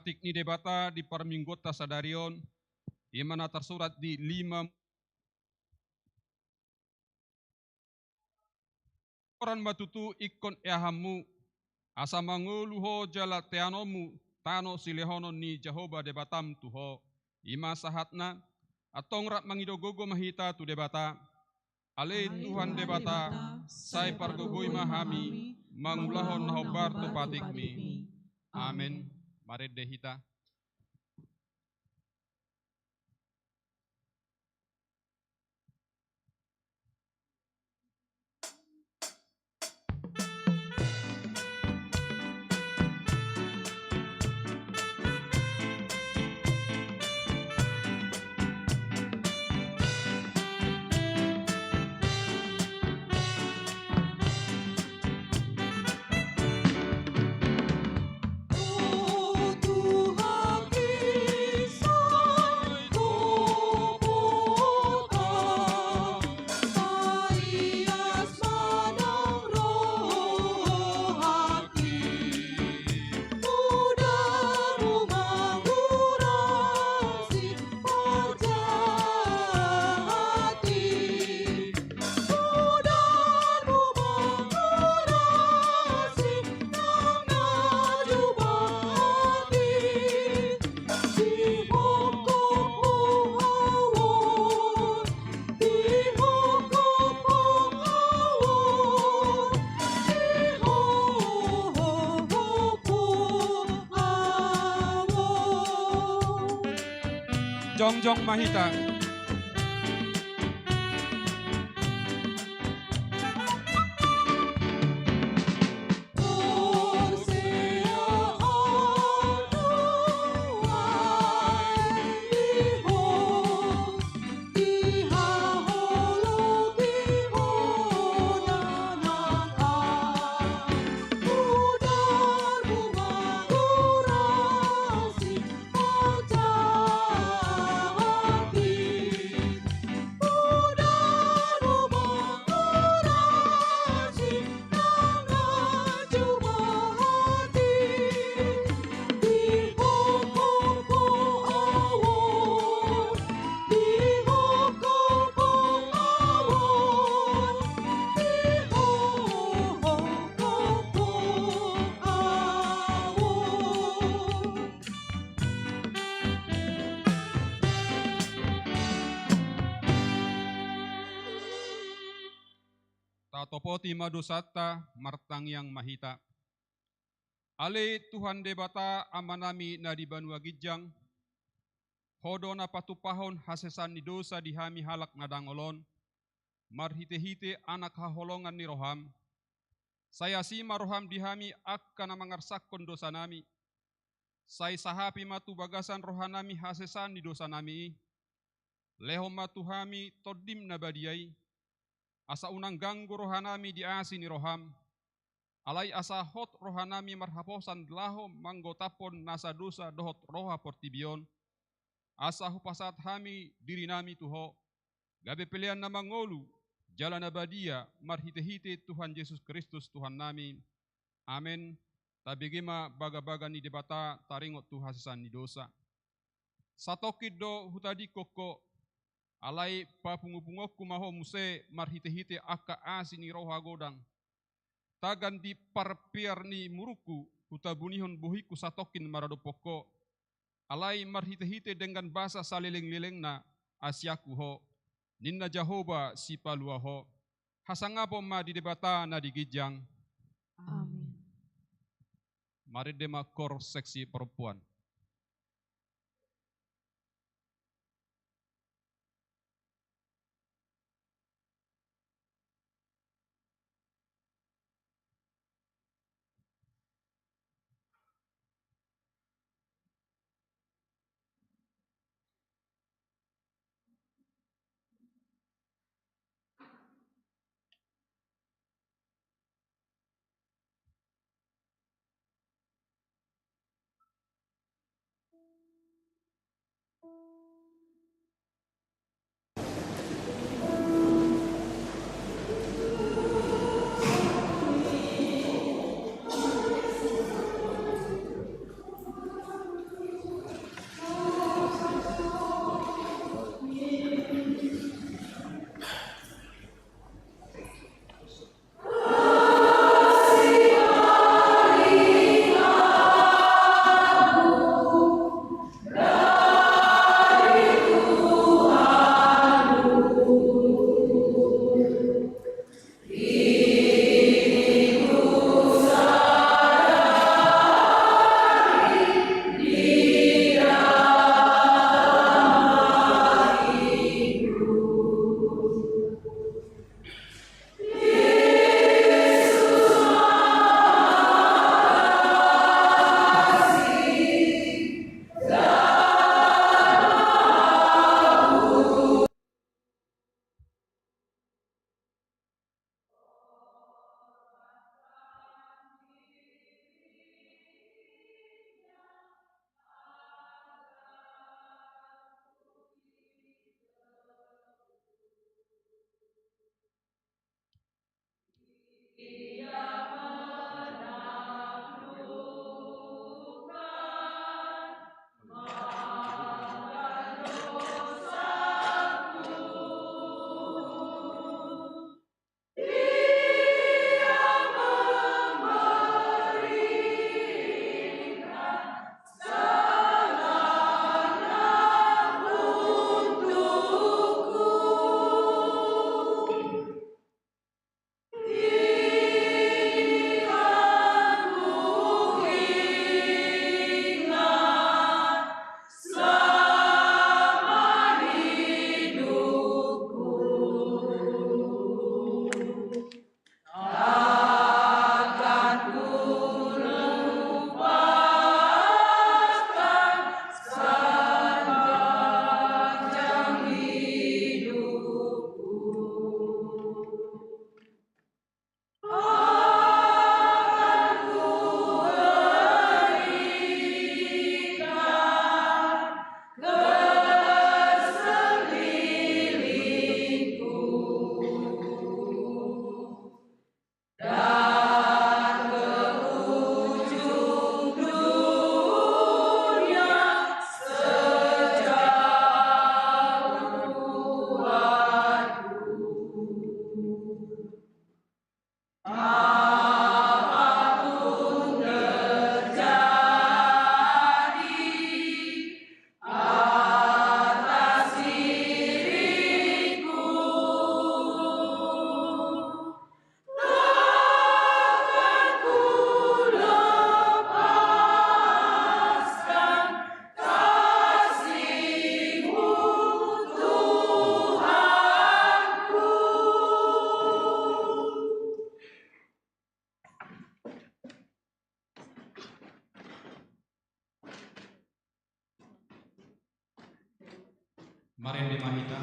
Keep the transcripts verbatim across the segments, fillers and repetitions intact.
Tontik ni Debata di parmingguonta sadari on, i ma na tarsurat di lima. Goran ma tutu ingkon eahanmu, asa mangolu ho jala teanonmu tano silehonon ni Jahowa Debatam tu ho. I ma sahatna, antong rap mangido gogo ma hita tu Debata. Ale Tuhan Debata, sai pargogoi ma hami mangulahon na hombar tu patikmi. Amen. Marende hita. Jongjong ma hita. Tatopoti ma dosanta, martangiang ma hita. Ale Tuhan Debata Amanami na di banua ginjang, Ho do na patupahon hasesaan ni dosa di hami halak na dangol on, marhitehite Anak haholongan ni roham. Sai asi ma roham di hami angka na mangarsakhon dosanami. Sai sahapi ma tu bagasan rohanami hasesaan ni dosanami i. Lehon ma tu hami Tondim na badia i, asa unang ganggu rohanami di asi ni roham. Alai asa hot rohanami marhaposan laho manggotaphon nasa dosa dohot roha portibi on, asa hupasahat hami dirinami tu Ho, gabe pelean na mangolu jala na badia, marhitehite Tuhan Jesus Kristus Tuhannami. Amen. Tabege ma bagabaga ni Debata taringot tu hasesaan ni dosa. Satongkin do hutadingkon Ho, alai papungupunguonku ma Ho muse marhitehite angka asi ni roha godang. Tagan di parpear ni murungku hutabunihon bohingku satongkin maradophon Ho, alai marhitehite denggan basa salelenglelengna asianku Ho, ninna Jahowa Sipalua Ho. Hasangapon ma di Debata na di ginjang. Amen. Marende ma kor seksi perempuan. Marende ma hita.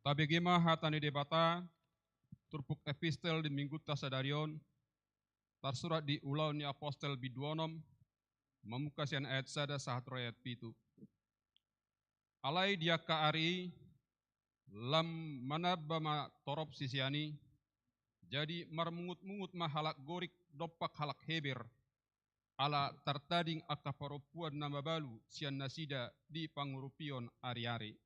Tabege ma hata ni Debata, turpuk epistel di minggunta sadari on, tarsurat di Ulaon ni Apostel bindu onom, mamungka sian ayat sada sahat ro ayat pitu. Alai di angka ari i, lam manamba ma torop sisean i, jadi marmungut-mungut ma halak Gorik dompak halak Heber, ala tartading angka parompuan na mabalu sian nasida di pangurupion ari-ari.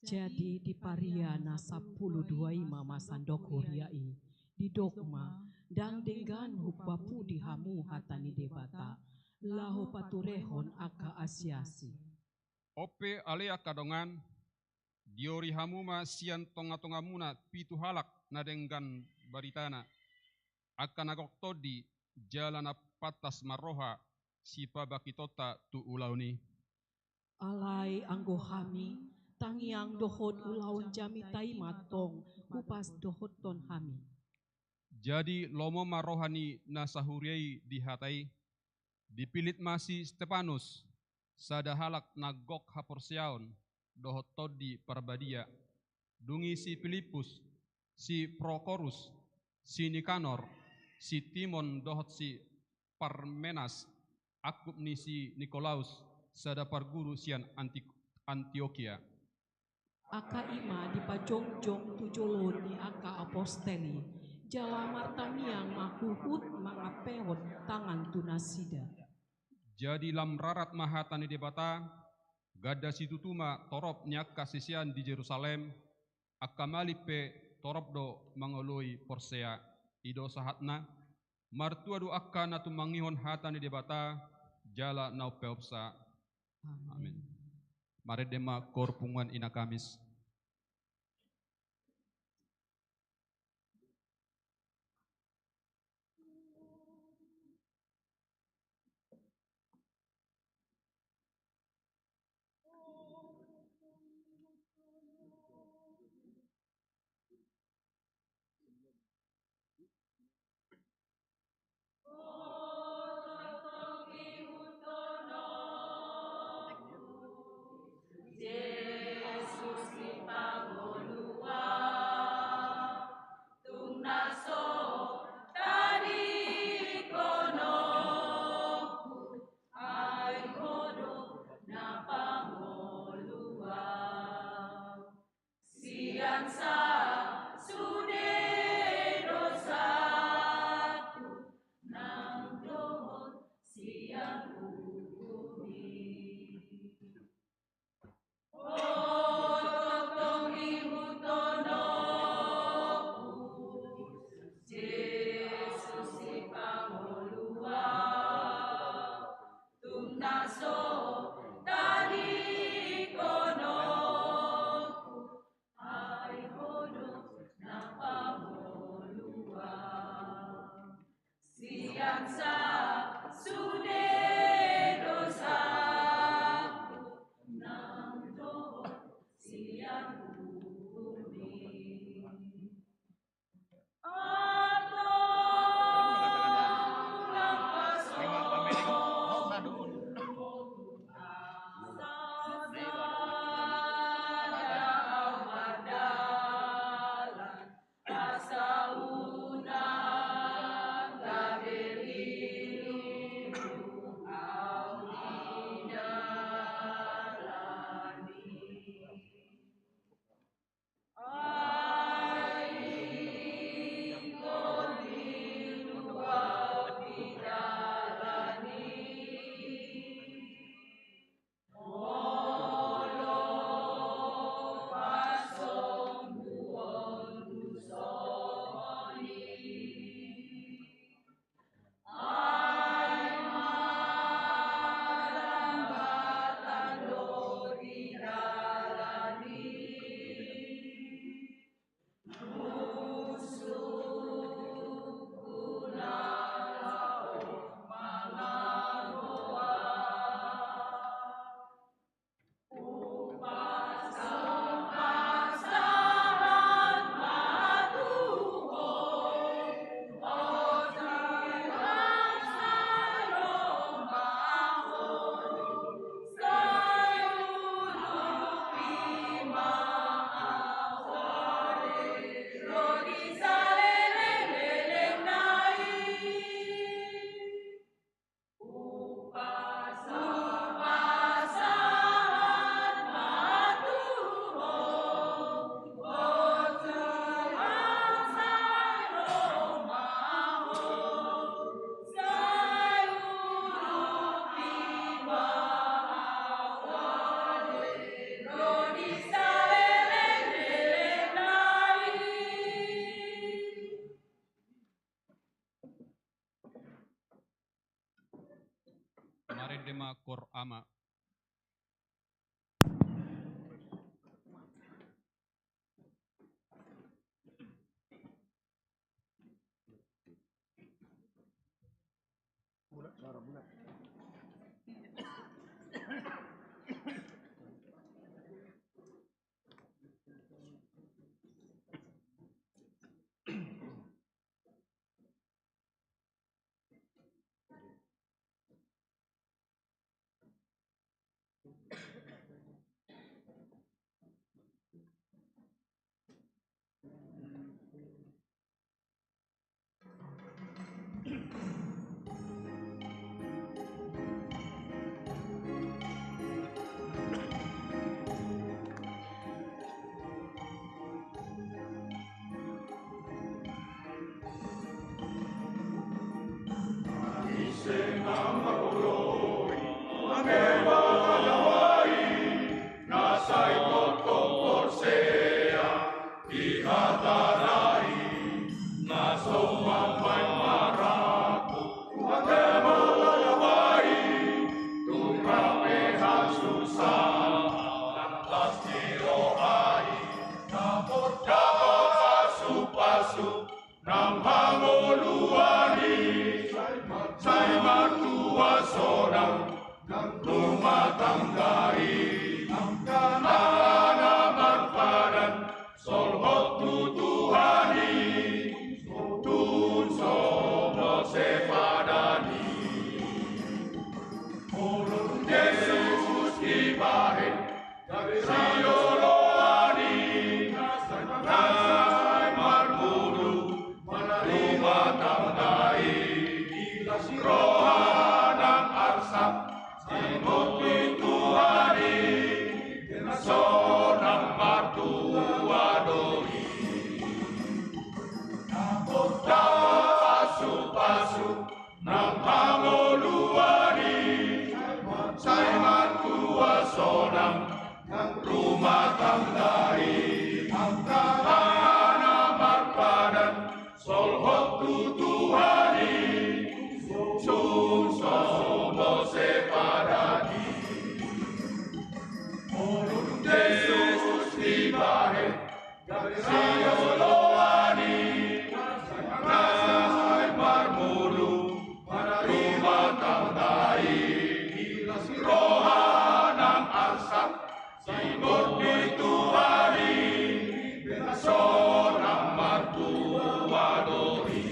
Jadi di paria na sampulu dua i ma masandok huria i, didok ma, ndang denggan humpapudi hamu hata ni Debata, laho paturehon angka asi-asi. On pe ale angka dongan, diori hamu ma sian tonga-tongamuna pitu halak na denggan baritana, angka na gok tondi jala na pantas marroha sipabakitonta tu ulaon i. Alai anggo hami, Tangiang dohot ulaon jamita i ma antong hupasahathon hami. Jadi lomo ma roha ni na sahuria i di hata i, dipillit ma si Stepanus, sada halak na gok haporseaon dohot Tondi Parbadia, dung i si Pilippus, si Prokorus, si Nikanor, si Timon dohot si Parmenas, angkup ni si Nikolaus, sada parguru sian Anti-, Antiokia. Angka i ma dipajongjong tu jolo ni angka apostel i, jala martangiang ma huhut mangampehon tangan tu nasida. Jadi lam rarat ma hata ni Debata, ganda situtu ma torop ni angka sisean di Jerusalem, angka malim pe torop do mangoloi porsea. I do sahatna, martua do angka na tumangihon hata ni Debata, jala na umpeopsa. Amin. Amin. Marende ma koor punguan Ina Kamis. Sian sa sude dosaku nang dohot sian uhum i. O tongtong ihuthononku, Jesus Sipangolu au, tung na so tadingkononku, ai Ho do na pangolu au. Sian sa sude dosaku nang dohot sian uhum i. Marende ma koor ama. Rumah tangga i, angka na marpadan, solhot tu Tuhan i, sungsung so mose padan i. Molo dung Jesus dibahen, gabe hajoloan i, sai marngolu, marrumah tangga i, di las ni roha nang arsak, Singot ni Tuhan i, binahen so na martua do i.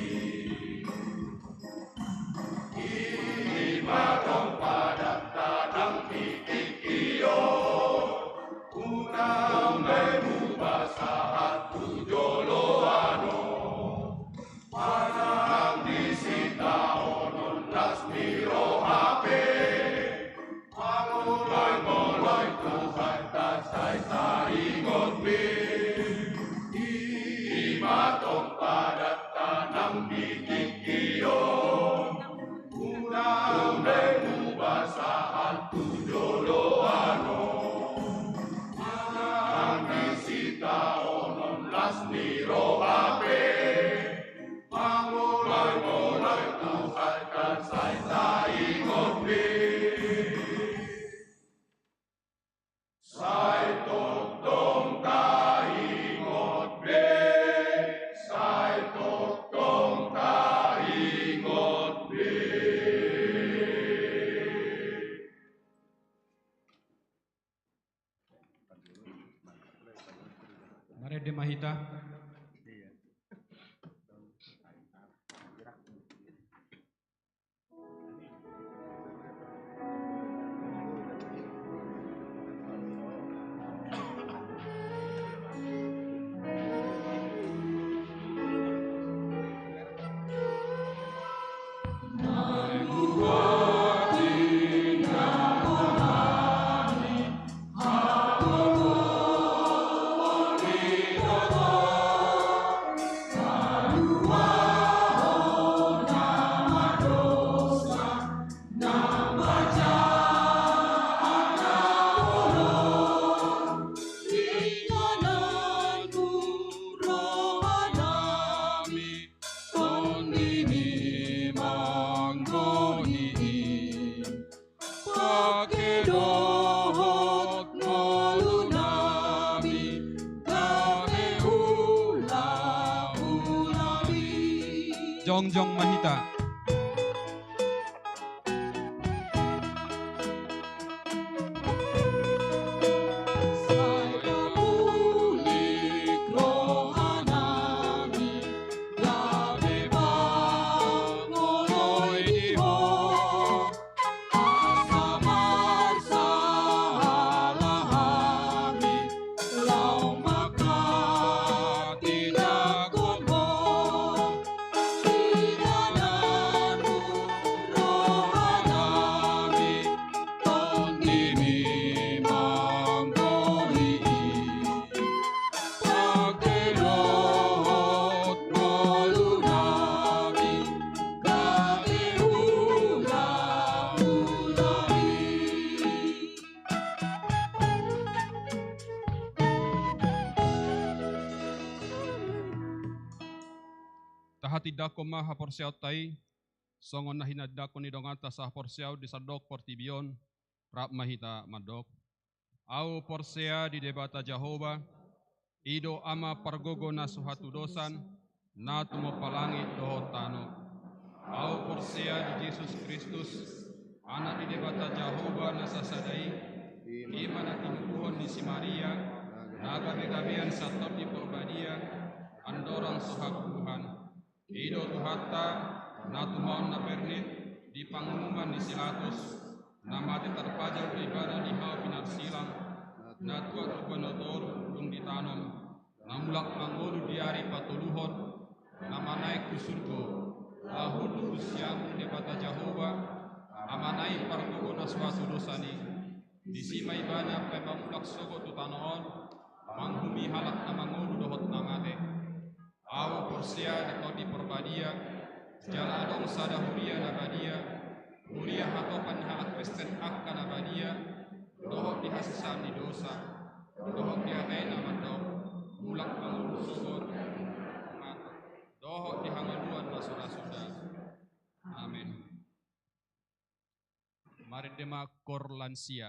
I ma tong padanta nang di tingki on, unang be muba sahat tu joloan on. Manang di sitaonon las ni roha pe, mangoloi-ngoloi Tuhanta sai taingot be. I ma tong padanta nang di tingki on, unang be muba sahat tu joloan on. Manang di sitaonon las ni roha pe, mangoloi-ngoloi Tuhanta sai taingot be. Sai tongtong taingot be, sai tongtong taingot be. Marende ma hita. Pake dohot ngolu nami, gabe ulaon nami. Jongjong ma hita. Sai papulik roha nami, gabe pangoloi di Ho. Asa marsahala hami, laho manghatindanghon Ho. Inganan roha nami, tondimi manggoli i. Pake dohot ngolu nami, gabe ulaon nami. Tahatindangkon ma haporseaonta i, songon na hinatindangkon ni donganta sahaporseaon di sandok portibi on. Rap ma hita mandok. Ahu porsea di Debata Jahowa, i do Ama pargogo na so hatudosan, na tumompa langit dohot tano. Ahu porsea di Jesus Kristus, Anak ni Debata Jahowa na sasada i, i ma na tinubuhon ni si Maria, na gabegabean sian Tondi Porbadia, andorang so hangoluan. I do Tuhanta, na tumaon na bernit di panguhuman ni si Latus, na mate tarpajal do Ibana di hau pinarsilang, na tuat tu banua toru dung ditanom, na mulak mangolu di ari patoluhon, na manaek tu surgo, laho hundul tu siamun ni Debata Jahowa, Amana i pargogo na so hatudosan i. Disi ma Ibana paima mulak sogot tu tano on, manguhumi halak na mangolu dohot na mate. Ahu porsea di Tondi Porbadia, jala adong sada huria na badia, huria hatopan ni halak Kristen angka na badia, dohot di hasesaan ni dosa, Pande ma kor lansia.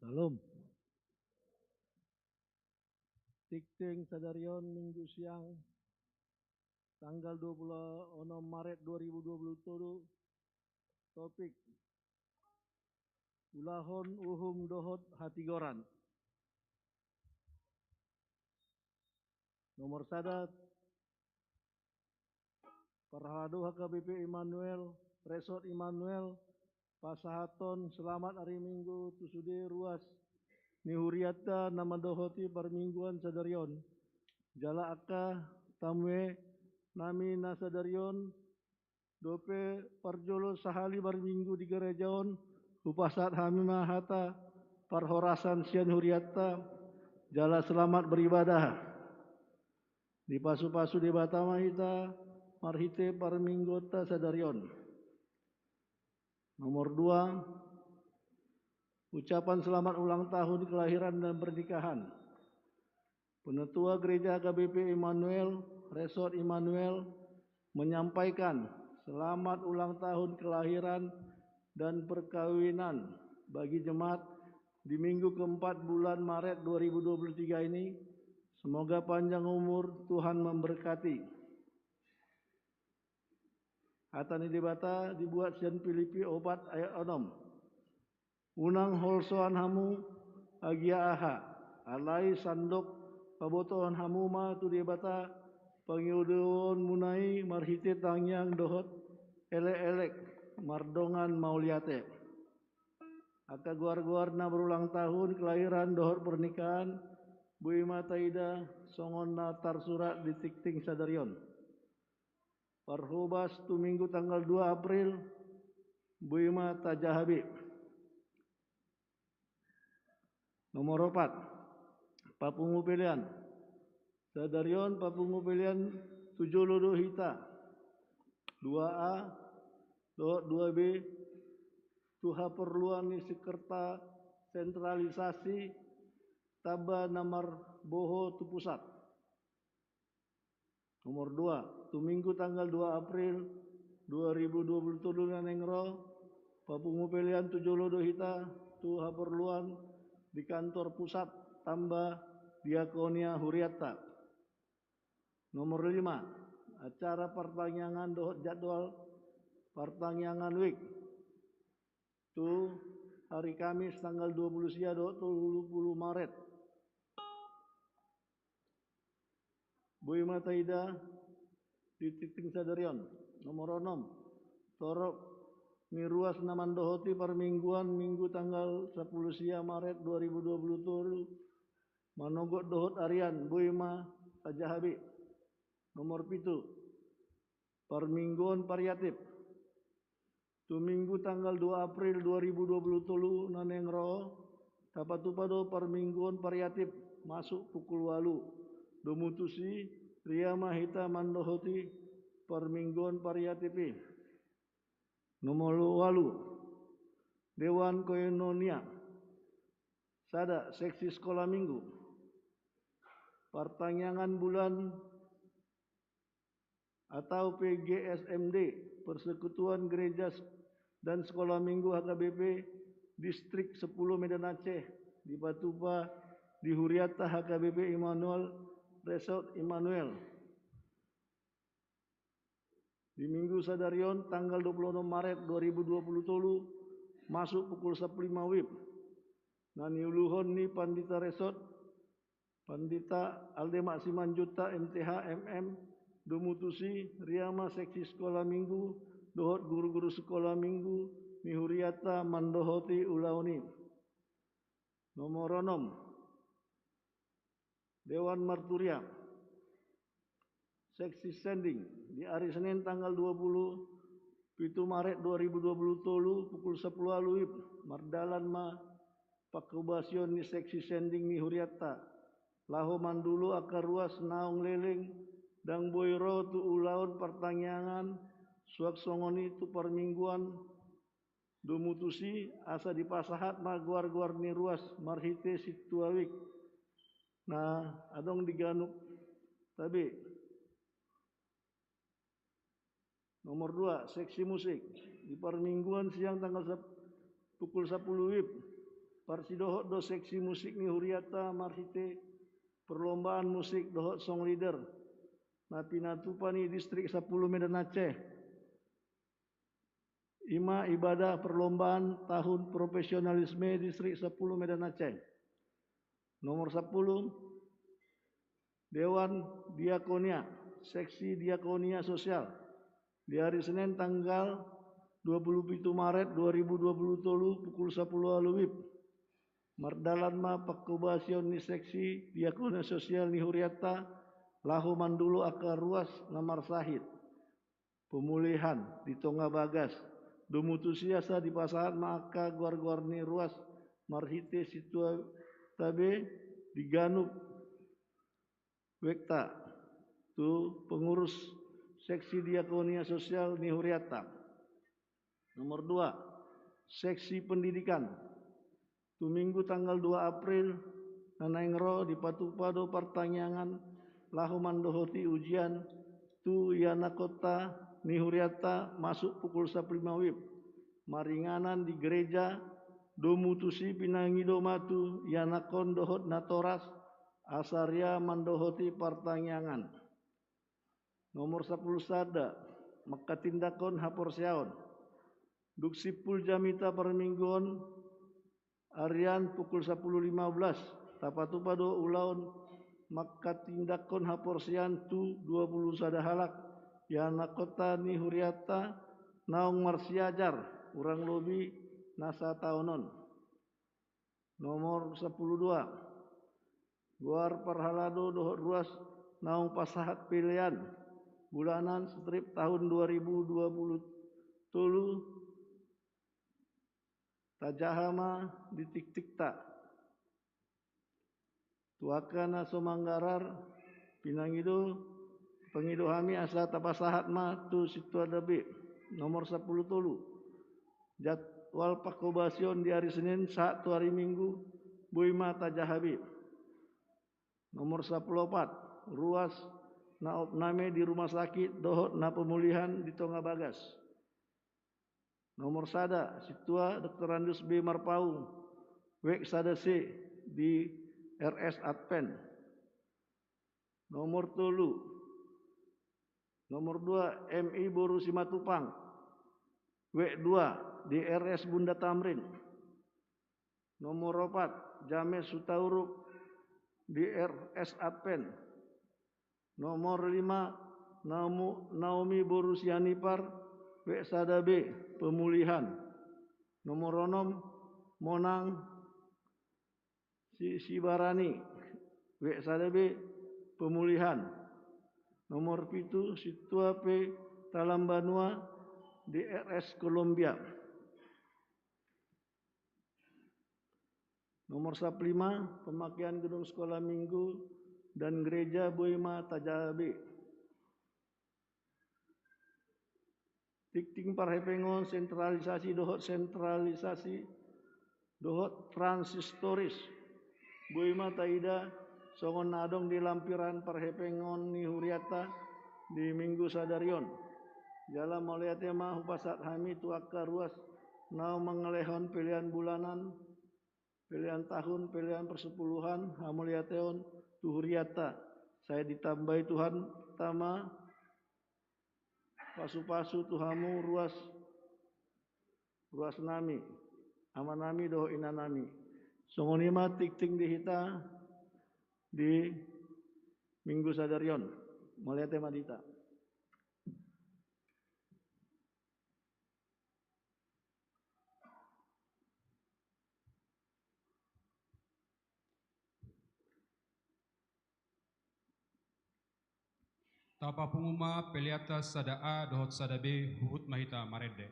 Shalom. Tingting sadari on Minggu siang, tanggal dua puluh enam Maret dua ribu dua puluh tolu, topik: Ulahon uhum dohot hatigoran. Nomor sada, parhalado H K B P Immanuel, Resort Immanuel, pasahathon selamat ari Minggu tu sude ruas ni hurianta na mandohoti parmingguan sadari on. Jala angka tamu nami na sadari on, dope parjolo sahali marminggu di gareja on, hupasahat hami ma hata parhorasan sian hurianta, jala selamat beribadah. Dipasupasu Debata ma hita marhite parmingguanta sadari on. Nomor dua, ucapan selamat ulang tahun kelahiran dan pernikahan. Penatua Gereja H K B P Immanuel, Resort Immanuel, menyampaikan selamat ulang tahun kelahiran dan perkawinan bagi jemaat di minggu keempat bulan Maret dua ribu dua puluh tiga ini. Semoga panjang umur, Tuhan memberkati. Hata ni Debata dibuat sian Filipi opat ayat onom. Unang holsoan hamu agia aha, alai sandok pabotohon hamu ma tu Debata pangidoonmuna i marhite tangiang dohot elek-elek mardongan mauliate. Angka goar-goar na berulang tahun kelahiran dohot pernikahan, boi ma taida songon na tarsurat di tingting sadari on. Parhobas tu Minggu tanggal dua April, boi ma tajaha be. Nomor opat, papungu pelean. Sadari on papungu pelean tu jolo do hita. Dua A dohot dua B, tu haporluan ni si kerta sentralisasi tamba na marboho tu pusat. Nomor dua, tu Minggu tanggal dua April dua ribu dua puluh tolu na naeng ro, papungu pelean tu jolo do hita tu haporluan di kantor pusat tamba diakonia hurianta. Nomor lima, acara partangiangan dohot jadwal partangiangan week tu hari Kamis tanggal dua puluh sia dohot tolu puluh Maret. Boi ma taida di tingting sadari on. Nomor onom, torop ni ruas na mandohoti parmingguan Minggu tanggal sapuluh sia Maret dua ribu dua puluh tolu, manogot dohot arian, boi ma tajaha be. Nomor pitu, parmingguan variatif. Tu Minggu tanggal dua April dua ribu dua puluh tolu na naeng ro, tapatupa do parmingguan variatif masuk pukul ualu. Domu tusi, ria ma hita mandohoti parmingguan variatif i. Nomor ualu, Dewan Koinonia. Sada, seksi sekolah minggu. Partangiangan bulan atau P G S M D, Persekutuan Gereja dan Sekolah Minggu H K B P Distrik sepuluh Medan Aceh, dipatupa di hurianta H K B P Immanuel, Resort Immanuel. Di Minggu sadari on, tanggal dua puluh enam Maret dua ribu dua puluh tolu, masuk pukul sapuluh lima wib. Na niuluhon ni Pandita Resort, Pandita Aldemak Simanjuntak M T H M M, domu tusi, ria ma seksi sekolah minggu dohot guru-guru sekolah minggu ni hurianta mandohoti ulaon i. Nomor onom, Dewan Marturia, seksi sending, di ari Senin tanggal dua puluh pitu Maret dua ribu dua puluh tolu, pukul sapuluh ualu wib, mardalan ma pangkobasion ni seksi sending ni hurianta, laho mandulu angka ruas naung leleng, ndang boi ro tu ulaon partangiangan, suang songon i tu parmingguan. Domu tusi, asa dipasahat ma goar-goar ni ruas marhite sintua week na adong di ganup tabe. Nomor dua, seksi musik. Di parmingguan siang tanggal sep-, pukul sapuluh wib, Parsidohot do seksi musik ni hurianta marhite perlombaan musik dohot song leader na pinatupa ni Distrik Sampulu Medan Aceh. Ima ibadah perlombaan tahun profesionalisme Distrik Sampulu Medan Aceh. Nomor sampulu, Dewan Diakonia, Seksi Diakonia Sosial. Di ari Senin tanggal dua puluh pitu Maret dua ribu dua puluh tolu pukul sampulu ualu WIB. Mardalan ma pangkobasion ni seksi diakonia sosial ni hurianta laho mandolo angka ruas na marsahit pemulihan di tonga bagas. Domu tusi asa dipasahat ma angka goar-goar ni ruas marhite sintua tabe di ganup wekta tu pengurus seksi diakonia sosial ni hurianta. Nomor dua, seksi pendidikan. Tu Minggu tanggal dua April na naeng ro dipatupa do partangiangan laho mandohoti ujian tu ianakhonta ni hurianta masuk pukul sampulu lima WIB. Maringanan di gereja, domu tusi pinangido ma tu ianakhon dohot natoras asa ria mandohoti partangiangan. Nomor sampulu sada, manghatindanghon haporseaon. Dung simpul jamita parmingguon, arian pukul sampulu lima belas, tapatupa do ulaon manghatindanghon haporseaon tu dua puluh sada halak ianakhonta ni hurianta naung marsiajar hurang lobi na sataon on. Nomor sampulu dua, goar parhalado dohot ruas naung pasahat pelean bulanan Strip tahun dua ribu dua puluh tolu, tajaha ma di tingtingta. Tu angka na so manggarar, pinangido, pangido hami asa tapasahat ma tu sintua tabe. Nomor sampulu tolu, jadwal pangkobasion di ari Senin sahat tu ari Minggu boi ma tajaha be. Nomor sampulu opat, ruas na opname di rumah sakit dohot na pemulihan di tonga bagas. Nomor sada, sintua Doktorandus B Marpaung, wek sada C di R S Advent. Nomor tolu, nomor dua, M I boru Simatupang, wek dua di R S Bunda Tamrin. Nomor opat, James Hutauruk di R S Advent. Nomor lima, Naomu-, Naomi boru Sianipar, wek sada B, pemulihan. Nomor onom, Monang Si-, Sibarani, wek sada B, pemulihan. Nomor pitu, sintua P Talambanua di R S Kolombia. Nomor sampulu lima, pemakaian gedung sekolah minggu dan gereja boi ma tajaha be. Tingting parhepengon sentralisasi dohot sentralisasi dohot transistoris boi ma taida songon na adong di lampiran parhepengon ni hurianta di Minggu sadari on. Jala mauliate ma hupasahat hami tu angka ruas na mangalehon pelean bulanan, pelean tahun, pelean persepuluhan, hamauliateon tu hurianta. Sai ditambai Tuhanta ma pasupasu tu hamu ruas, ruas nami, ama nami dohot ina nami. Songon i ma tingting di hita di Minggu sadari on. Mauliate ma di hita. Tapapungu ma peleanta sada A dohot sada B, huhut ma hita marende.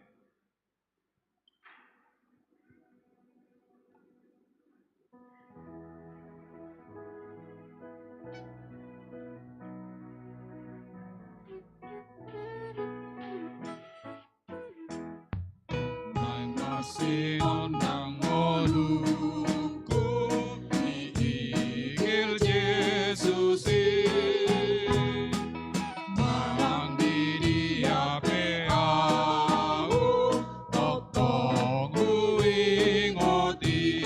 Naeng marsinondang ngolungku di Injil Jesus i, manang di dia pe ahu tongtong huingot i.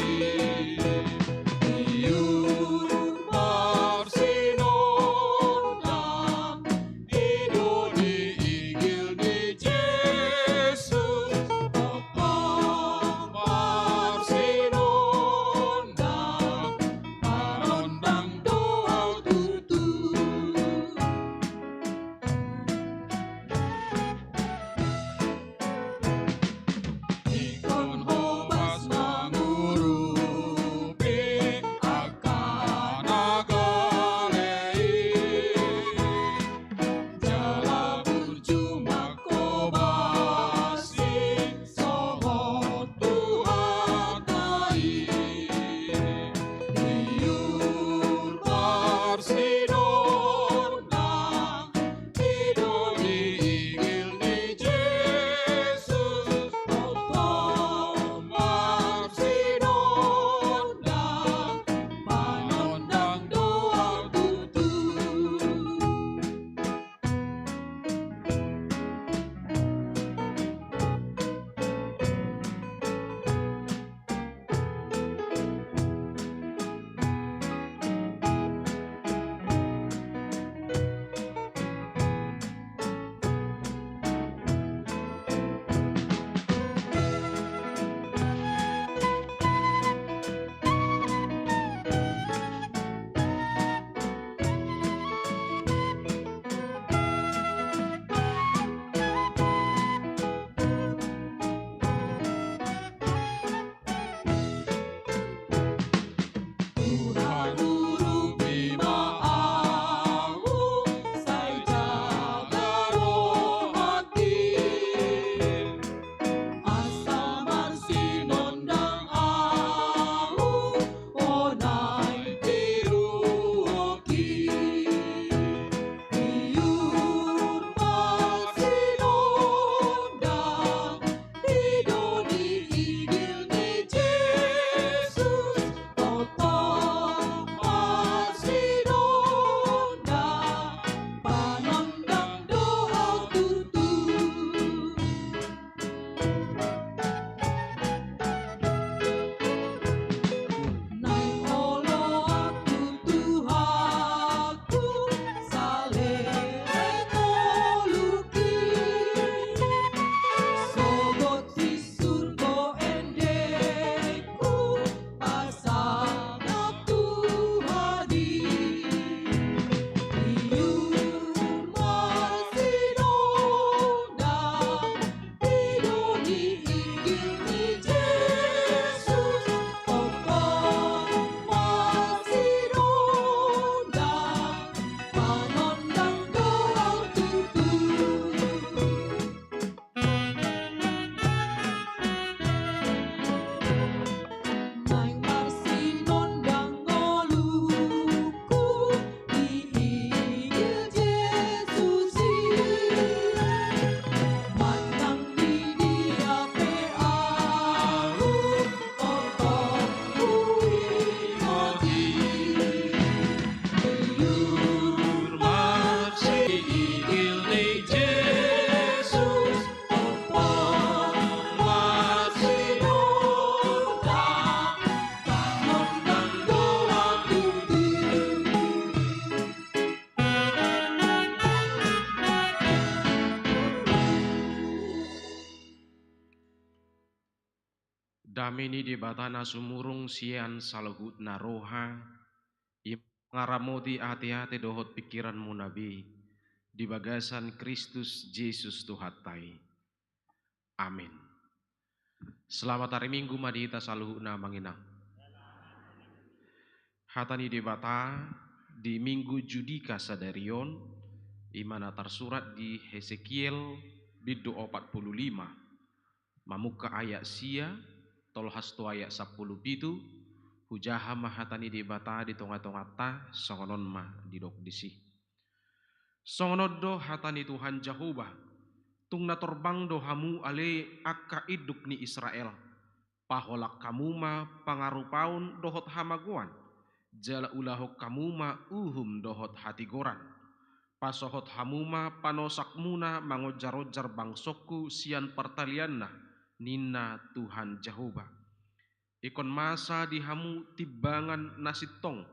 Dame ni Debata na sumurung sian saluhutna roha, i ma mangaramoti ateate dohot pingkiranmuna be, di bagasan Kristus Jesus Tuhanta i. Amin. Selamat hari Minggu ma di hita saluhutna, Amang Inang. Hata ni Debata di Minggu Judika sadari on, i ma na tarsurat di Hesekiel bindu opat pulu lima, mamungka ayat sia, tolhas tu ayat sampulu pitu. Hujaha ma hata ni Debata di tongatonganta, songon on ma didok disi. Songon on do hata ni Tuhan Jahowa: Tung na torbang do hamu ale angka induk ni Israel. Paholang hamu ma pangarupaon dohot hamagoan, jala ulahon hamu ma uhum dohot hatigoran. Pasohot hamu ma panosakmuna mangonjaronjar bangsongku sian partalianna, ninna Tuhan Jahowa. Ingkon masa di hamu timbangan na sintong,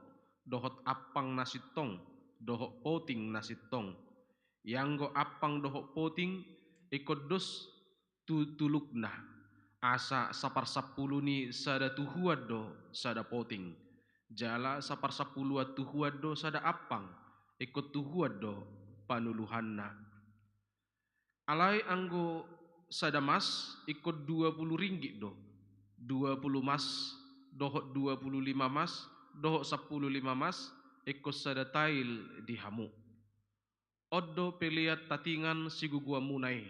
dohot ampang na sintong, dohot poting na sintong. Ianggo ampang dohot poting ingkon dos tu tulukna, asa saparsampulu ni sada tuhuan do sada poting, jala saparsampuluan tuhuan do sada ampang, ingkon tuhuan do panuluhanna. Alai anggo sada mas ingkon dua pulu ringgit do, dua pulu mas, dohot dua pulu lima mas, dohot sampulu lima mas, ingkon sada tail di hamu. On do pelean tatingan sigogoonmuna i: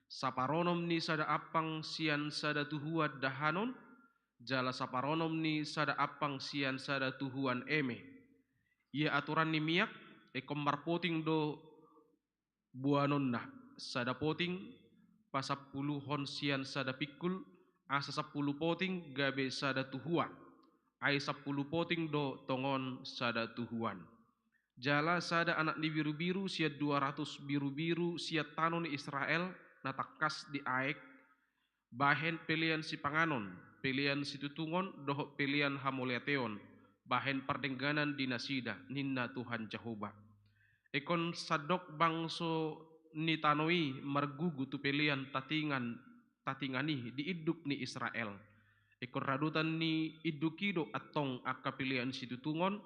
Saparonom ni sada ampang sian sada tuhuan dahanon, jala saparonom ni sada ampang sian sada tuhuan eme. Ia aturan ni miak, ingkon marpoting do boanonna: sada poting pasampuluhon sian sada pingkul, asa sampulu poting gabe sada tuhuan, ai sampulu poting do tongon sada tuhuan. Jala sada anak ni birubiru sian dua ratus birubiru sian tano ni Israel na tangkas diaek, bahen pelean sipanganon, pelean situtungon, dohot pelean hamauliateon, bahen pardengganan di nasida, ninna Tuhan Jahowa. Ingkon sandok bangso ni tano i margugu tu pelean tatingan, tatingan i di induk ni Israel. Ingkon radotan ni induk i do antong angka pelean situtungon,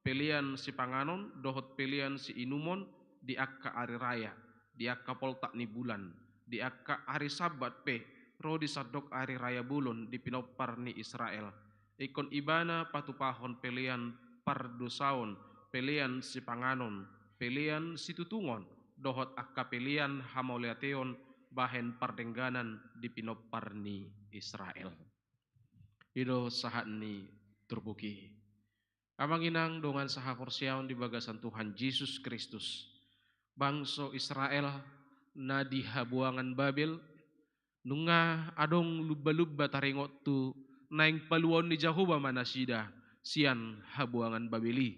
pelean sipanganon, dohot pelean siinumon di angka ari raya, di angka poltak ni bulan, di angka ari Sabat pe, ro di sandok ari raya bolon di pinompar ni Israel. Ingkon ibana patupahon pelean pardosaon, pelean sipanganon, pelean situtungon, dohot angka pelean hamauliateon bahen pardengganan di pinompar ni Israel. I do sahat ni turpuk i. Amang inang dongan sahaporseaon di bagasan Tuhan Jesus Kristus, bangso Israel na di habuangan Babel, nunga adong lumba-lumba taringot tu naeng paluaon ni Jahowa ma nasida sian habuangan Babel i.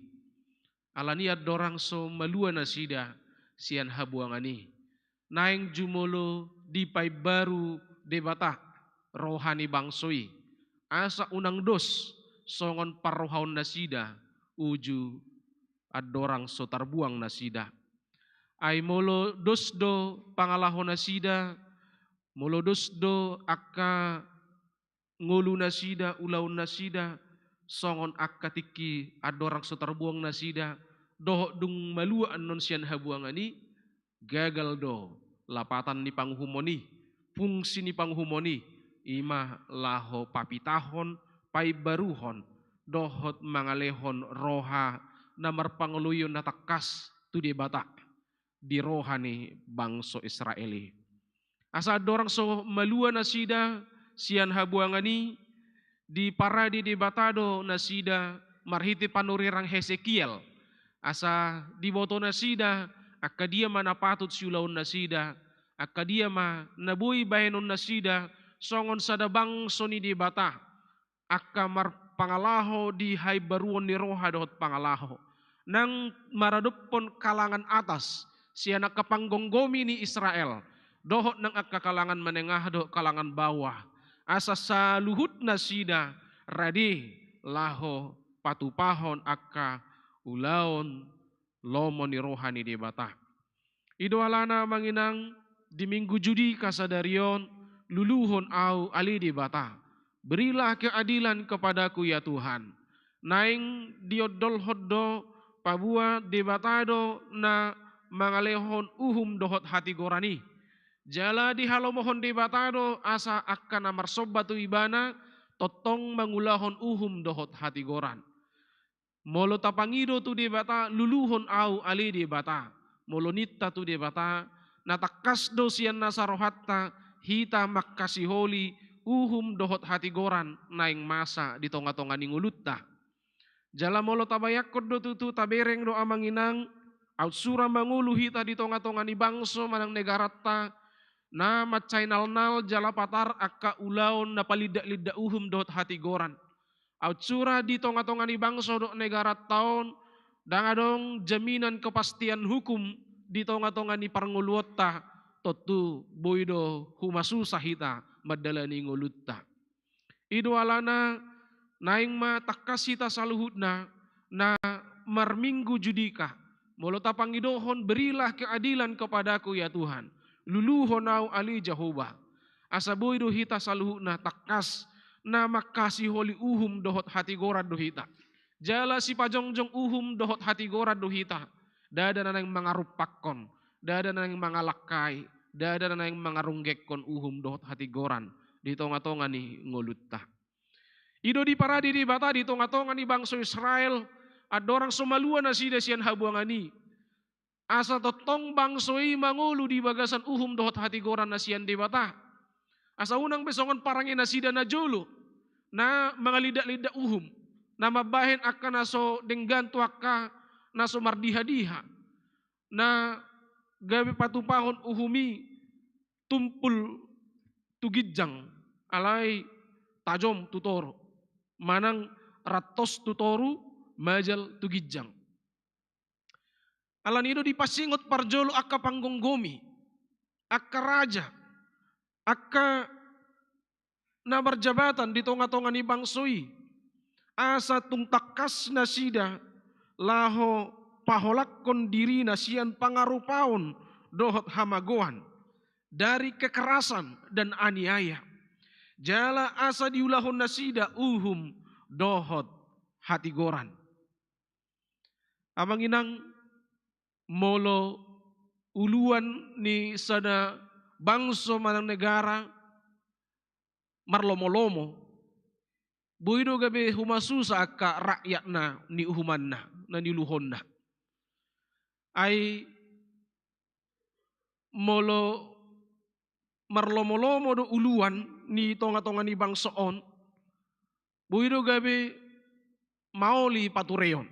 Alani andorang so malua nasida sian habuangan i, naeng jumolo dipaimbaru Debata roha ni bangso i, asa unang dos songon parrohaon nasida uju andorang so tarbuang nasida. Ai molo dos do pangalaho nasida, molo dos do angka ngolu nasida, ulaon nasida, songon angka tingki andorang so tarbuang nasida, dohot dung malua annon sian habuangan i, gagal do lapatan ni panguhumon i, fungsi ni panguhumon i, i ma laho papitahon, paimbaruhon, dohot mangalehon roha na marpangoloion na tangkas tu Debata di roha ni bangso Israel i. Asa andorang so malua nasida sian habuangan i, diparade Debata do nasida marhite panurirang Hesekiel. Asa diboto nasida angka dia ma na patut siulaon nasida, angka dia ma na boi bahenon nasida songon sada bangso ni Debata, angka marpangalaho di haimbaruon ni roha dohot pangalaho, nang maradophon kalangan atas sian angka panggomgomi ni Israel, dohot nang angka kalangan menengah dohot kalangan bawah, asa saluhut nasida rade laho patupahon angka ulaon lomo ni roha ni Debata. I do alana amang inang, di Minggu Judika sadari on, luluhon ahu ale Debata, Berilah keadilan kepadaku, ya Tuhan. Naeng diondolhon do paboa Debata do na mangalehon uhum dohot hatigoran i. Jala dihalomohon Debata do asa angka na marsomba tu Ibana tongtong mangulahon uhum dohot hatigoran. Molo tapangido tu Debata, luluhon ahu ale Debata. Molo ninta tu Debata, na tangkas do sian nasa rohanta hita mangkasiholi uhum dohot hatigoran naeng masa di tongatonga ni ngolunta. Jala molo tabayangkon do tutu, tabereng do amang inang, aut sura mangolu hita di tongatonga ni bangso manang negaranta, na mansai nalnal jala patar angka ulaon na palindalinda uhum dohot hatigoran. Aut sura di tongatonga ni bangso dohot negaranta on, ndang adong jaminan kepastian hukum di tongatonga ni parngoluonta, tontu boi do humasusa hita mandalani ngolunta. I do alana naeng ma tangkas hita saluhutna na marminggu Judika, molo tapangidohon, "Berilah keadilan kepadaku, ya Tuhan." Luluhon ahu ale Jahowa. Asa boi do hita saluhutna tangkas na mangkasiholi uhum dohot hatigoran do hita. Jala sipajongjong uhum dohot hatigoran do hita. Ndada na naeng mangarumpakkon, ndada na naeng mangalangkai, ndada na naeng mangarunggengkon uhum dohot hatigoran di tongatonga ni ngolunta. I do diparade Debata di tongatonga ni bangso Israel, andorang so malua nasida sian habuangan i. Asa tongtong bangso i mangolu di bagasan uhum dohot hatigoran na sian Debata. Asa unang be songon parange nasida najolo, na mangalindalinda uhum, na mambahen angka na so denggan tu angka na so mardihadiha, na gabe patupahon uhum i tumpul tu ginjang, alai tajom tu toru, manang rantos tu toru, majal tu ginjang. Alani i do dipasingot parjolo angka panggomgomi, angka raja, angka na marjabatan di tongatonga ni bangso i, asa tung tangkas nasida laho paholangkon dirina sian pangarupaon dohot hamagoan, dari kekerasan dan aniaya. Jala asa diulahon nasida uhum dohot hatigoran. Amang inang, molo uluan ni sada bangso manang negara marlomolomo, boi do gabe humasusa angka rakyatna ni uhumanna, na niuluhonna. Ai molo marlomolomo do uluan ni tongatonga ni bangso on, boi do gabe maoli patureon.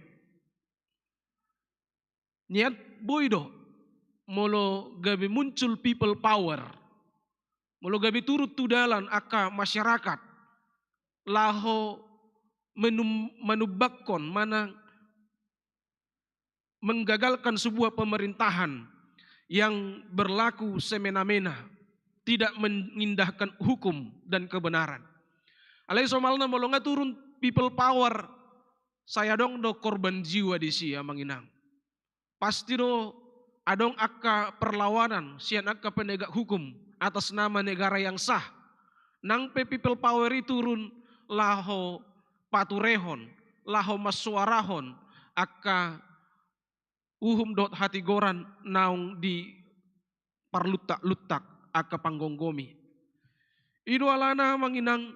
Nian boi do, molo gabe muncul people power, molo gabe turun tu dalan angka masyarakat, laho menum-, manumbangkon manang menggagalkan sebuah pemerintahan yang berlaku semena-mena, tidak mengindahkan hukum dan kebenaran. Alai somalna molo nga turun people power, sai adong do korban jiwa disi, amang inang. Pasti do adong angka perlawanan sian angka penegak hukum atas nama negara yang sah. Nang pe people power i turun laho paturehon, laho mansuarahon angka uhum dohot hatigoran naung diparluntak-luntak angka panggomgomi. I do alana, amang inang,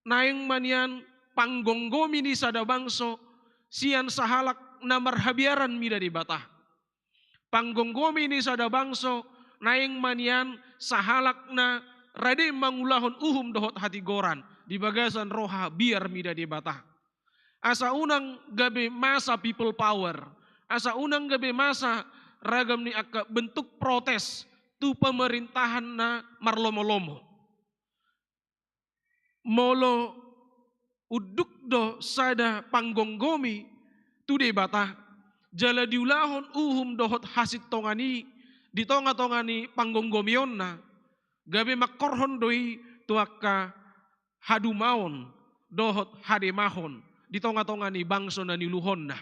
naeng ma nian panggomgomi ni sada bangso sian sahalak na marhabiaran mida Debata. Panggomgomi ni sada bangso naeng ma nian sahalak na rade mangulahon uhum dohot hatigoran di bagasan roha biar mida Debata. Asa unang gabe masa people power, asa unang gabe masa ragam ni angka bentuk protes tu pemerintahan na marlomolomo. Molo unduk do sada panggomgomi tu Debata, jala diulahon uhum dohot hasintongan i di tongatonga ni panggomgomionna, gabe mangkorhon do i tu angka hadumaon dohot hademahon di tongatonga ni bangso na niuluhonna.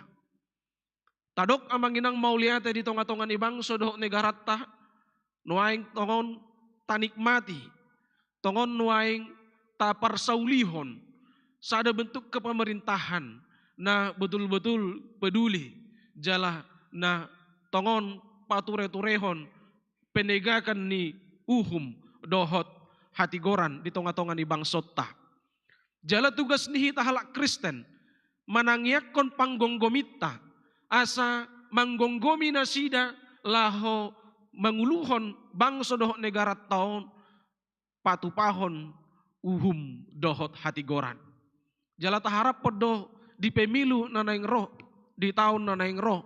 Tadok, amang inang, mauliate di tongatonga ni bangso dohot negaranta, nuaeng tongon tanikmati, tongon nuaeng taparsaulihon sada bentuk kepemerintahan na betul-betul peduli jala na tongon pature-turehon penegakan ni uhum dohot hatigoran di tonga-tonga ni bangsonta. Jala tugas ni hita halak Kristen manangiangkon panggomgominta asa manggomgomi nasida laho manguluhon bangso dohot negaranta on patupahon uhum dohot hatigoran. Jala taharaphon do di pemilu na naeng ro, di taon na naeng ro,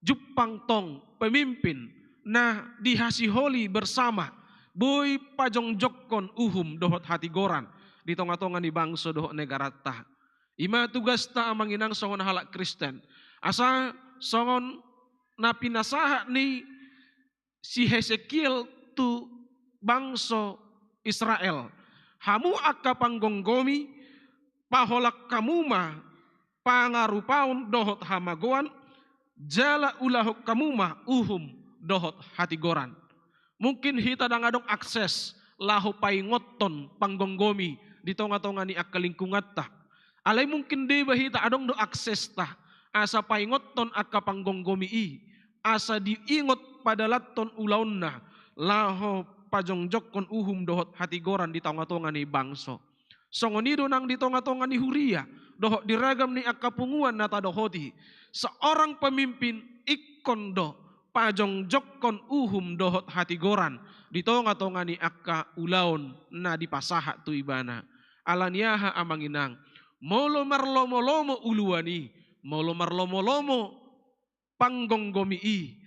jumpang tong pemimpin na dihasiholi bersama boi pajongjongkon uhum dohot hatigoran di tonga-tonga ni bangso dohot negaranta. Ima tugasta amang inang songon halak Kristen. Asa songon na pinasahat ni si Hesekiel tu bangso Israel. Hamu angka panggomgomi, paholang hamu ma pangarupaon dohot hamagoan, jala ulahon hamu ma uhum dohot hatigoran. Mungkin hita ndang adong akses laho paingothon panggomgomi di tonga-tonga ni angka lingkunganta. Alai mungkin deba hita adong do aksesta asa paingothon angka panggomgomi i, asa diingot padalanhon ulaonna laho pajongjongkon uhum dohot hatigoran di tonga-tonga ni bangso. Songon i do nang di tonga-tonga ni huria dohot di ragam ni angka punguan na tadohoti. Seorang pemimpin ingkon do pajongjongkon uhum dohot hatigoran di tonga-tonga ni angka ulaon na dipasahat tu ibana. Ala ni aha amang inang? Molo marlomo-lomo uluan i, molo marlomo-lomo panggomgomi i,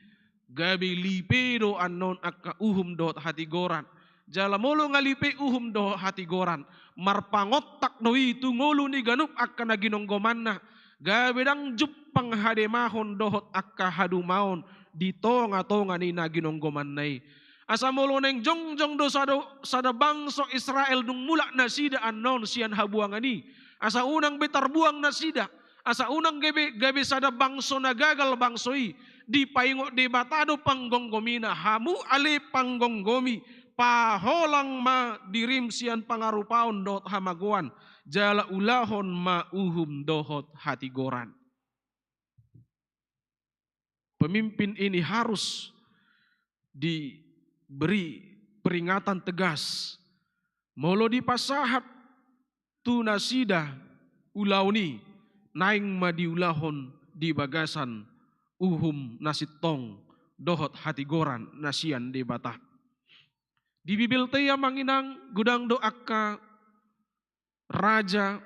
gabe lipe do annon angka uhum dohot hatigoran. Jala molo nga lipe uhum dohot hatigoran, marpangontak do i tu ngolu ni ganup angka na ginonggomanna, gabe ndang jumpang hademahon dohot angka hadumaon di tonga-tonga ni na ginonggomanna i. Asa molo naeng jongjong do sada, sada bangso Israel dung mulak nasida annon sian habuangan i, asa unang be tarbuang nasida, asa unang gabe, gabe sada bangso na gagal bangso i, dipaingot Debata do panggomgomina, hamu ale panggomgomi, paholang ma dirim sian pangarupaon dohot hamagoan, jala ulahon ma uhum dohot hatigoran. Pemimpin ini harus diberi peringatan tegas. Molo dipasahat tu nasida ulaon i, naeng ma diulahon di bagasan uhum na sintong dohot hatigoran na sian Debata. Di Bibelta i amang inang godang do angka raja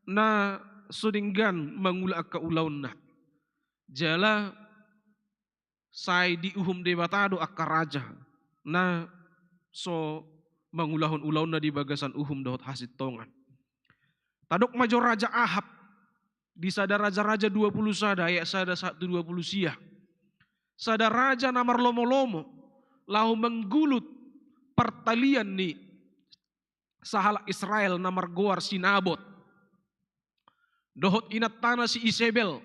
na so denggan mangula angka ulaonna. Jala sai diuhum Debata do angka raja na so mangulahon ulaonna di bagasan uhum dohot hasintongan. Tadok ma jo Raja Ahab di sada Raja-raja dua puluh sada ayat sada sahat tu dua puluh sia. Sada raja na marlomo-lomo laho manggulut partalian ni sahalak Israel na margoar si Nabot dohot inantana si Isebel.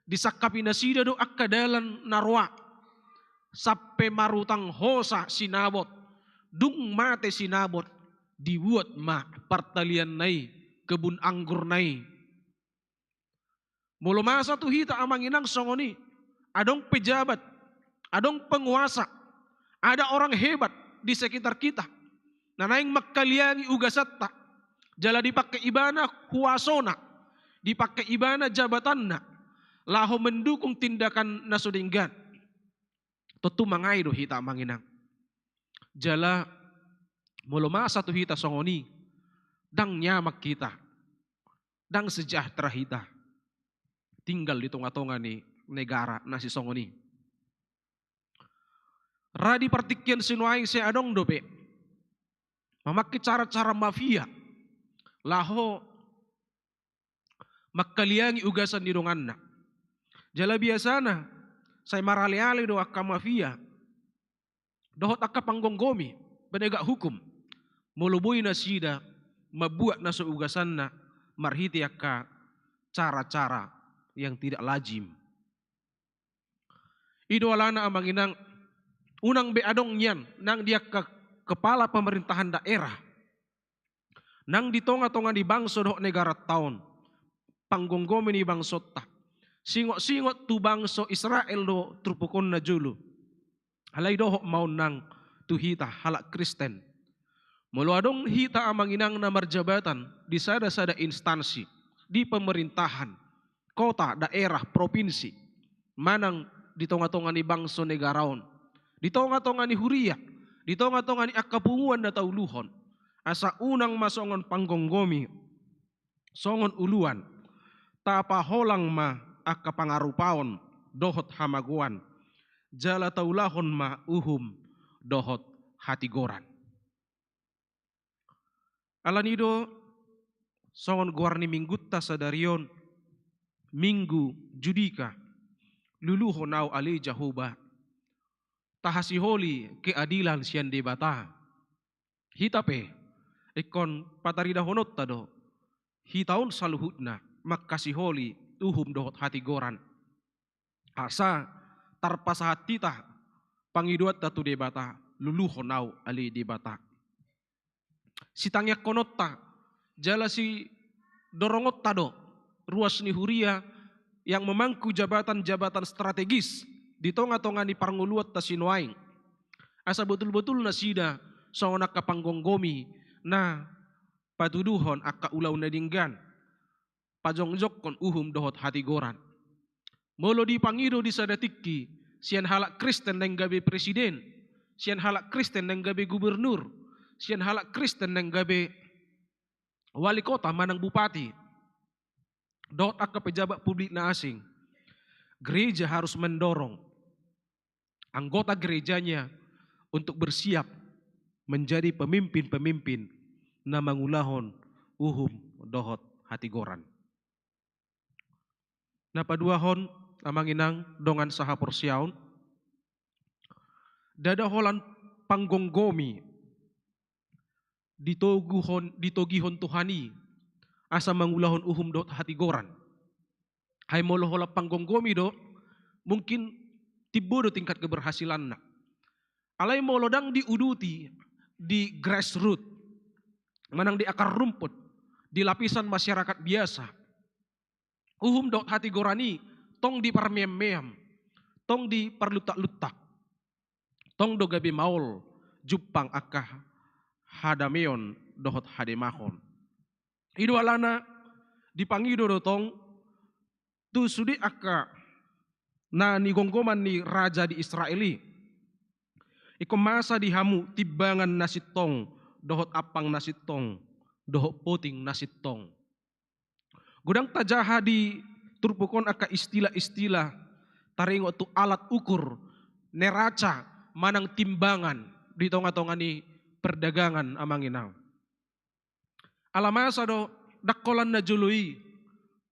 Disangkapi nasida do angka dalan na roa sampe marutang hosa si Nabot. Dung mate si Nabot, dibuat ma partalianna i, kebun anggurna i. Molo masa tu hita amang inang songon i, adong pejabat, adong penguasa, ada orang hebat di sekitar kita na naeng mangkaliangi ugasanta, jala dipake ibana huasona, dipake ibana jabatanna laho mendukung tindakan na so denggan. Tontu mangae do hita amang inang. Jala molo masa tu hita songon i, ndang nyaman hita, ndang sejahtera hita tinggal di tonga-tonga ni negara na sisongon i. Ra di partingkian sinuaeng sai adong dope mamake cara-cara mafia laho mangkaliangi ugasan ni donganna. Jala biasana sai marale-ale do angka mafia dohot angka panggomgomi penegak hukum molo boi nasida mambuat na so ugasanna marhite angka cara-cara yang tidak lazim. I do alana amang inang, unang be adong nian nang di angka kepala pemerintahan daerah Nang di tonga-tonga ni bangso dohot negaranta on, panggonggomi ni bangsonta. Singot-singot tu bangso Israel do turpuk on na jolo. Alai dohot ma on nang tu hita halak Kristen. Molo adong hita amang inang na marjabatan di sada-sada instansi, di pemerintahan, kota, daerah, propinsi, manang di tonga-tonga ni bangso negara on, di tonga-tonga ni huria, di tonga-tonga ni angka punguan na tauluhon, asa unang ma songon panggonggomi, songon uluan, tapaholang ma angka pangarupaon dohot hamagoan, jala taulahon ma uhum dohot hatigoran. Alani do, songon goar ni minggunta sadari on, Minggu Judika, luluhon ahu ale Jahowa, tahasiholi keadilan sian Debata. Hita pe, ingkon pataridahononta do, hita on saluhutna, manghasiholi uhum dohot hatigoran. Asa tarpasahat hita pangidoanta tu Debata, luluhon ahu ale Debata. Sitangiangkononta, jala sidorongonta do, ruas ni huria yang memangku jabatan-jabatan strategis di tonga-tonga ni parngoluanta sinuaeng. Asa botul-botul nasida songon angka panggonggomi na patuduhon angka ulaon na denggan, pajongjongkon uhum dohot hatigoran. Molo dipangido di sada tingki, sian halak Kristen naeng gabe presiden, sian halak Kristen naeng gabe gubernur, sian halak Kristen naeng gabe wali kota manang bupati, dohot angka pejabat publik na asing, gereja harus mendorong anggota gerejanya untuk bersiap menjadi pemimpin-pemimpin na mangulahon uhum dohot hatigoran. Na paduahon, amang inang dongan sahaporseaon, ndada holan panggonggomi ditoguhon, ditogihon Tuhan i asa mangulahon uhum dohot hatigoran. Ai molo holan panggonggomi do, mungkin timbo do tingkat keberhasilanna. Alai molo ndang diuduti di grassroot, manang di akar rumput, di lapisan masyarakat biasa, uhum dohot hatigoran i tong diparmeam-meam, tong diparluntak-luntak, tong do gabe maol jumpang angka hadameon dohot hademahon. I do alana dipangido do tong tu sude angka na nigomgoman ni raja di Israel i: Ingkon masa di hamu timbangan na sintong dohot ampang na sintong dohot poting na sintong. Godang tajaha di turpuk on angka istilah-istilah taringot tu alat ukur neraca manang timbangan di tonga-tonga ni perdagangan, amang inang. Ala masa do, ndang holan na jolo i,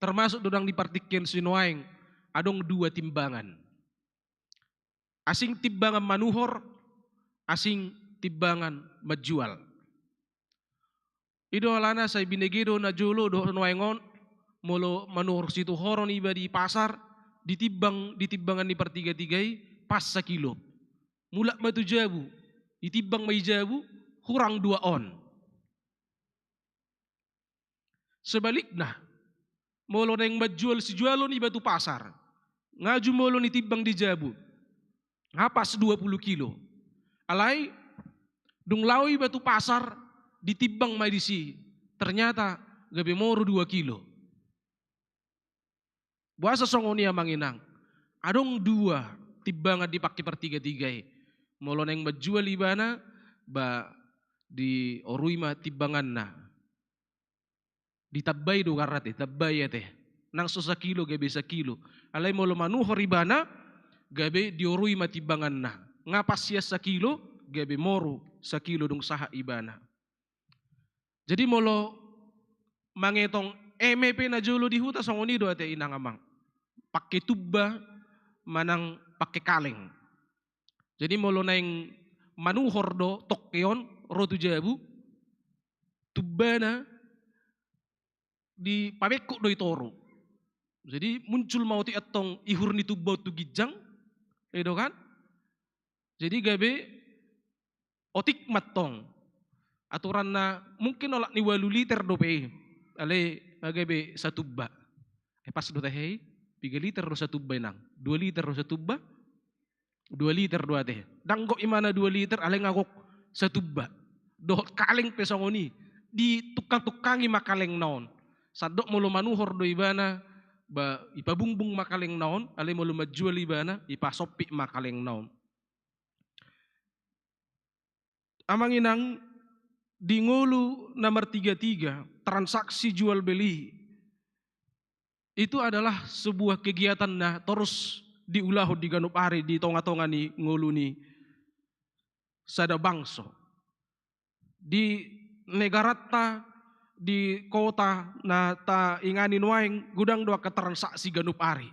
termasuk do ndang di partingkian sinuaeng, adong dua timbangan. Asing timbangan manuhor, asing timbangan manjual. I do alana sai binege do na jolo dohot nuaeng on, molo manuhor situhoron iba di pasar, ditimbang di timbangan ni partigatiga i, pas sakilo. Mulak ma tu jabu, ditimbang ma i jabu, hurang dua on. Sebalikna, molo naeng manjual sijualon iba tu pasar, nga jumolo ditimbang di jabu, nga pas dua pulu kilo. Alai dung laho iba tu pasar, ditimbang ma disi, ternyata gabe moru dua kilo. Boasa songon i, amang inang? Adong dua timbangan dipangke partigatiga i. Molo naeng manjual ibana, ba diorui ma timbanganna. Ditambai do goarna ate, tambai ate. Nang so sakilo gabe sakilo. Alai molo manuhor ibana, gabe diorui ma timbanganna. Nga pas sian sakilo, gabe moru sakilo dung sahat ibana. Jadi molo mangetong eme pe na jolo di huta songon i do ate, inang amang. Pangke tumba manang pangke kaleng. Jadi molo naeng manuhor do tongke on ro tu jabu, tumbana dipabengkok do i toru. Jadi muncul ma otik antong ihur ni tumba on tu ginjang, i do kan? Jadi gabe otik ma antong. Aturanna mungkin olat ni ualu liter dope i, alai nga gabe satumba. Eh, pas do tahe i, piga liter do satumba inang? Dua liter do satumba? Dua liter do ate. Ndang gok ibana dua liter, alai nga gok satumba. Dohot kaleng pe songon i. Ditungkang-tungkangi ma kalengna on. Sandok molo manuhor do ibana, ba, ipabungbung ma kalengna on, alai molo manjual ibana, ipasompit ma kalengna on. Amang inang, di ngolu na martiga-tiga, transaksi jual beli, itu adalah sebuah kegiatan na torus diulahon di ganup ari di tonga-tonga ni ngolu ni sada bangso. Di negaranta, di kota na taingani nuaeng, godang do angka transaksi ganup ari.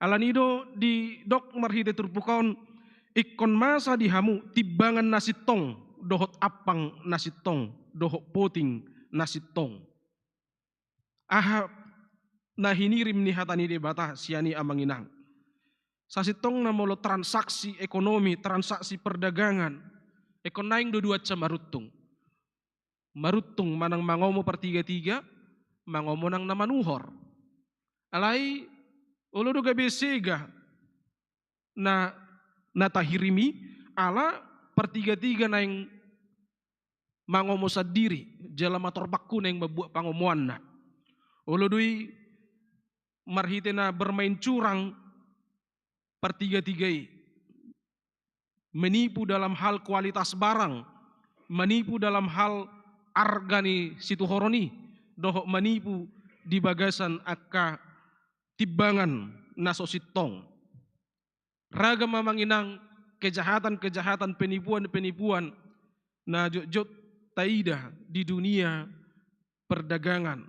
Alani do didok marhite turpuk on, ingkon masa di hamu timbangan na sintong dohot ampang na sintong dohot poting na sintong. Aha na hinirim ni hata ni Debata sian i amang inang? Sasintongna molo transaksi ekonomi, transaksi perdagangan, ingkon naeng do duansa maruntung. Maruntung manang mangomo partiga-tiga, mangomo nang na manuhor. Alai olo do gabe sega na, na tahirim i, ala partiga-tiga naeng mangomo sandiri, jala matorbanghu naeng mambuat pangomoanna. Olo do i marhite na bermain curang partiga-tiga i. Menipu dalam hal kualitas barang, menipu dalam hal arga ni situhoron i, dohot menipu di bagasan angka timbangan na so sintong. Ragam amang inang kejahatan-kejahatan, penipuan-penipuan na jotjot taida di dunia perdagangan.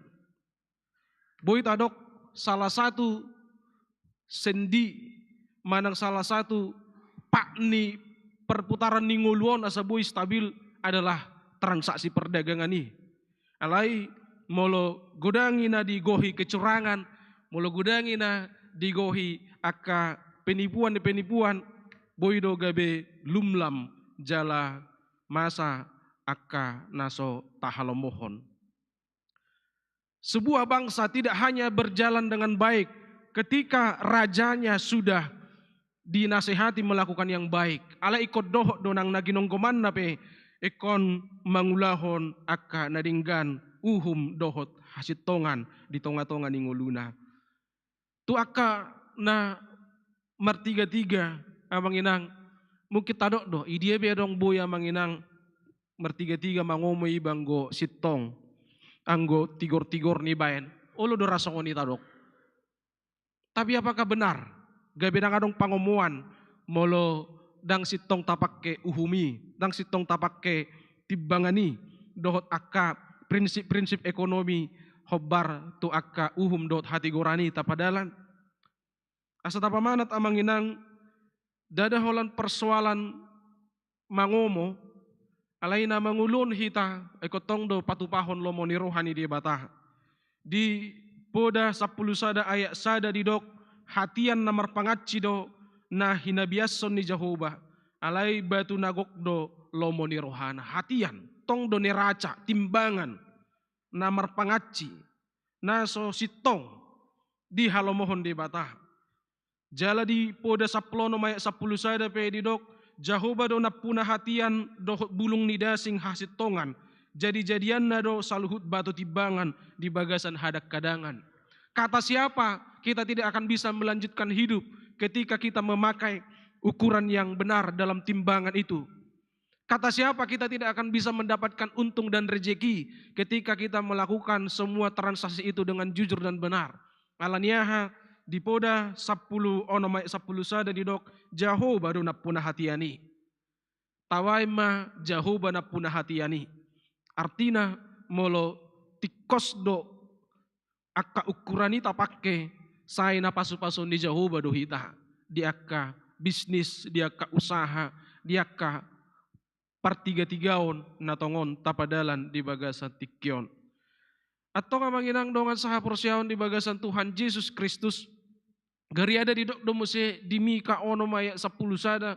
Boi tadok salah satu sendi manang salah satu pat ni perputaran ni ngolu on asa boi stabil adalah transaksi perdagangan i. Alai molo godang i na digohi kecurangan, molo godang i na digohi angka penipuan-penipuan, boi do gabe lumlam jala masa angka na so tahalomohon. Sebuah bangsa tidak hanya berjalan dengan baik ketika rajanya sudah dinasehati melakukan yang baik. Alai ingkon dohot do nang na ginonggomanna pe ingkon mangulahon angka na denggan uhum dohot hasintongan di tonga-tonga ni ngoluna. Tu angka na martiga-tiga, amang inang, mungkin tadok do, i dia be adong boi amang inang martiga-tiga mangomo iba anggo sintong, anggo tigor-tigor ni baen. Olo do ra songon i tadok. Tapi apakah benar? Gabe ndang adong pangomoan molo ndang sintong tapangke uhum i, ndang sintong tapangke timbangan i, dohot angka prinsip-prinsip ekonomi hombar tu angka uhum dohot hatigoran i tapadalan. Asa tapamanat amang inang, ndada holan persoalan mangomo, alai na mangolu on hita, ingkon tong do patupahon lomo ni roha ni Debata. Di Poda sampulu sada ayat sada didok, hatian na marpangansi do na hinabiashon ni Jahowa, alai batu na gok do lomo ni rohana. Hatian, tong do neraca, timbangan, na marpangansi, na so sintong dihalomohon Debata. Jala di Poda sampulu onom ayat sampulu sada pe didok, Jahowa do nampuna hatian dohot bulung ni dasing hasintongan, jadi-jadianna do saluhut batu timbangan di bagasan hadang-hadangan. Kata siapa kita tidak akan bisa melanjutkan hidup ketika kita memakai ukuran yang benar dalam timbangan itu? Kata siapa kita tidak akan bisa mendapatkan untung dan rejeki ketika kita melakukan semua transaksi itu dengan jujur dan benar? Alani aha? Di Poda sampulu onom ayat sampulu sada didok, Jahowa do nampuna hatian i. Tabaen ma Jahowa nampuna hatian i. Artina molo tingkos do angka ukuran i tapangke, sai na pasu-pasuon ni Jahowa do hita di angka bisnis, di angka usaha, di angka partiga-tigaon na tongon tapadalan di bagasan tingki on. Antong amang inang dongan sahaporseaon di bagasan Tuhan Jesus Kristus, gariada didok do muse di Mika onom ayat sampulu sada,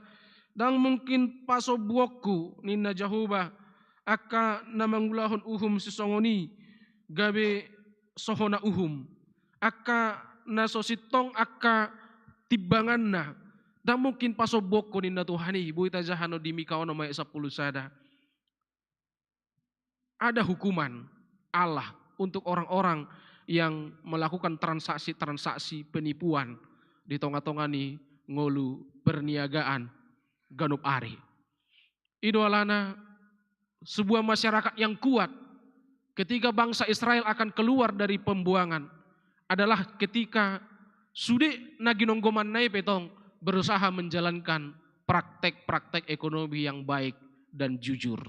ndang mungkin pasombuonku ninna Jahowa angka na mangulahon uhum sisongon i gabe so hona uhum, angka na so sintong angka timbanganna, ndang mungkin pasombuhon ninna Tuhan i. Boi tajaha on di Mika onom ayat sampulu sada. Ada hukuman Allah untuk orang-orang yang melakukan transaksi-transaksi penipuan di tonga-tonga ni ngolu perniagaan ganup ari. I do alana sebuah masyarakat yang kuat ketika bangsa Israel akan keluar dari pembuangan adalah ketika sude na ginonggomanna i pe tong berusaha menjalankan praktek-praktek ekonomi yang baik dan jujur.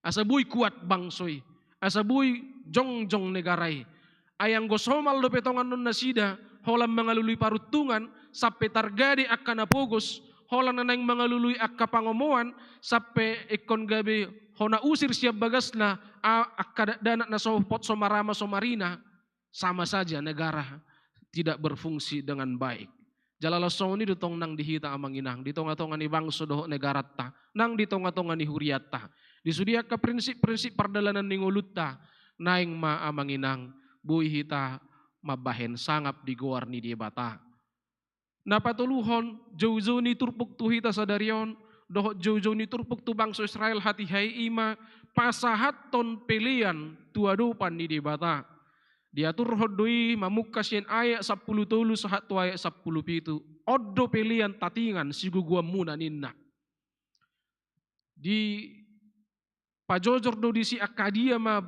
Asa boi kuat bangso i, asa boi jongjong negara i. Ai anggo somal dope tongon on nasida, holan mangalului paruntungan, sampe targade angka na pogos, holan na naeng mangalului angka pangomoan, sampe ingkon gabe hona usir sian bagasna, a-, angka dakdanak na so hot so marama so marina, sama saja negara tidak berfungsi dengan baik. Jala laos songon i do tong nang di hita amang inang, di tonga-tonga ni bangso dohot negaranta, nang di tonga-tonga ni hurianta, di sude angka prinsip-prinsip pardalanan ni ngolunta, naeng ma amang inang, boi hita mambahen sangap di goar ni Debata. Na patoluhon, joujou ni turpuk tu hita sadari on, dohot joujou ni turpuk tu bangso Israel hatiha i, i ma pasahathon pelean tu adopan ni Debata. Diaturhon do i mamungka sian ayat sampulu tolu sahat tu ayat sampulu pitu. On do pelean tatingan sigogoanmuna ninna. Dipajojor do disi angka dia ma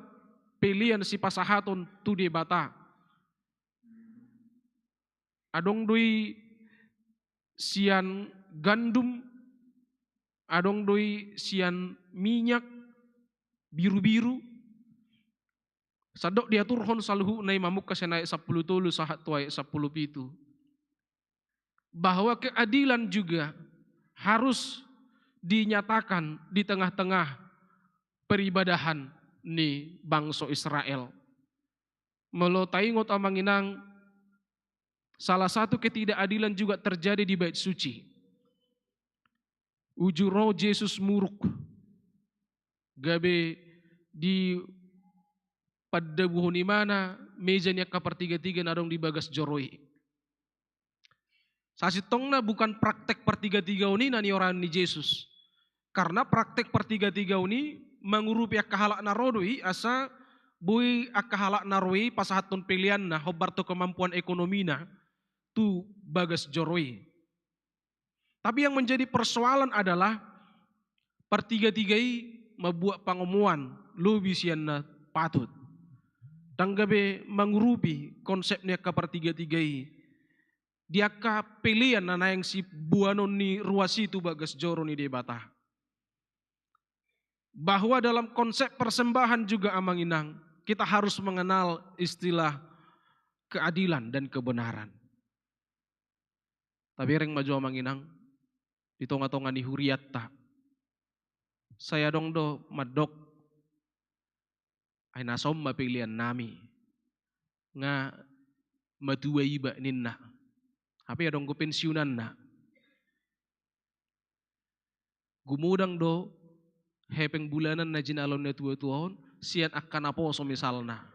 pelean sipasahaton tu Debata. Adong do i sian gandum, adong do i sian minyak biru-biru. Sandok diaturhon saluhutna i mamungka sian ayat sampulu tolu sahat tu ayat sampulu pitu, bahwa keadilan juga harus dinyatakan di tengah-tengah peribadahan ni bangso Israel. Molo taingot amang inang, salah satu ketidakadilan juga terjadi di Bait Suci. Uju ro Jesus muruk, gabe dipandabuhon ibana meja ni angka partiga-tiga na adong di bagas joro i. Sasintongna bukan praktek partiga-tiga on i na niorahan ni Jesus. Karna praktek partiga-tiga on i mangurupi angka halak na ro do i, asa boi angka halak na ro i pasahathon peleanna hombar tu kemampuan ekonomina tu bagas joro i. Tapi yang menjadi persoalan adalah partiga-tiga i mambuat pangomoan lobi sian na patut. Ndang gabe mangurupi konsep ni angka partiga-tiga i di angka pelean na naeng siboanon ni ruas i tu bagas joro ni Debata. Bahwa dalam konsep persembahan juga amang inang, kita harus mengenal istilah keadilan dan kebenaran. Tabereng ma jo amang inang, di tonga-tonga ni hurianta, sai adong do mandok, ai na son ma peleannami, nga matua iba ninna. Hape adong do pensiunanna. Gumodang do hepeng bulanan na jinalo ni natua-tua on sian angka naposo misalna.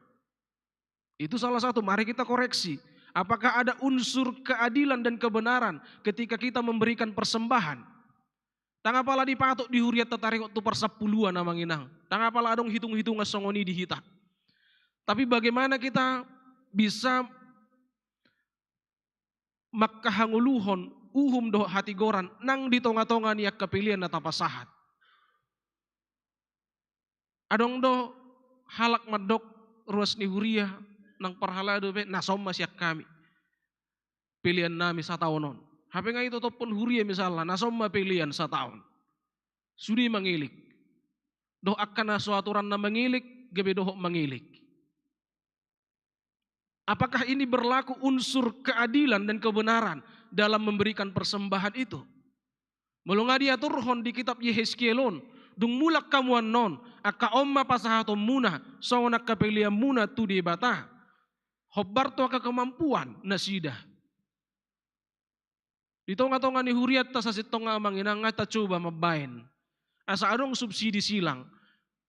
Itu salah satu, mari kita koreksi. Apakah ada unsur keadilan dan kebenaran ketika kita memberikan persembahan? Ndang apala dipatok di hurianta taringot tu parsampuluan amang inang. Ndang apala adong hitung-hitungan songon i di hita. Tapi bagaimana kita bisa mangkahangoluhon uhum dohot hatigoran nang di tonga-tonga ni angka pelean na tapasahat. Adong do halak mandok ruas ni huria nang parhalado pe, na son ma sian hami peleannami sataon on. Hape nga itotophon huria misalna, na son ma pelean sataon. Sude mangelek. Dohot angka na so aturanna mangelek, gabe dohot mangelek. Apakah ini berlaku unsur keadilan dan kebenaran dalam memberikan persembahan itu? Molo nga diaturhon di kitab Yehezkiel on, dung mulak hamu annon, angka on ma pasahatonmuna songon angka peleanmuna tu Debata, hombar tu angka kemampuan nasida. Di tonga-tonga ni hurianta sasintongna amang inang, nga tacoba mambaen asa adong subsidi silang.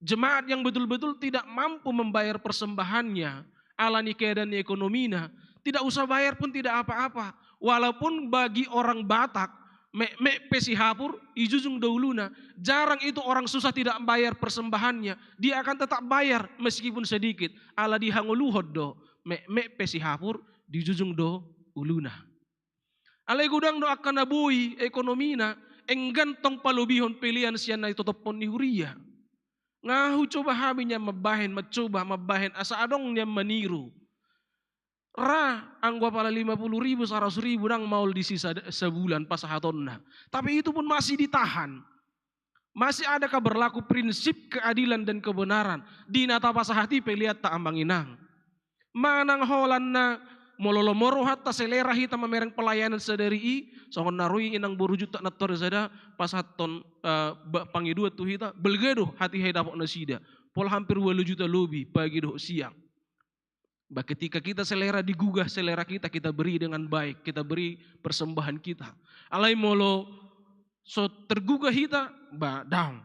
Jemaat yang betul-betul tidak mampu membayar persembahannya, ala ni keadaan ekonomina, tidak usah bayar pun tidak apa-apa. Walaupun bagi orang Batak, mekmek pe sihapur, dijujung do uluna. Jarang itu orang susah tidak bayar persembahannya. Dia akan tetap bayar meskipun sedikit. Ala dihangoluhon do, mekmek pe sihapur, dijujung do uluna. Alai godang do angka na boi ekonomina, enggan tong palobihon pelean sian na ditotophon ni huria. Nga hucoba hami nian mambahen, mancoba mambahen, asa adong nian maniru. Ra, anggo apala lima puluh ribu, saratus ribu, ndang maol disi sa-, sabulan pasahatonna. Tapi itu pun masih ditahan. Masih adakah berlaku prinsip keadilan dan kebenaran di na tapasahat i peleanta, amang inang? Manang holan na molo lomo rohanta, selera hita mamereng pelayanan sadari i, songon na ro i inang boru Juntak nantoari sada, pasahathon, eh, ba-, pangidoan tu hita, balga do hatiha didapot nasida. Pola hampir ualu juta lobi, pagi dohot siang. Ba, ketika kita selera digugah, selera kita, kita beri dengan baik, kita beri persembahan kita. Alai molo so tergugah hita, ba, daong.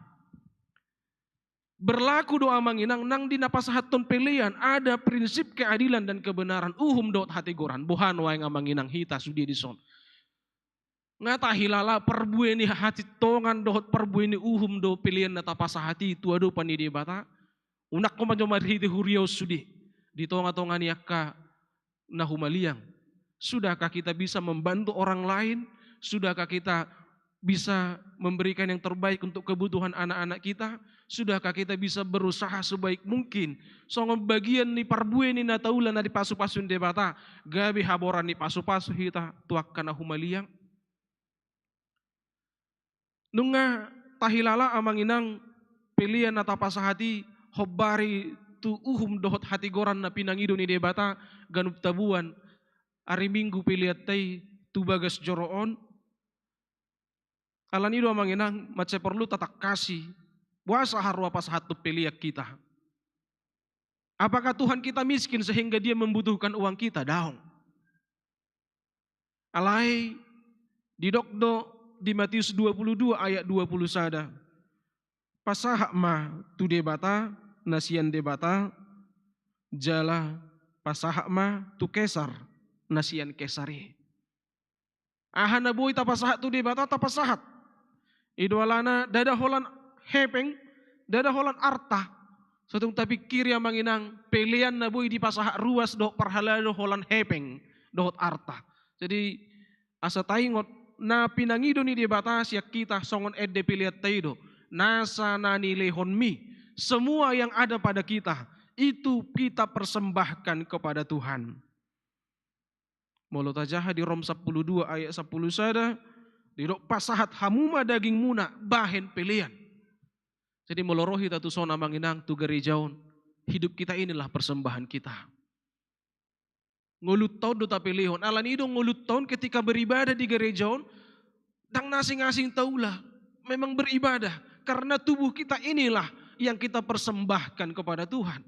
Berlaku do, amang inang, nang di na pasahathon pelean, ada prinsip keadilan dan kebenaran, uhum dohot hatigoran. Boha nuaeng, amang inang, hita sude dison? Nga tahilala parbue ni hasintongan dohot parbue ni uhum do pelean na tapasahat i tu adopan ni Debata? Unang ho ma jo marhite huria on sude di tonga-tonga ni angka na humaliang. Sudahkah kita bisa membantu orang lain? Sudahkah kita bisa memberikan yang terbaik untuk kebutuhan anak-anak kita? Sudahkah kita bisa berusaha sebaik mungkin songon bagian ni parbue ni na taula na dipasu-pasu ni Debata, gabe haboran ni pasu-pasu hita tu angka na humaliang? Nunga tahilala, amang inang, pelean na tapasahat i hombari tu uhum dohot hatigoran na pinangido ni Debata ganup tabuan ari Minggu peleanta i tu bagas joro on. Alani do, amang inang, mansai porlu tatangkasi, boasa haroa pasahathon pelean hita. Apakah Tuhan kita miskin sehingga Dia membutuhkan uang kita? Daong. Alai didok do di Matius dua puluh dua ayat dua puluh sada, "Pasahat ma tu Debata na sian Debata, jala pasahat ma tu Kesar na sian Kesar i." Aha na boi tapasahat tu Debata, tapasahat. I do alana ndada holan hepeng, ndada holan arta. Sotung tapingkiri, amang inang, pelean na boi dipasahat ruas dohot parhalado holan hepeng dohot arta. Jadi, asa taingot, na pinangido ni Debata sian hita songon ende peleanta i do, nasa na nilehonmi, semua yang ada pada kita, itu kita persembahkan kepada Tuhan. Molo tajaha di Rom sampulu dua ayat sampulu sada, didok, "Pasahat hamu ma dagingmuna bahen pelean." Jadi molo ro hita tuson, amang inang, tu gareja on, hidup kita inilah persembahan kita. Ngolunta on do tapelehon, alani i do ngolunta on ketika beribadah di gareja on, ndang na asing-asing taula, memang beribadah, karena tubuh kita inilah yang kita persembahkan kepada Tuhan.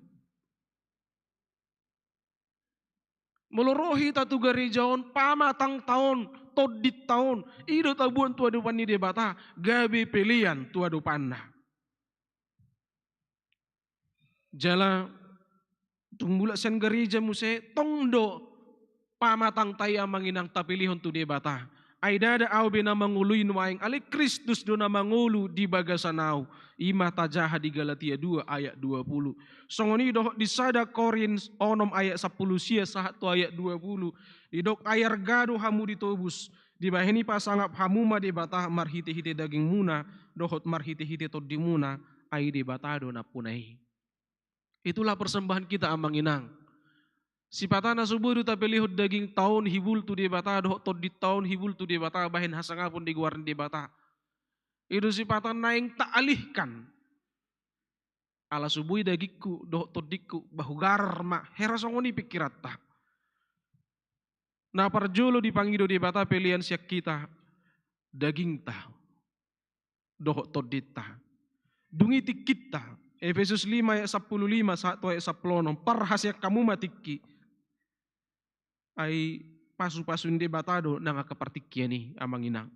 Molo ro hita tu gareja on, pamatangta on, tondinta on, i do taboan tu adopan ni Debata, gabe pelean tu adopanna. Jala tung mulak sian gareja muse, tong do pamatangta i, amang inang, tapelehon tu Debata. Ai ndada ahu be na mangolu i nuaeng, alai Kristus do na mangolu di bagasan ahu. I ma tajaha di Galatia dua ayat dua puluh. Songon i dohot di sada Korint onom ayat sampulu sia sahat tu ayat dua puluh. Didok, "Ai arga do hamu ditobus, dibahen i pasangap hamu ma Debata marhite-hite dagingmuna dohot marhite-hite tondimuna, ai Debata do nampuna i." Itulah persembahan kita, amang inang. Sipatana so boi do tapelehon dagingta on hibul tu Debata dohot tondinta on hibul tu Debata bahen hasangapon di goar ni Debata. I do sipata naeng taalihkan. Ala so boi dagingku dohot tondingku, ba hugarar ma, hera songon i pingkiranta. Na parjolo dipangido Debata pelean sian hita, dagingta dohot tondinta. Dung i tingkinta, Efesus lima ayat sampulu lima sahat tu ayat sampulu onom, "Parhasian hamu ma tingki." Ai pasu-pasu ni Debata do nang angka partingkian i, amang inang.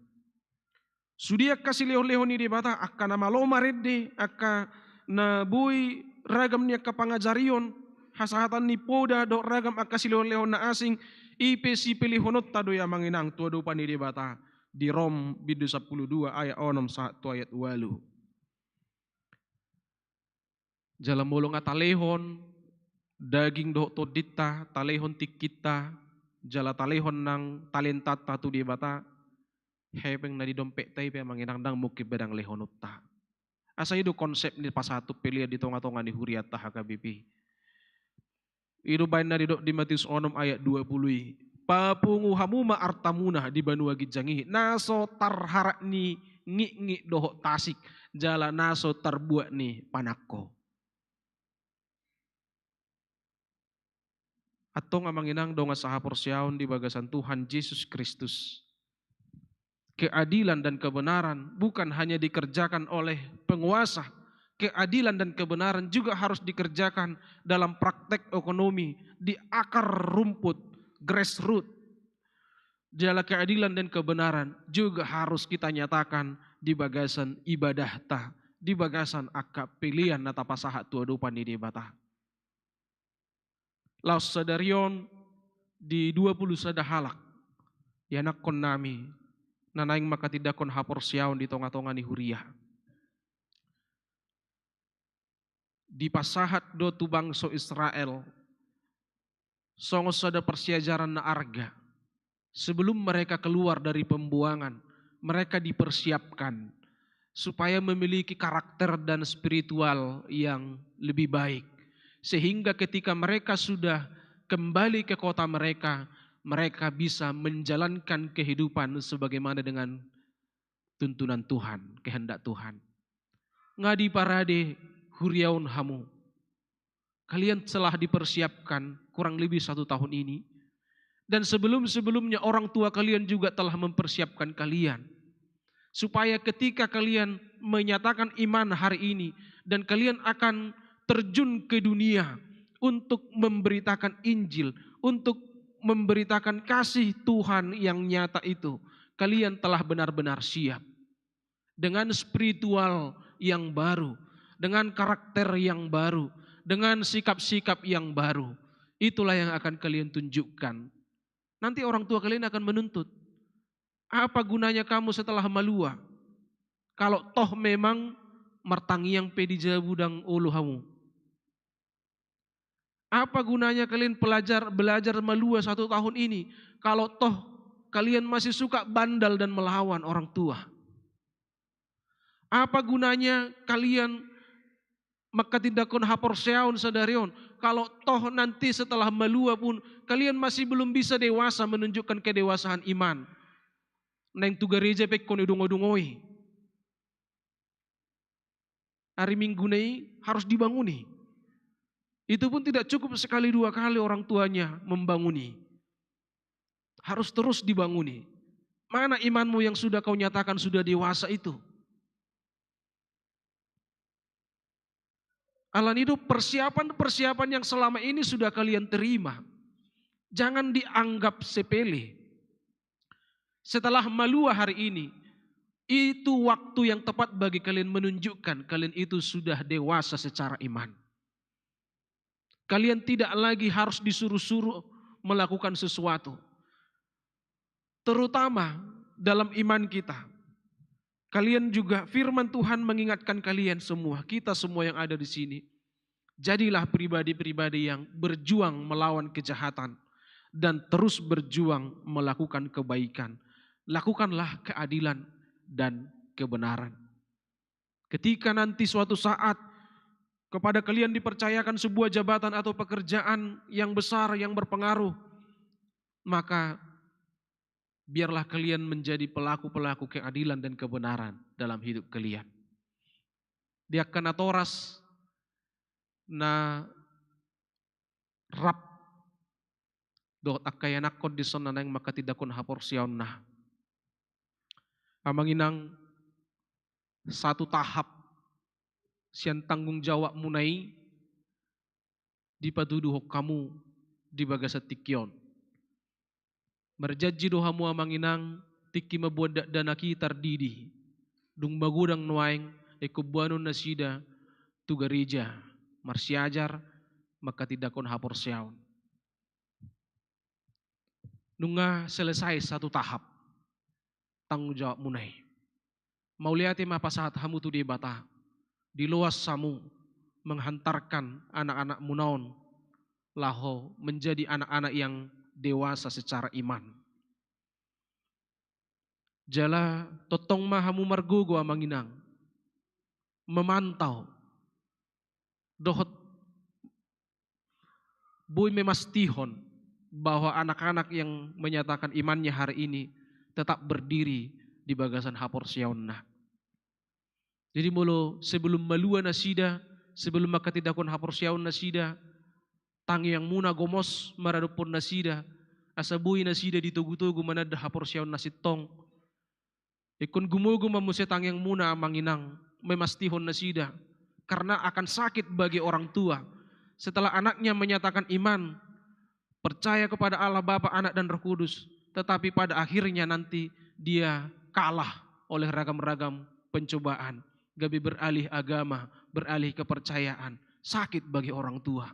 Sude angka silehon-lehon ni Debata, angka na malo marende, angka na boi ragam ni angka pangajarion, hasahatan ni poda dohot ragam angka silehonlehon na asing, i pe sipelehononta do i amang inang tu adopan ni Debata. Di Rom bindu sampulu dua ayat onom sahat tu ayat ualu. Jala molo nga talehon daging dohot tondinta, talehon tingkinta, jala talehon nang talentanta tu Debata, hepeng na di dompetta i pe amang inang ndang mungkin be ndang lehononta. Asa i do konsep ni pasahat tu pelean di tonga-tonga ni hurianta H K B P. I do baen na didok di Matius onom ayat dua pulu i. Papungu hamu ma artamuna di banua ginjang i, na so tarharat ni ngikngik dohot tasik, jala na so tarbuat ni panangko. Antong amang inang dongan sahaporseaon di bagasan Tuhan Jesus Kristus, keadilan dan kebenaran bukan hanya dikerjakan oleh penguasa. Keadilan dan kebenaran juga harus dikerjakan dalam praktek ekonomi, di akar rumput, grassroot. Jala keadilan dan kebenaran juga harus kita nyatakan di bagasan ibadahta, di bagasan angka pelean na tapasahat tu adopan ni Debata. Laos sadari on di dua pulu sada halak ianakkonnami na naeng manghatindanghon haporseaon di tonga-tonga ni huria. Dipasahat do tu bangso Israel songon sada parsiajaran na arga. Sebelum mereka keluar dari pembuangan, mereka dipersiapkan supaya memiliki karakter dan spiritual yang lebih baik. Sehingga ketika mereka sudah kembali ke kota mereka, mereka bisa menjalankan kehidupan sebagaimana dengan tuntunan Tuhan, kehendak Tuhan. Nga diparade huriaon hamu. Kalian telah dipersiapkan kurang lebih satu tahun ini. Dan sebelum-sebelumnya orang tua kalian juga telah mempersiapkan kalian. Supaya ketika kalian menyatakan iman hari ini dan kalian akan terjun ke dunia untuk memberitakan Injil, untuk memberitakan kasih Tuhan yang nyata itu, kalian telah benar-benar siap. Dengan spiritual yang baru, dengan karakter yang baru, dengan sikap-sikap yang baru. Itulah yang akan kalian tunjukkan. Nanti orang tua kalian akan menuntut, "Apa gunanya kamu setelah malua? Kalau toh memang martangiang pe di jabu ndang olo hamu." Apa gunanya kalian pelajar, belajar malua satu tahun ini, kalau toh kalian masih suka bandal dan melawan orang tua? Apa gunanya kalian manghatindanghon haporseaon sadari on, kalau toh nanti setelah malua pun kalian masih belum bisa dewasa menunjukkan kedewasaan iman? Naeng tu gareja pe ingkon didungoi-dungoi. Ari Minggu na i harus dibanguni. Itu pun tidak cukup sekali dua kali orang tuanya membanguni. Harus terus dibanguni. Mana imanmu yang sudah kau nyatakan sudah dewasa itu? Alani itu persiapan-persiapan yang selama ini sudah kalian terima, jangan dianggap sepele. Setelah malua hari ini, itu waktu yang tepat bagi kalian menunjukkan kalian itu sudah dewasa secara iman. Kalian tidak lagi harus disuruh-suruh melakukan sesuatu. Terutama dalam iman kita. Kalian juga, firman Tuhan mengingatkan kalian semua, kita semua yang ada di sini. Jadilah pribadi-pribadi yang berjuang melawan kejahatan dan terus berjuang melakukan kebaikan. Lakukanlah keadilan dan kebenaran. Ketika nanti suatu saat kepada kalian dipercayakan sebuah jabatan atau pekerjaan yang besar, yang berpengaruh, maka biarlah kalian menjadi pelaku-pelaku keadilan dan kebenaran dalam hidup kalian. Di angka natoras na rap dohot angka ianakkon dison na naeng manghatindanghon haporseaonna. Amang inang, satu tahap sian tanggung jawabmuna i dipatuduhon hamu di bagasan tingki on. Marjanji do hamu amang inang, tingki mamboan dakdanak i tardidi. Dung magodang nuaeng, ingkon boanon nasida tu gareja, marsiajar, mangkatindangkon haporseaon. Nunga selesai satu tahap tanggung jawabmuna i. Mauliate ma pasahat hamu tu Debata, diloas hamu menghantarkan anak-anakmuna on laho menjadi anak-anak yang dewasa secara iman. Jala tongtong ma hamu margogo, amang inang, memantau dohot boi memastihon bahwa anak-anak yang menyatakan imannya hari ini tetap berdiri di bagasan haporseaonna. Jadi molo sebelum malua nasida, sebelum mangkatindangkon haporseaon nasida, tangiangmuna gomos maradophon nasida, asa boi nasida ditogu-togu mananda haporseaon na sintong. Ingkon gumogo ma muse tangiangmuna, amang inang, memastihon nasida, karena akan sakit bagi orang tua setelah anaknya menyatakan iman, percaya kepada Allah Bapa, Anak, dan Roh Kudus, tetapi pada akhirnya nanti dia kalah oleh ragam-ragam pencobaan, gabe beralih agama, beralih kepercayaan. Sakit bagi orang tua.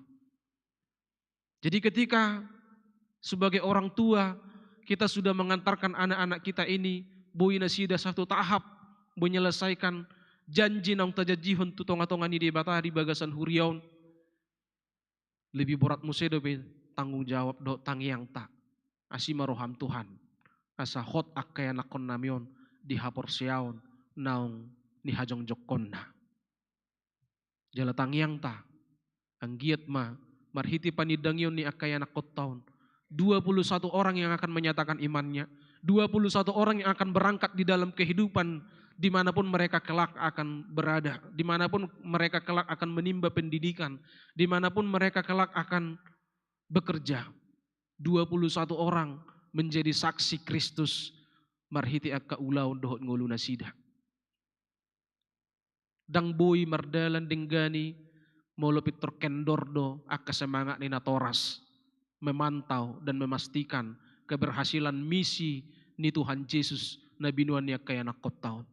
Jadi ketika sebagai orang tua kita sudah mengantarkan anak-anak kita ini, boi nasida satu tahap menyelesaikan janji naung tajanjihon tu tonga-tonga ni Debata di bagasan huria on, lebih borat muse dope tanggung jawab dohot tangiangta. Asi ma roham, Tuhan, asa hot angka ianakkonnami on di haporseaon naung nihajongjongkonna. Jala tangiangta anggiat ma marhite panindangion ni angka ianakkonta on, dua puluh satu orang yang akan menyatakan imannya, dua puluh satu orang yang akan berangkat di dalam kehidupan dimanapun mereka kelak akan berada, dimanapun mereka kelak akan menimba pendidikan, dimanapun mereka kelak akan bekerja. Dua puluh satu orang menjadi saksi Kristus marhite angka ulaon dohot ngolu nasida. Ndang boi mardalan denggan i molo pintor kendor do angka semangat ni natoras memantau dan memastikan keberhasilan misi ni Tuhan Jesus na binoan ni angka ianakkonta on.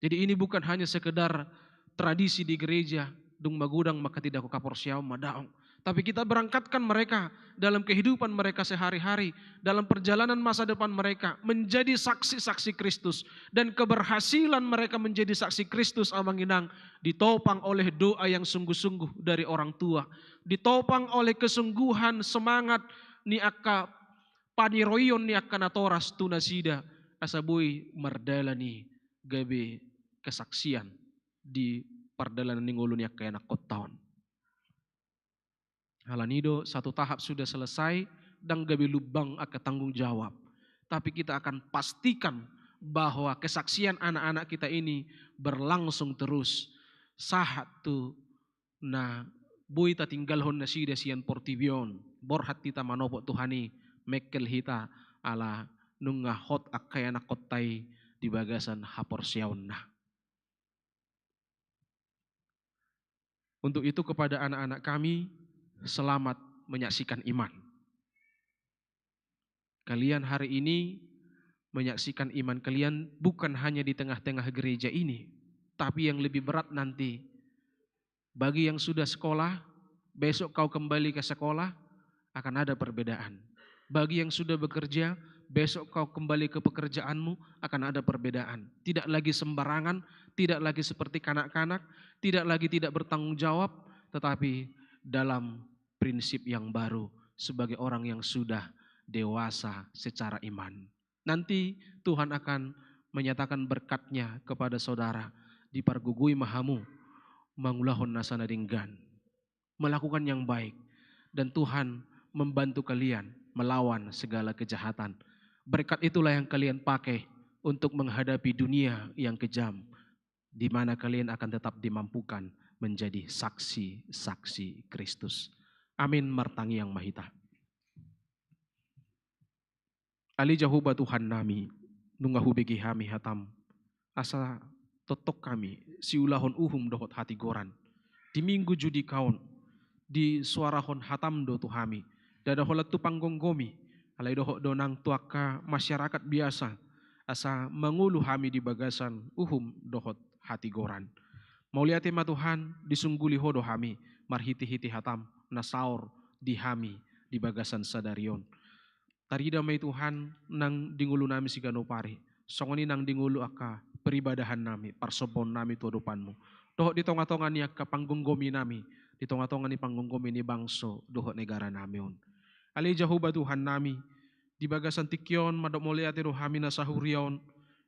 Jadi ini bukan hanya sekedar tradisi di gereja, dung magodang mangkatindangkon haporseaon ma, daong. Tapi kita berangkatkan mereka dalam kehidupan mereka sehari-hari, dalam perjalanan masa depan mereka, menjadi saksi-saksi Kristus. Dan keberhasilan mereka menjadi saksi Kristus, amang inang, ditopang oleh doa yang sungguh-sungguh dari orang tua, ditopang oleh kesungguhan semangat ni angka paniroion ni angka natoras tu nasida, asa boi mardalan i gabe kesaksian di pardalanan ni ngolu ni angka ianakkonta on. Alani do satu tahap sudah selesai, ndang gabe lumbang angka tanggung jawab. Tapi kita akan pastikan bahwa kesaksian anak-anak kita ini berlangsung terus sahat tu na boi tatinggalhon nasida sian portibi on. Borhat hita manopot Tuhan i, mengkel hita ala nunga hot angka ianakkonta i di bagasan haporseaonna. Untuk itu, kepada anak-anak kami, selamat menyaksikan iman. Kalian hari ini menyaksikan iman kalian bukan hanya di tengah-tengah gereja ini, tapi yang lebih berat nanti, bagi yang sudah sekolah, besok kau kembali ke sekolah, akan ada perbedaan. Bagi yang sudah bekerja, besok kau kembali ke pekerjaanmu, akan ada perbedaan. Tidak lagi sembarangan, tidak lagi seperti kanak-kanak, tidak lagi tidak bertanggung jawab, tetapi dalam prinsip yang baru sebagai orang yang sudah dewasa secara iman. Nanti Tuhan akan menyatakan berkat-Nya kepada saudara, dipargogoi ma hamu mangulahon nasa na denggan, melakukan yang baik, dan Tuhan membantu kalian melawan segala kejahatan. Berkat itulah yang kalian pakai untuk menghadapi dunia yang kejam, di mana kalian akan tetap dimampukan menjadi saksi-saksi Kristus. Amin. Martangiang ma hita. Ale Jahowa Tuhannami, nunga hubege hami hataM, asa tongtong hami siulahon uhum dohot hatigoran. Di Minggu Judika on, disuarahon hataM do tu hami, ndada holan tu panggomgomi, alai dohot do nang tu angka masyarakat biasa, asa mangolu hami di bagasan uhum dohot hatigoran. Mauliate ma Tuhan, disungguli Ho do hami marhite-hite hataM na saor di hami di bagasan sadari on. Tarida ma i Tuhan nang di ngolunami siganup ari, songon i nang di ngolu angka peribadahan nami, parsombaon nami tu adopanMu, dohot di tonga-tonga ni angka panggomgomi nami, di tonga-tonga ni panggomgomi ni bangso dohot negara nami on. Ale Jahowa Tuhan nami, di bagasan tingki on mandok mauliate do hami na sahuria on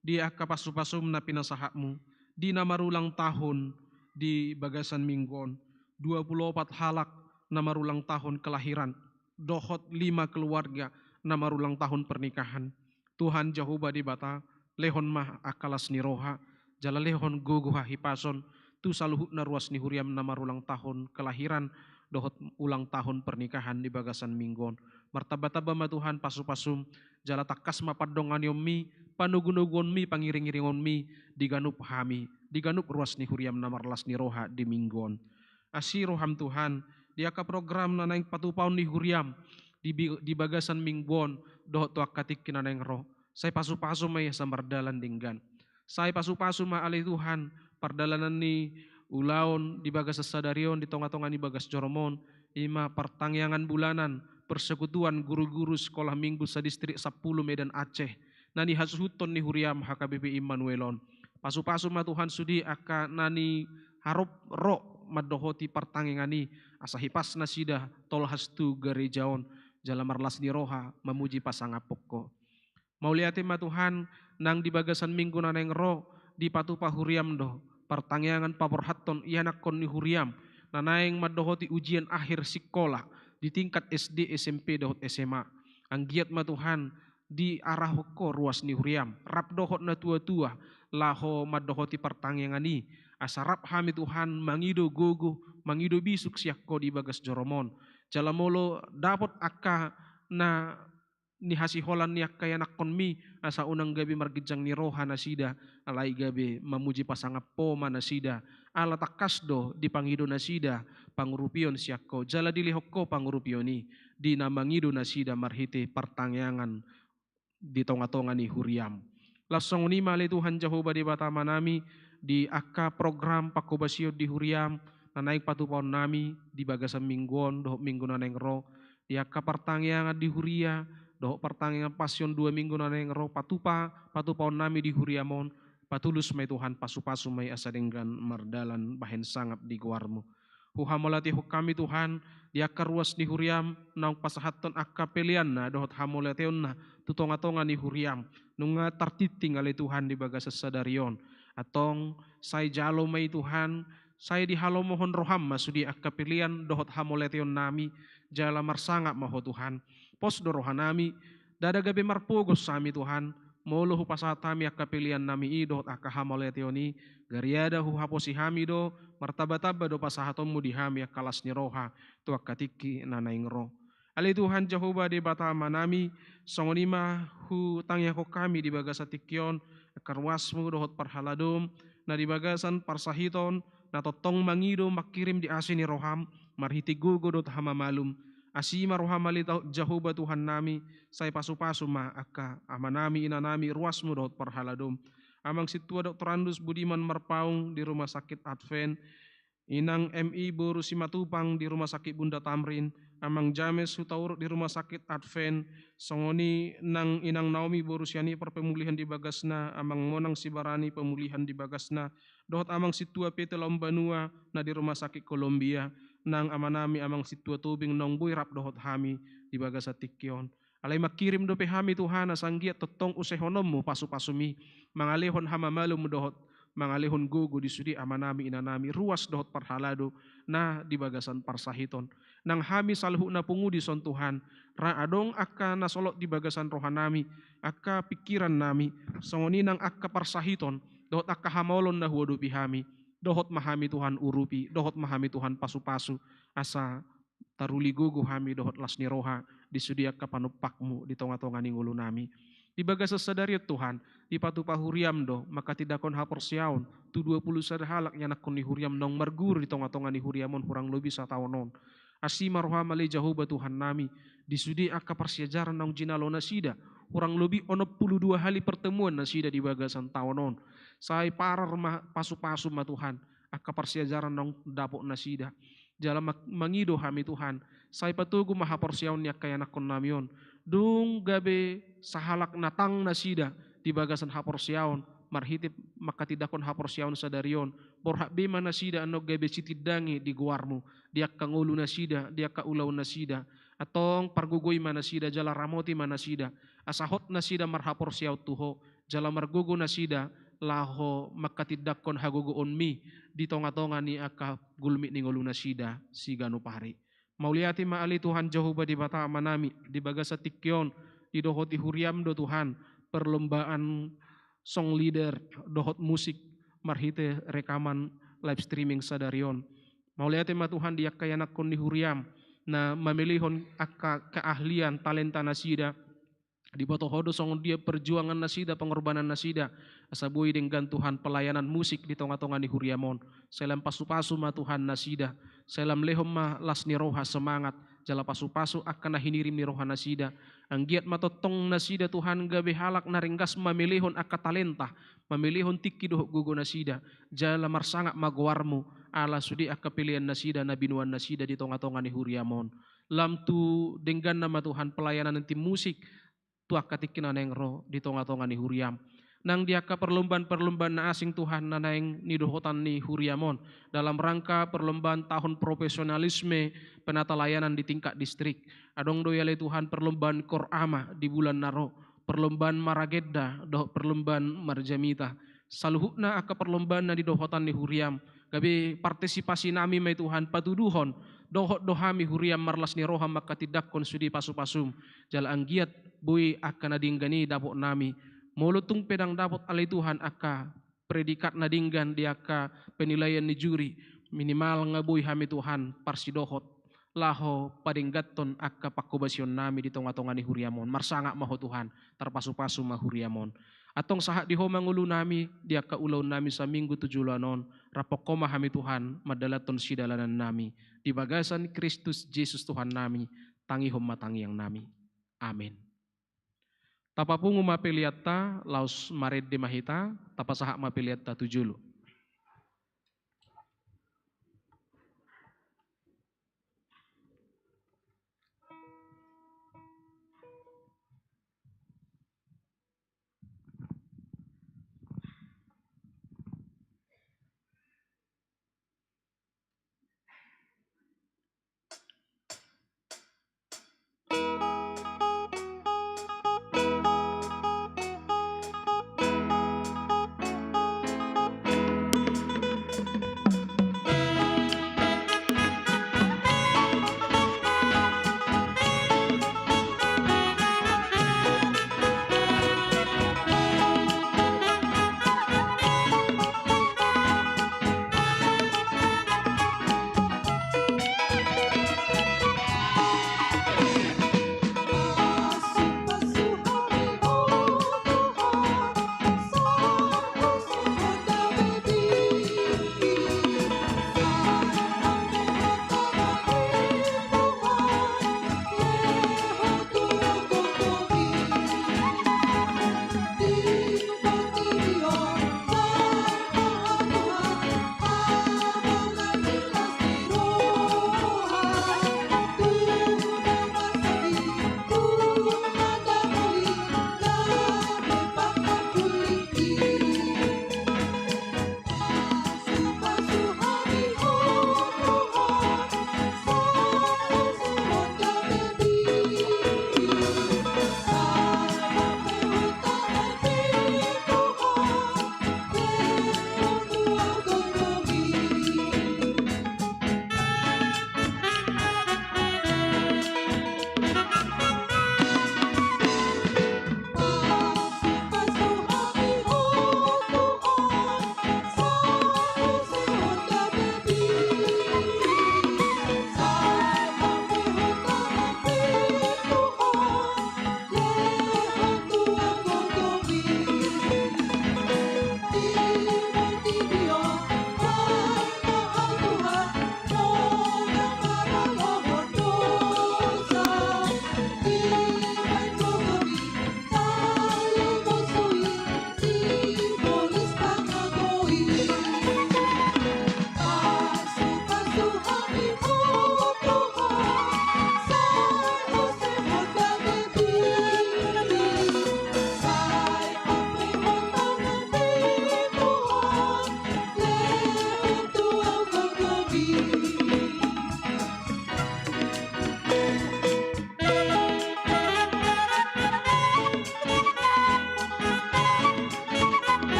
di angka pasu-pasuM na pinasahatMu di na marulang tahun di bagasan minggu on, dua puluh opat halak na marulang tahun kelahiran, dohot lima keluarga na marulang tahun pernikahan. Tuhan Jahowa Debata, lehon ma angka las ni roha, jala lehon gogo hahipason tu saluhutna ruas ni huriaM na marulang tahun kelahiran dohot ulang tahun pernikahan di bagasan minggu on. Martamba-tamba ma Tuhan pasu-pasuM, jala tangkas ma pandonganionMi, panogu-noguonMi, pangiring-iringonMi di ganup hami, di ganup ruas ni huriaM na marlas ni roha di minggu on. Asi rohaM Tuhan, di angka program na naeng patupaon ni huriaM di bi-, di bagasan minggu on dohot tu angka tingki na naeng ro. Sai pasu-pasu ma i asa mardalan denggan. Sai pasu-pasu ma ale Tuhan pardalanan ni ulaon di bagasan sadari on di tonga-tonga ni bagas joroM on, i ma partangiangan bulanan Persekutuan Guru-guru Sekolah Minggu Sadistrik Sampulu Medan Aceh na nihasuhuthon ni huriaM H K B P Immanuel on. Pasu-pasu ma Tuhan sude angka na niharap ro mandohoti partangiangan i, asa hipas nasida tolhas tu gareja on, jala marlas ni roha mamuji pasangaphon Ho. Mauliate ma Tuhan, nang di bagasan minggu na naeng ro, dipatupa huriaM do partangiangan paborhathon ianakhon ni huriaM na naeng mandohoti ujian akhir sikola di tingkat S D, S M P dohot S M A. Anggiat ma Tuhan, diarahon Ho ruas ni huriaM rap dohot natua-tua laho mandohoti partangiangan i, asa rap hami Tuhan mangido gogo, mangido bisuk sian Ho di bagas joroM on. Jala molo dapot angka na nihasiholan ni angka ianakhonMi, asa unang gabe marginjang ni roha nasida, alai gabe mamuji pasangap Ho ma nasida, ala tangkas do dipangido nasida pangurupion sian Ho, jala dilehon Ho pangurupion i di na mangido nasida marhite partangiangan di tonga-tonga ni huriaM. Laos songon i ma ale Tuhan Jahowa Debata Amanami, di angka program pangkobasion di huriaM na naeng patupaonnami di bagasan minggu on dohot minggu na naeng ro, di angka partangiangan di huria dohot partangiangan pasion dua minggu na naeng ro, patupa, patupaonnami di huriaM on, patulus ma i Tuhan, pasu-pasu ma i asa denggan mardalan bahen sangap di goarMu. Huhamauliatehon hami Tuhan, di angka ruas ni huriaM, naung pasahathon angka peleanna dohot hamauliateonna tu tonga-tonga ni huriaM, nunga tartingting ale Tuhan di bagasan sadari on. Antong, sai jalo ma i Tuhan, sai dihalomohon rohaM ma sude angka pelean dohot hamauliateonnami, jala marsangap ma Ho Tuhan. Pos do rohanami, ndada gabe marpogos hami Tuhan, molo hupasahat hami angka peleannami i dohot angka hamauliateon i, gariada huhaposi hami do, martamba-tamba do pasahatonMu di hami angka las ni roha tu angka tingki na naeng ro. Ale Tuhan Jahowa Debata Amanami, songon i ma hutangiangkon hami di bagasan tingki on angka ruasMu dohot parhaladoM na di bagasan parsahiton, na tongtong mangido mangkirim di asi ni rohaM marhite gogo dohot hamamalum. Asi ma rohaM ale Jahowa Tuhannami, sai pasu-pasu ma angka amanami, inanami, ruasMu dohot parhaladoM. Amang Sintua Doktorandus Budiman Marpaung di Rumah Sakit Advent, Inang M I boru Simatupang di Rumah Sakit Bunda Tamrin, Amang James Hutauruk di Rumah Sakit Advent, songon i nang Inang Naomi boru Sianipar pemulihan di bagasna, Amang Monang Sibarani pemulihan di bagasna, dohot Amang Sintua Peter Laumbanua na di Rumah Sakit Kolombia, nang amanami Amang Sintua Tobing naung boi rap dohot hami di bagasan tingki on. Alai mangkirim dope hami Tuhan, asa anggiat tongtong usehononMu pasu-pasuMi, mangalehon hamamalum dohot mangalehon gogo di sude amanami, inanami, ruas dohot parhalado na di bagasan parsahiton. Nang hami saluhut na pungu dison Tuhan, ra adong angka na solot di bagasan rohanami, angka pingkirannami, songon i nang angka parsahiton dohot angka hamaolon na huadopi hami, dohot ma hami Tuhan urupi, dohot ma hami Tuhan pasu-pasu, asa taruli gogo hami dohot las ni roha di sude angka panumpakMu di tonga-tonga ni ngolunami. Di bagasan sadari on Tuhan, dipatupa huriaM do mangkatindangkon haporseaon tu dua pulu sada halak ianakhon ni huriaM naung marguru di tonga-tonga ni huriaM on hurang lobi sataon on. Asi ma rohaM ale Jahowa Tuhannami, di sude angka parsiajaran naung jinalo nasida, hurang lobi onom pulu dua hali pertemuan nasida di bagasan taon on. Sai parar ma, pasu-pasu ma Tuhan, angka parsiajaran naung dapot nasida. Jala ma-, mangido hami Tuhan, sai patogu ma haporseaon ni angka ianakkonnami on. Dung gabe sahalak na tang nasida di bagasan haporseaon, marhite mangkatindangkon haporseaon sadari on, borhat be ma nasida annon gabe sitindangi di goarmu, di angka ngolu nasida, di angka ulaon nasida. Antong pargogoi ma nasida, jala ramoti ma nasida, asa hot nasida marhaporseaon tu Ho, jala margogo nasida laho mangkatindangkon hagogoonmi di tonga-tonga ni angka gulmit ni ngolu nasida siganup ari. Mauliate ma ale Tuhan Jahowa Debata Amanami, di bagasan tingki on didohoti huriam do Tuhan perlombaan song leader dohot musik marhite rekaman live streaming sadari on. Mauliate ma Tuhan di angka ianakkon ni huriam na mamelehon angka keahlian talenta nasida. Diboto Ho do songon dia perjuangan nasida, pengorbanan nasida, asa boi denggan Tuhan pelayanan musik di tonga-tonga ni huriam on. Sai lam pasu-pasu ma Tuhan nasida, sai lam lehon ma las ni roha, semangat, jala pasu-pasu angka na hinirim ni roha nasida. Anggiat ma tongtong nasida Tuhan gabe halak na ringgas mamelehon angka talenta, mamelehon tingki dohot gogo nasida, jala marsangap ma goarmu ala sude angka pelean nasida na binoan nasida di tonga-tonga ni huriam on. Lam tu dengganna ma Tuhan pelayanan ni tim musik tu angka tingki na naeng ro di tonga-tonga ni huriam. Nang di angka perlombaan-perlombaan na asing Tuhan na naeng nidohotan ni huriam on dalam rangka perlombaan tahun profesionalisme penata layanan di tingkat distrik. Adong do i ale Tuhan perlombaan Kor Ama di bulan na ro, perlombaan Maragenda dohot perlombaan Marjamita. Saluhutna angka perlombaan na nidohotan ni huriam, gabe partisipasinami ma i Tuhan patuduhon, dohot do hami huriam marlas ni roha mangkatindangkon sude pasu-pasum, jala anggiat boi angka na denggan i dapotnami. Molo tung pe ndang dapot ale Tuhan angka predikat na denggan di angka penilaian ni juri, minimal nga boi hami Tuhan parsidohot laho padengganhon angka pangkobasionnami di tonga-tonga ni huriam on. Marsangap ma Ho Tuhan, tarpasu-pasu ma huriam on. Antong sahat di Ho ma ngolunami di angka ulaonnami saminggu tu joloan on, raphon Ho ma hami Tuhan mandalanhon sidalanannami. Di bagasan Kristus Jesus Tuhannami, tangihon ma tangiangnami. Amen. Tapapungu ma peleanta, laos marende ma hita, tapasahat ma peleanta tu jolo.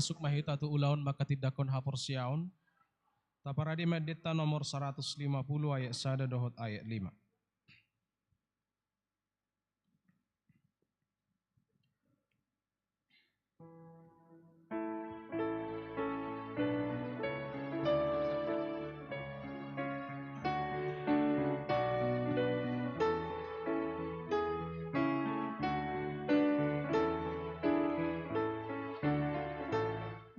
Masuk ma hita tu ulaon manghatindanghon haporseaon. Taparade ma endenta nomor saratus lima pulu ayat sada dohot ayat lima.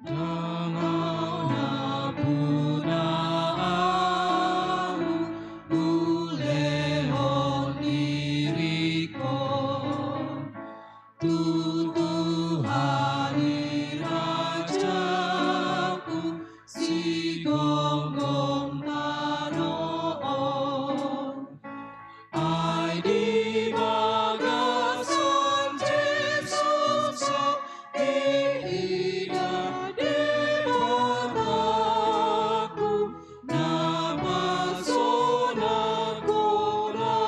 Ndang ahu na puna ahu, hulehon diringkon tu Tuhan i rajaku, sigomgom tano on. Ai di bagasan Jesus huida Debataku na pasonang hona.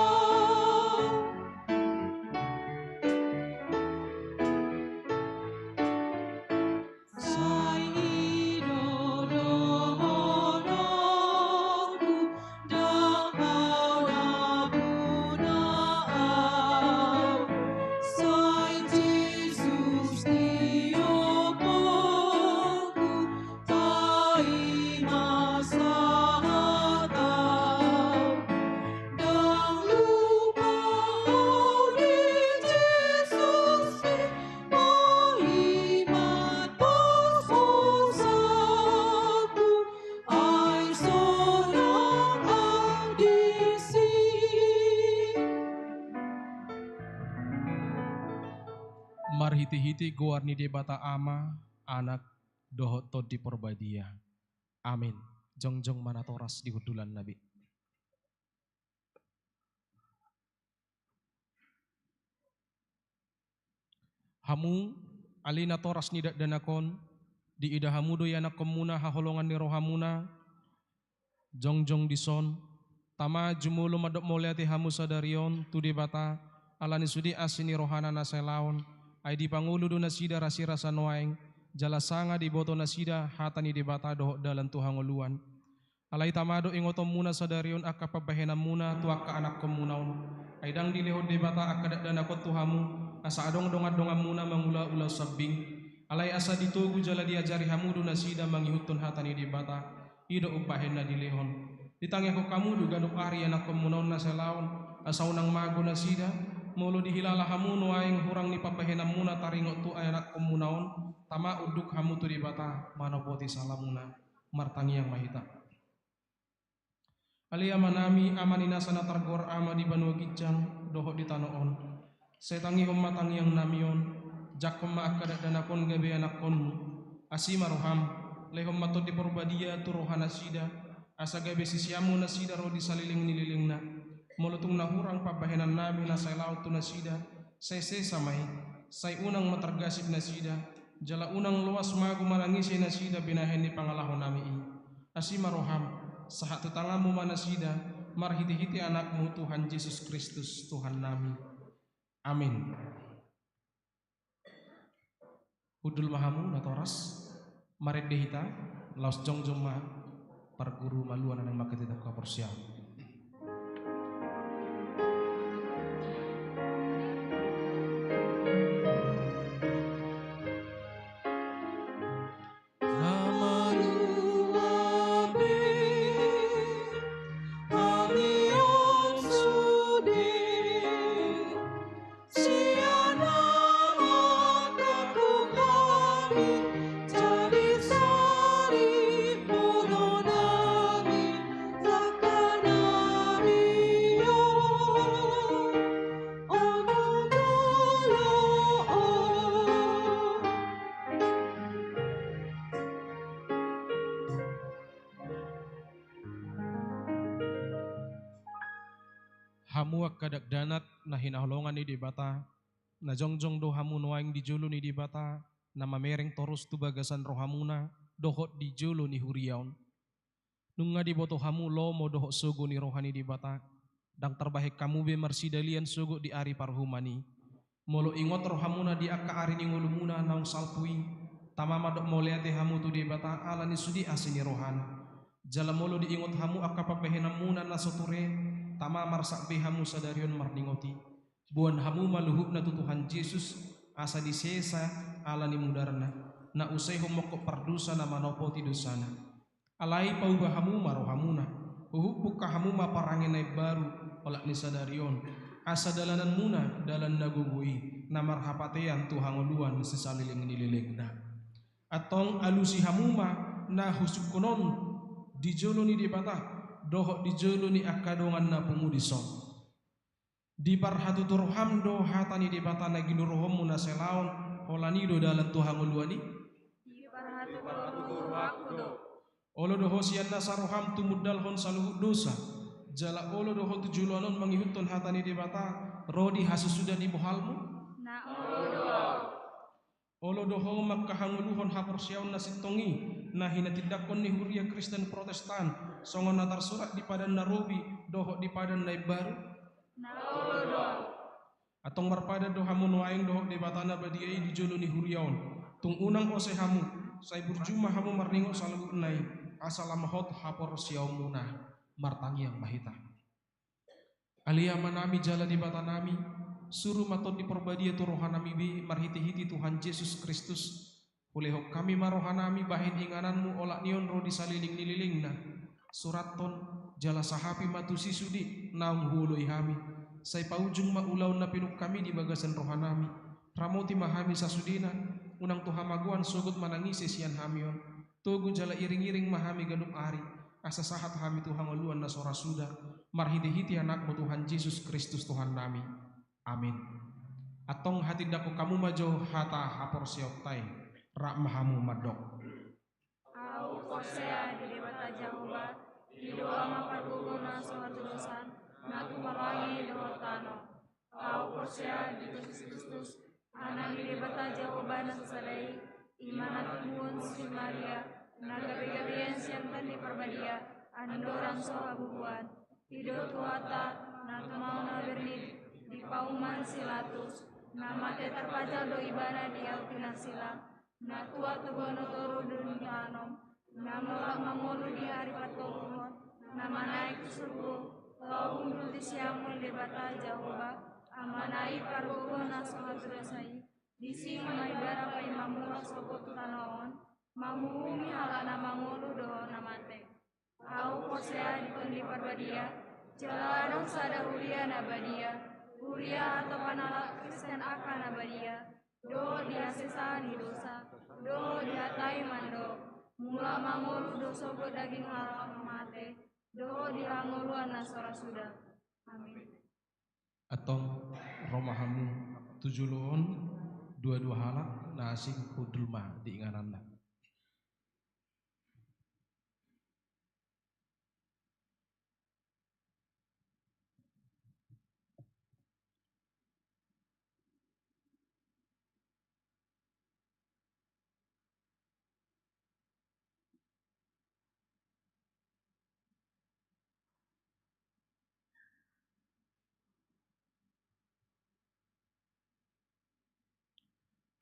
Sai i do dohononku, ndang ahu na puna ahu, sai Jesus tiopongku, paima sahat ahu. Ndang lupa ahu di Jesus i, paima pos dosaku, ai sonang ahu disi. Marhitehite goar ni Debata Ama, Anak, dohot Tondi Porbadia. Amin. Jongjong ma natoras di hundulanna be. Hamu, ale natoras ni dakdanak on, diida hamu do ianakkonmuna haholongan ni rohamuna, jongjong dison, tama jumolo mandok mauliate hamu sadari on tu Debata, ala ni sude asi ni rohana na salaon, ai dipangolu do nasida rasirasa nuaeng, jala sanga diboto nasida hata ni Debata dohot dalan tu hangoluan. Alai tama do ingotonmuna sadari on angka pambahenanmuna tu angka anakkonmuna on. Ai ndang dilehon Debata angka dakdanak on tu hamu, asa adong dongandonganmuna mangula ulaon sambing. Alai asa ditogu jala diajari hamu do nasida mangihuthon hata ni Debata. I do umbahen na dilehon. Ditangihon hamu do ganup ari anakkonmuna on na salaon, asa unang mago nasida, molo dihilala hamu nuaeng hurang ni pambahenanmuna taringot tu anakkonmuna on, tama unduk hamu tu Debata manopoti salamuna. Martangiang ma hita. Ale Amanami, Ama ni nasa na targoar Ama di banua ginjang dohot di tano on. Sai tangihon ma tangiangnami on, jangkon ma angka dakdanak on gabe anakkonmu. Asi ma roham, lehon ma Tondi Porbadia tu roha nasida, asa gabe siseanmu nasida ro di saleleng ni lelengna. Molo tung na hurang pambahenannami na sai laho tu nasida, sai sesa ma i, sai unang ma targasip nasida, jala unang loas mago manangisi nasida binahen ni pangalahonami i. Asi ma roham, sahat tu tanganmu ma nasida, marhitehite Anakmu Tuhan Jesus Kristus, Tuhannami. Amin. Hundul ma hamu natoras, marende hita, laos jongjong ma parguru malua na naeng mangkatitahon haporseaon. Na malua be hami on sude, sian na mangkangkung hami, jadi soripada nami, langka nami on, on tu jolo on. Hamu angka dakdanak na hinaholongan ni Debata, na jongjong do hamu nuaeng di jolo ni Debata, na mamereng torus tu bagasan rohamuna, dohot di jolo ni huria on. Nunga diboto hamu lomo dohot sogo ni roha ni Debata, ndang tarbahen hamu be marsidalian sogot di ari parhumana i. Molo ingot rohamuna di angka ari ni ngolumuna naung salpu i, Tama mandok mauliate hamu tu Debata ala ni sude asi ni rohana. Jala molo diingot hamu angka pambahenanmuna na so ture, tama marsak be hamu sadari on marningot i. Boan hamu ma luhutna tu Tuhan Jesus, asa disesa ala ni mudarna, na useihon mongkop pardosa na manopoti dosana. Alai pauba hamu ma rohamuna, huhut bungka hamu ma parange na imbaru, olat ni sadari on, asa dalananmuna dalan na gogo i, na marhapatean tu hangoluan sisaleleng ni lelengna. Antong alusi hamu ma na husungkun on di jolo ni Debata, dohot di jolo ni angka dongan na pungu dison. Diparhatutu roham do hata ni Debata na ginuruhonmu na salaon, holan i do dalan tu hangoluan i? Diparhatutu rohangku do. Olo do ho sian nasa roham tumundalhon saluhut dosa, jala olo do ho tu joloan on mangihuthon hata ni Debata, ro di hasusuda ni bohalmu? Na olo do. Olo do ho mangkahangoluhon haporseaon na sintong i, na hinatindangkon ni huria Kristen Protestan, songon na tarsurat di Padan na Robi dohot di Padan na Imbaru? Na olo do. Antong marpadan do hamu nuaeng dohot Debata na badia i di jolo ni huria on. Tung unang ose hamu, sai burju ma hamu marningot saluhutna i, asa lam hot haporseaonmuna. Martangiang ma hita. Ale Amanami jala Debatanami, suru ma Tondi Parbadia tu rohanami be marhitehite Tuhan Jesus Kristus, hulehon hami ma rohanami bahen ingananmu olat ni on ro di saleleng ni lelengna. Surathon jala sahapi ma tusi sude naung huoloi hami, sai paujung ma ulaon na pinungka-Mi di bagasan rohanami. Ramoti ma hami sasudena, unang tu hamagoan sogot manang ise sian hami on. Togu jala iring-iring ma hami ganup ari, asa sahat hami tu hangoluan na so ra suda, marhitehite AnakMu Tuhan Jesus Kristus Tuhannami. Amin. Antong hatindangkon hamu ma jo hata haporseaonta i, rap ma hamu mandok. Ahu porsea di Debata Jahowa, di do Ama pargogo na so hatudosan, na tumorang i dohot tano. Ahu porsea di Jesus Kristus, Anak ni Debata Jahowa na sasada i, i ma na tubuhon si Maria, na gabe-gabean sian Tondi Parbadia, andorang so habubuhan. I do Tuhanta, na tumaon na bernit, di pauman si Latus, na mate tarpajal do ibana di ahu pinarsilang, na tuat tu bonotoru dung dihanom, na mulak mangolu di ari partoguhon, na manaek tu surgo, laho hundul di siamun Debata Jahowa, Amana i pargogo na so hatudosan i, disi ma ibana paima mulak sogot tu tano on, manguhumi halak na mangolu dohot na mate. Ahu porsea di Tondi Parbadia, jala adong sada huria na badia, huria hatopan halak Kristen angka na badia, dohot di hasesaan ni dosa, dohot di hata i mandok, mulak mangolu do sogot daging halak na mate, dohot di hangoluan na so ra suda. Amin. Antong ro ma hamu tu jolo on, dua-dua halak na asing hundul ma di ingananna.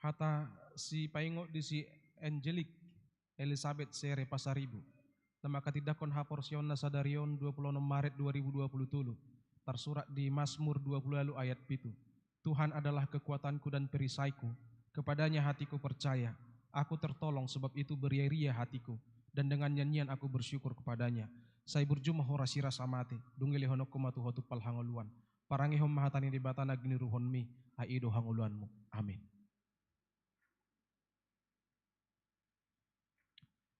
Hata sipaingot di si Angelic Elizabeth Sere Pasaribu, na mangkatindangkon haporseaonna sadari on dua puluh onom Maret dua ribu dua puluh tolu, tarsurat di Mazmur dua puluh ualu ayat pitu. Tuhan adalah kekuatanku dan perisaiku, kepadanya hatiku percaya. Aku tertolong, sebab itu beria-ria hatiku, dan dengan nyanyian aku bersyukur kepadanya. Sai burju ma ho rasirasa mate, dung dilehononku ma tu ho tumpal hangoluan. Parangehon ma hata ni Debata na ginuruhonmi, ai i do hangoluanmu. Amin.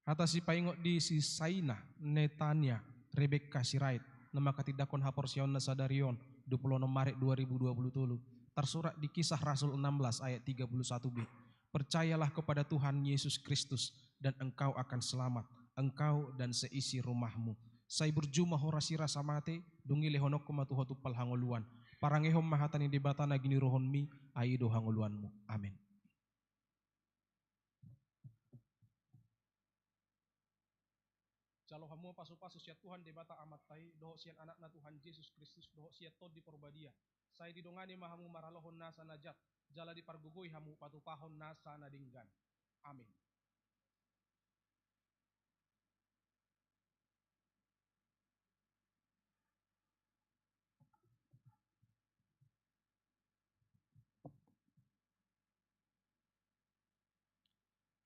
Hata sipaingot di si Saina Netania Rebekka Sirait, na mangkatindangkon haporseaonna sadari on dua puluh onom Maret dua ribu dua puluh tolu, tarsurat di Kisah Rasul enam belas ayat tiga puluh satu b. Percayalah kepada Tuhan Yesus Kristus, dan engkau akan selamat, engkau dan seisi rumahmu. Sai burju ma ho rasirasa mate, dung dilehononku ma tu ho tumpal hangoluan. Parangehon ma hata ni Debata na ginuruhonmi, ai i do hangoluanmu. Amin. Jalo hamu ma pasu-pasu sian Tuhan Debata Amanta i, dohot sian Anakna Tuhan Jesus Kristus, dohot sian Tondi Parbadia. Sai didongani ma hamu maralohon nasa na jat, jala dipargogoi hamu patupahon nasa na denggan. Amin.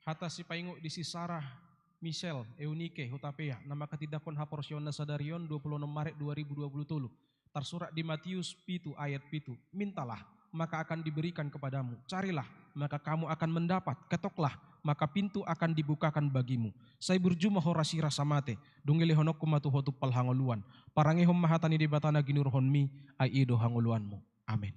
Hata sipaingot di si Sarah Michelle Eunike Hutapea, na mangkatindangkon haporseaonna sadari on, dua puluh enam Maret dua ribu dua puluh tolu. Tarsurat di Matius pitu ayat pitu, "Mintalah, maka akan diberikan kepadamu. Carilah, maka kamu akan mendapat. Ketoklah, maka pintu akan dibukakan bagimu." Sai burju ma ho rasirasa mate, dung i lehononku ma tu ho tumpal hangoluan. Parangehon ma hata ni Debata na ginuruhonmi, ai i do hangoluanmu. Amin.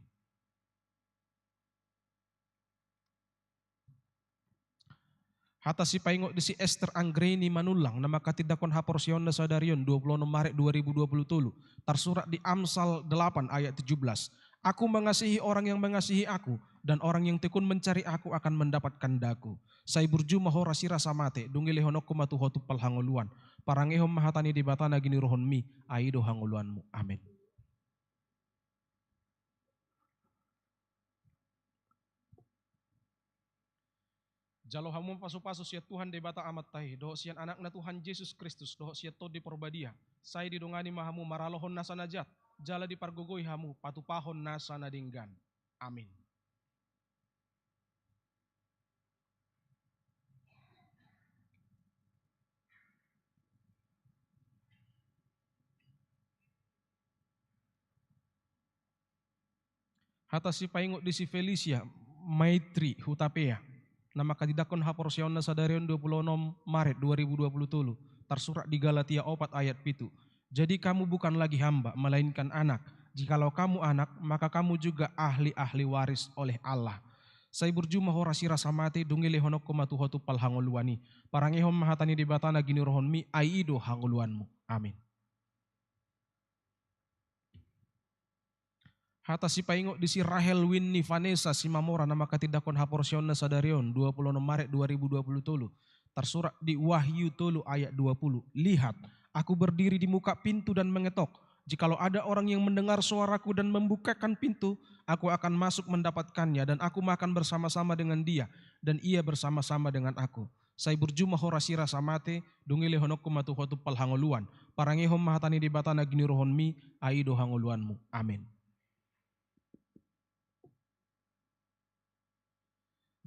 Hata sipaingot di si Ester Anggreni Manullang, na mangkatindangkon haporseaonna sadari on, dua puluh enam Maret dua ribu dua puluh tolu, tarsurat di Amsal delapan ayat tujuh belas, "Aku mengasihi orang yang mengasihi Aku, dan orang yang tekun mencari Aku akan mendapatkan daku." Sai burju ma ho rasirasa mate, dung i lehononku ma tu ho tumpal hangoluan. Parangehon ma hata ni Debata na ginuruhonmi, ai i do hangoluanmu. Amin. Jalo hamu ma pasupasu sian Tuhan Debata Amanta i, dohot sian Anakna Tuhan Jesus Kristus, dohot sian Tondi Parbadia. Sai didongani ma hamu maralohon nasa na jat, jala dipargogoi hamu patupahon nasa na denggan. Amin. Hata sipaingot di si Felicia Maitri Hutapea, na mangkatindangkon haporseaonna sadari on, dua puluh enam Maret dua ribu dua puluh tolu, tarsurat di Galatia opat ayat pitu, "Jadi kamu bukan lagi hamba, melainkan anak. Jikalau kamu anak, maka kamu juga ahli-ahli waris oleh Allah." Sai burju ma ho rasirasa mate, dung i lehononku ma tu ho tumpal hangoluan i. Parangehon ma hata ni Debata na ginuruhonmi, ai i do hangoluanmu. Amin. Hata sipaingot di si Rahel Winni Vanessa Simamora, na mangkatindangkon haporseaonna sadari on, dua puluh enam Maret dua ribu dua puluh tolu, tarsurat di Wahyu tolu ayat dua puluh, "Lihat, Aku berdiri di muka pintu dan mengetok. Jikalau ada orang yang mendengar suaraku dan membukakan pintu, Aku akan masuk mendapatkannya, dan Aku makan bersama-sama dengan dia, dan ia bersama-sama dengan Aku." Sai burju ma ho rasirasa mate, dung i lehononku ma tu ho tumpal hangoluan. Parangehon ma hata ni Debata na ginuruhonmi, ai i do hangoluanmu. Amin.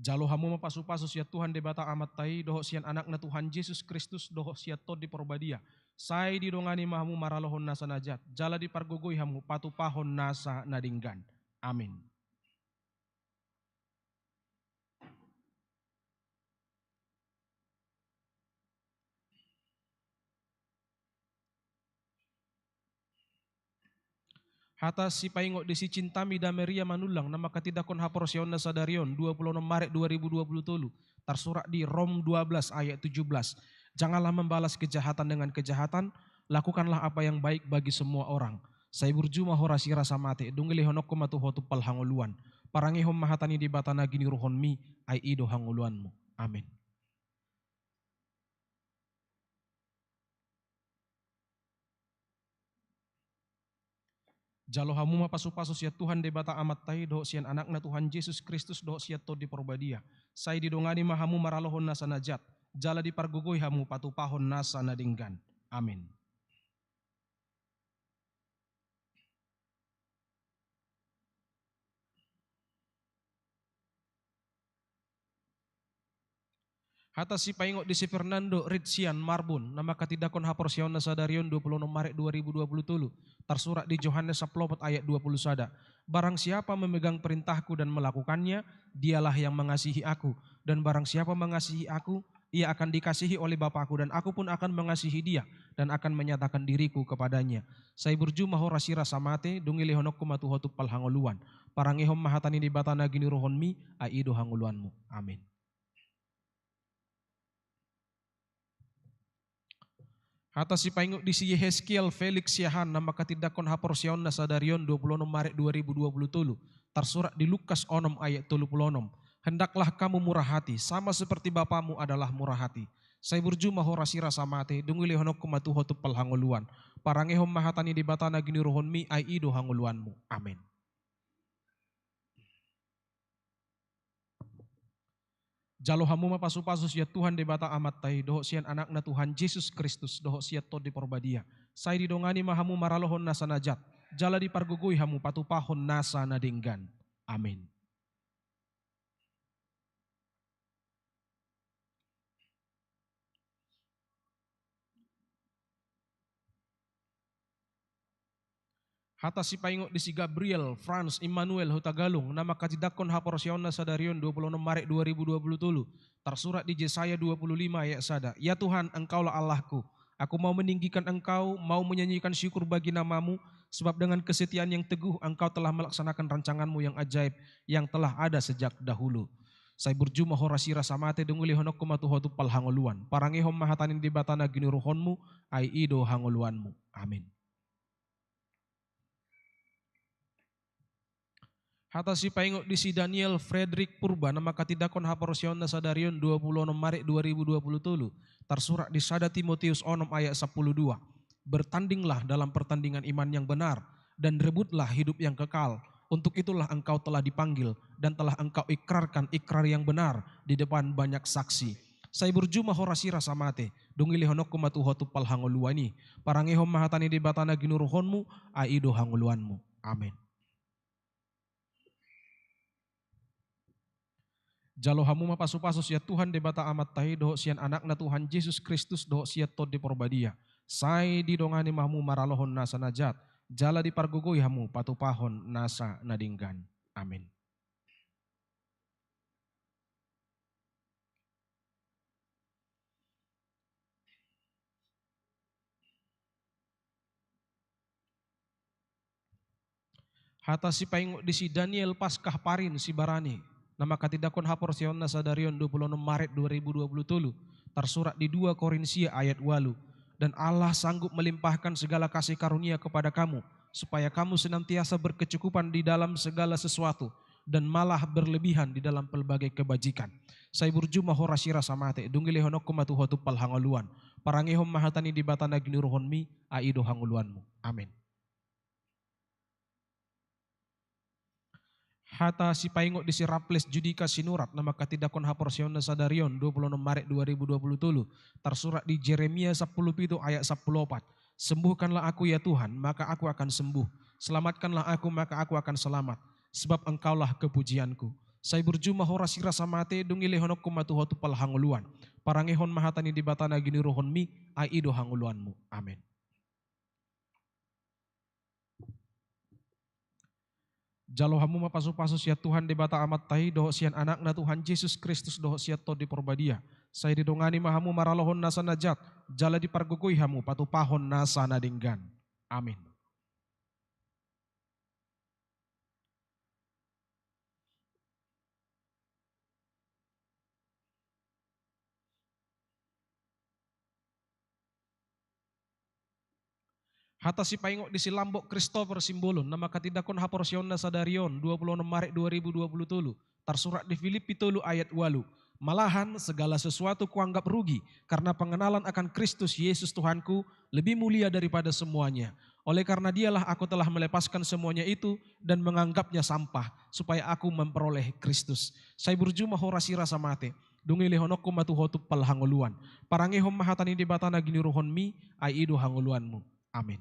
Jalo hamu ma pasupasu sian Tuhan Debata Amanta i, dohot sian Anakna Tuhan Jesus Kristus, dohot sian Tondi Parbadia. Sai didongani ma hamu maralohon nasa na jat, jala dipargogoi hamu patupahon nasa na denggan. Amin. Hata sipaingot di si Cintami Dameria Manullang, na mangkatindangkon haporseaonna sadari on, dua puluh enam Maret dua ribu dua puluh tolu, tarsurat di Rom dua belas ayat tujuh belas, "Janganlah membalas kejahatan dengan kejahatan, lakukanlah apa yang baik bagi semua orang." Sai burju ma ho rasirasa mate, dung i lehononku ma tu ho tumpal hangoluan. Parangehon ma hata ni Debata na ginuruhonmi, ai i do hangoluanmu. Amin. Jalo hamu ma pasupasu sian Tuhan Debata Amanta i, dohot sian Anakna Tuhan Jesus Kristus, dohot sian Tondi Parbadia. Sai didongani ma hamu maralohon nasa na jat, jala dipargogoi hamu patupahon nasa na denggan. Amin. Hata sipaingot di si Fernando Ritzian Marbun, na mangkatindangkon haporseaonna sadari on, dua puluh enam Maret dua ribu dua puluh tolu, tarsurat di Johannes sampulu opat ayat dua puluh sada, "Barang siapa memegang perintahku dan melakukannya, dialah yang mengasihi aku. Dan barang siapa mengasihi aku, ia akan dikasihi oleh Bapakku, dan aku pun akan mengasihi dia, dan akan menyatakan diriku kepadanya." Sai burju ma ho rasirasa mate, dung i lehononku ma tu ho tumpal hangoluan. Parangehon ma hata ni Debata na ginuruhonmi, ai i do hangoluanmu. Amin. Hata sipaingot di si Yehezkiel Felix Siahaan, na mangkatindangkon haporseaonna sadari on, dua puluh enam Maret dua ribu dua puluh tolu, tarsurat di Lukas onom ayat tolu puluh onom, "Hendaklah kamu murah hati, sama seperti Bapamu adalah murah hati." Sai burju ma ho rasirasa mate, dung i lehononku ma tu ho tumpal hangoluan. Parangehon ma hata ni Debata na ginuruhonmi, ai i do hangoluanmu. Amin. Jalo hamu ma pasu-pasu sian Tuhan Debata Amanta i, dohot sian Anakna Tuhan Jesus Kristus, dohot sian Tondi Porbadia. Sai didongani ma hamu maralohon nasa na jat, jala dipargogoi hamu patupahon nasa na denggan. Amin. Hata sipaingot di si Gabriel Franz Immanuel Hutagalung, na manghatindanghon haporseaonna sadari on dua puluh enam Maret dua ribu dua puluh tolu, tarsurat di Jesaya dua puluh lima ayat sada: Ya Tuhan, Engkaulah Allahku, aku mau meninggikan Engkau, mau menyanyikan syukur bagi nama-Mu, sebab dengan kesetiaan yang teguh Engkau telah melaksanakan rancangan-Mu yang ajaib, yang telah ada sejak dahulu. Sai burju ma ho rasirasa mate, dung dilehononku ma tu ho tumpal hangoluan. Parangehon ma hata ni Debata na ginuruhonmu, ai i do hangoluanmu. Amin. Hata sipaingot di si Daniel Frederick Purba, na manghatindanghon haporseaonna sadari on dua puluh enam Maret dua ribu dua puluh tolu, tarsurat di sada Timoteus onom ayat sampulu dua: Bertandinglah dalam pertandingan iman yang benar, dan rebutlah hidup yang kekal. Untuk itulah engkau telah dipanggil, dan telah engkau ikrarkan ikrar yang benar di depan banyak saksi. Sai burju ma ho rasirasa mate, dung dilehononku ma tu ho tumpal hangoluan i. Parangehon ma hata ni Debata na ginuruhonmu, ai i do hangoluanmu. Amin. Jalo hamu ma pasu-pasu sian Tuhan Debata Amanta i, dohot sian Anakna Tuhan Jesus Kristus, dohot sian Tondi Porbadia. Sai didongani ma hamu maralohon nasa na jat, jala dipargogoi hamu patupahon nasa na denggan. Amin. Hata sipaingot di si Daniel Paskah Parin Sibarani, na manghatindanghon haporseaonna sadari on dua puluh enam Maret dua ribu dua puluh tolu, tarsurat di dua Korinsia ayat ualu: Dan Allah sanggup melimpahkan segala kasih karunia kepada kamu, supaya kamu senantiasa berkecukupan di dalam segala sesuatu, dan malah berlebihan di dalam pelbagai kebajikan. Sai burju ma ho rasirasa mate, dung dilehononku ma tu ho tumpal hangoluan. Parangehon ma hata ni Debata na ginuruhonmi, ai i do hangoluanmu. Amin. Hata sipaingot di si Raffles Judika Sinurat, na manghatindanghon haporseaonna sadari on dua puluh enam Maret dua ribu dua puluh tolu, tarsurat di Jeremia sampulu pitu ayat sampulu opat: Sembuhkanlah aku, ya Tuhan, maka aku akan sembuh. Selamatkanlah aku, maka aku akan selamat, sebab Engkaulah kepujianku. Sai burju ma ho rasirasa mate, dung dilehononku ma tu ho tumpal hangoluan. Parangehon ma hata ni Debata na ginuruhonmi, ai i do hangoluanmu. Amin. Jalo hamu ma pasu-pasu sian Tuhan Debata Amanta i, dohot sian Anakna Tuhan Jesus Kristus, dohot sian Tondi Porbadia. Sai didongani ma hamu maralohon nasa na jat, jala dipargogoi hamu patupahon nasa na denggan. Amin. Hata sipaingot di si Lambok Christopher Simbolon, na manghatindanghon haporseaonna sadari on dua puluh enam Maret dua ribu dua puluh tolu, tarsurat di Filipi tolu ayat ualu: Malahan segala sesuatu kuanggap rugi karena pengenalan akan Kristus Yesus Tuhanku lebih mulia daripada semuanya. Oleh karena Dialah aku telah melepaskan semuanya itu dan menganggapnya sampah, supaya aku memperoleh Kristus. Sai burju ma ho rasirasa mate, dung dilehononku ma tu ho tumpal hangoluan. Parangehon ma hata ni Debata na ginuruhonmi, ai i do hangoluanmu. Amin.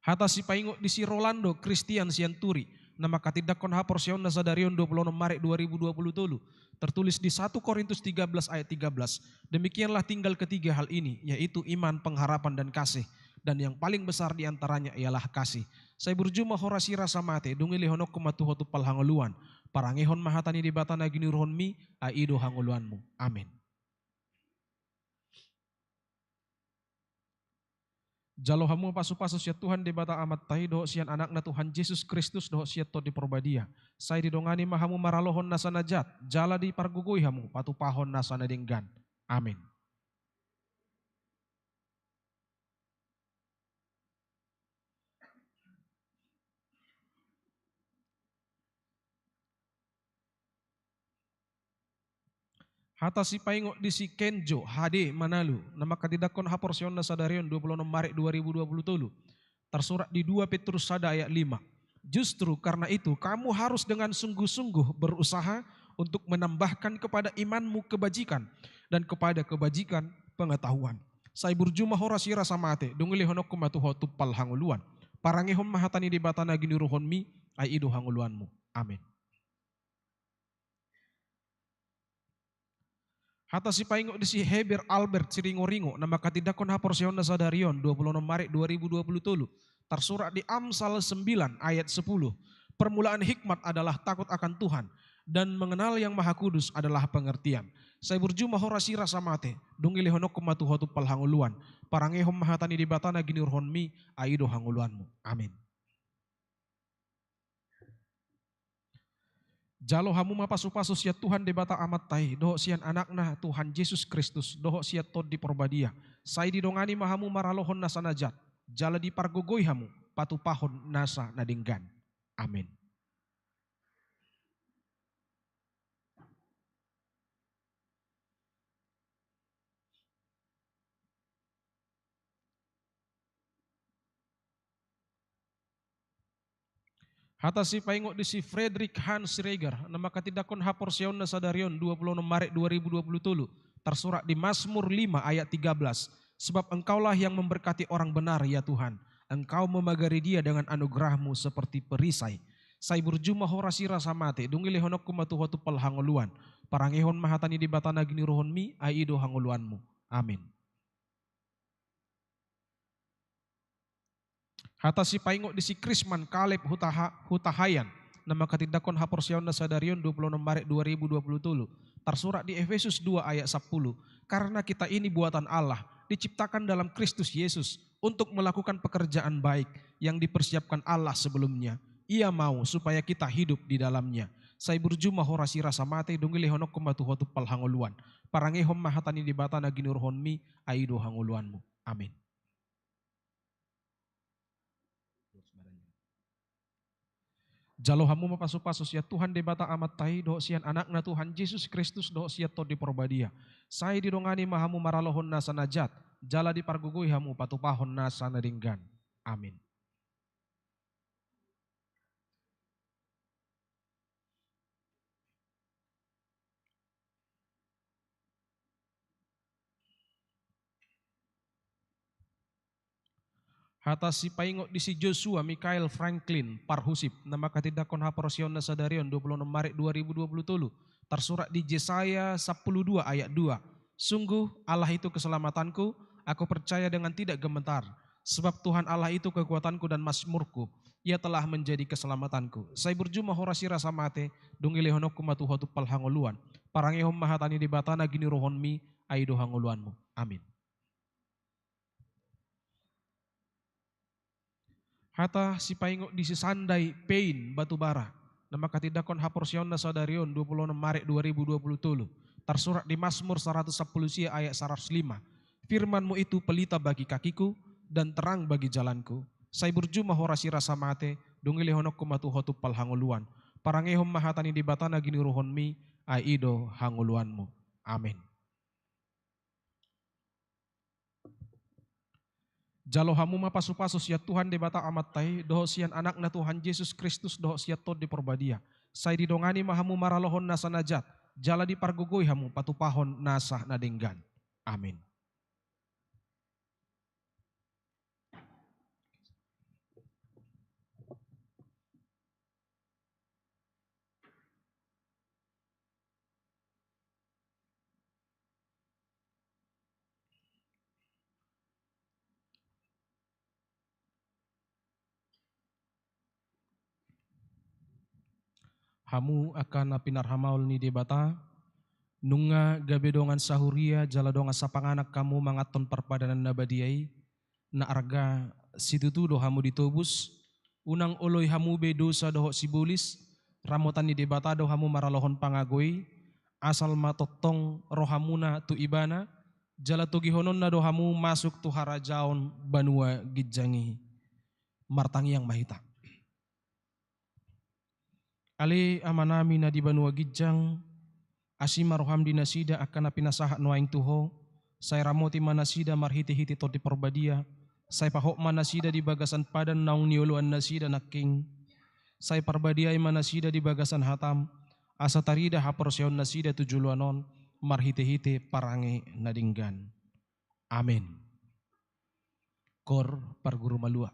Hata sipaingot di si Rolando Christian Sianturi, na manghatindanghon haporseaonna sadari on dua puluh enam Maret dua ribu dua puluh tolu, tertulis di satu Korintus tiga belas ayat tiga belas: Demikianlah tinggal ketiga hal ini, yaitu iman, pengharapan, dan kasih. Dan yang paling besar di antaranya ialah kasih. Sai burju ma ho rasirasa mate, dung dilehononku ma tu ho tumpal hangoluan. Parangehon ma hata ni Debata na ginuruhonmi, ai i do hangoluanmu. Amin. Jalo hamu pasu-pasu sian Tuhan Debata Amanta i, dohot sian Anakna Tuhan Jesus Kristus, dohot sian Tondi Porbadia. Sai didongani ma hamu maralohon nasa na jat, jala dipargogoi hamu patupahon nasa na denggan. Amin. Hata sipaingot di si Kenjo H D Manalu, na manghatindanghon haporseaonna sadari on dua puluh enam Maret dua ribu dua puluh tolu, tarsurat di dua Petrus sada ayat lima: Justru karena itu, kamu harus dengan sungguh-sungguh berusaha untuk menambahkan kepada imanmu kebajikan, dan kepada kebajikan pengetahuan. Sai burju ma ho rasirasa mate, dung i lehononku ma tu ho tumpal hangoluan. Parangehon ma hata ni Debata na ginuruhonmi, ai i do hangoluanmu. Amin. Hata sipaingot di si Heber Albert Siringoringo, na manghatindanghon haporseaonna sadari on, dua puluh enam Maret dua ribu dua puluh tolu, tarsurat di Amsal sembilan ayat sepuluh. Permulaan hikmat adalah takut akan Tuhan, dan mengenal Yang Maha Kudus adalah pengertian. Sai burju ma ho rasirasa mate, dung i lehononku ma tu ho tumpal hangoluan. Parangehon ma hata ni Debata na ginuruhonmi, ai i do hangoluanmu. Amin. Jalo hamu ma pasu-pasu sian Tuhan Debata Amanta i, dohot sian Anakna Tuhan Jesus Kristus, dohot sian Tondi Porbadia. Sai didongani ma hamu maralohon nasa na jat, jala dipargogoi hamu patupahon nasa na denggan. Amin. Hata sipaingot di si Frederick Hans Reger, na manghatindanghon haporseaonna sadari on, dua puluh enam Maret dua ribu dua puluh tolu, tarsurat di Mazmur lima ayat tiga belas. Sebab Engkaulah yang memberkati orang benar, ya Tuhan. Engkau memagari dia dengan anugerah-Mu seperti perisai. Sai burju ma ho rasirasa mate, dung i lehononku ma tu ho tumpal hangoluan. Parangehon ma hata ni Debata na ginuruhonmi, ai i do hangoluanmu. Amin. Hata sipaingot di si Krisman Kaleb Hutaha-, Hutahayan, na manghatindanghon haporseaonna sadari on, dua puluh enam Maret dua ribu dua puluh tolu, tarsurat di Efesus dua ayat sapuluh. Karena kita ini buatan Allah, diciptakan dalam Kristus Yesus untuk melakukan pekerjaan baik yang dipersiapkan Allah sebelumnya. Ia mau supaya kita hidup di dalamnya. Sai burju ma ho rasirasa mate, dung i lehononku ma tu ho tumpal hangoluan. Parangehon ma hata ni Debata na ginuruhonmi, ai i do hangoluanmu. Amin. Jalo hamu ma pasu-pasu sian Tuhan Debata Amanta i, dohot sian Anakna Tuhan Jesus Kristus, dohot sian Tondi Porbadia. Sai didongani ma hamu maralohon nasa na jat, jala dipargogoi hamu patupahon nasa na denggan. Amin. Hata sipaingot di si Joshua Michael Franklin Parhusip, na manghatindanghon haporseaonna sadari on, dua puluh enam Maret dua ribu dua puluh tolu, tarsurat di Jesaya sampulu dua ayat dua. Sungguh, Allah itu keselamatanku, aku percaya dengan tidak gemetar. Sebab Tuhan Allah itu kekuatanku dan mazmurku, Ia telah menjadi keselamatanku. Sai burju ma ho rasirasa mate, dung i lehononku ma tu ho tumpal hangoluan. Parangehon ma hata ni Debata na ginuruhonmi, ai i do hangoluanmu. Amin. Hata sipaingot di si Sandai Pein Batubara, na manghatindanghon haporseaonna sadari on, dua puluh enam Maret dua ribu dua puluh tolu, tarsurat di Mazmur saratus sampulu sia ayat saratus lima. Firman-Mu itu pelita bagi kakiku dan terang bagi jalanku. Sai burju ma ho rasirasa mate, dung i lehononku ma tu ho tumpal hangoluan. Parangehon ma hata ni Debata na ginuruhonmi, ai i do hangoluanmu. Amin. Jalo hamu ma pasu-pasu sian Tuhan Debata Amanta i, dohot sian Anakna Tuhan Jesus Kristus, dohot sian Tondi Porbadia. Sai didongani ma hamu maralohon nasa na jat, jala dipargogoi hamu patupahon nasa na denggan. Amin. Hamu angka na pinarhamaol ni Debata, nunga gabe dongan sahuria jala dongan sapanganan hamu manganhon parpadanan na badia i, na arga situtu do hamu ditobus, unang oloi hamu be dosa dohot sibolis, ramotan ni Debata do hamu maralohon pangago i, asal ma tongtong rohamuna tu Ibana, jala togihononna do hamu masuk tu harajaon banua ginjang i. Martangiang ma hita. Ale Amanami na di banua ginjang, asi ma roham di nasida angka na pinasahat nuaeng tu Ho, sai ramoti ma nasida marhite-hite Tondi Porbadia, sai pahot ma nasida di bagasan padan naung nioloan nasida nangkin. Sai parbadiai ma nasida di bagasan hataM, asa tarida haporseaon nasida tu joloan on marhitehite parange na denggan. Amen. Koor parguru malua.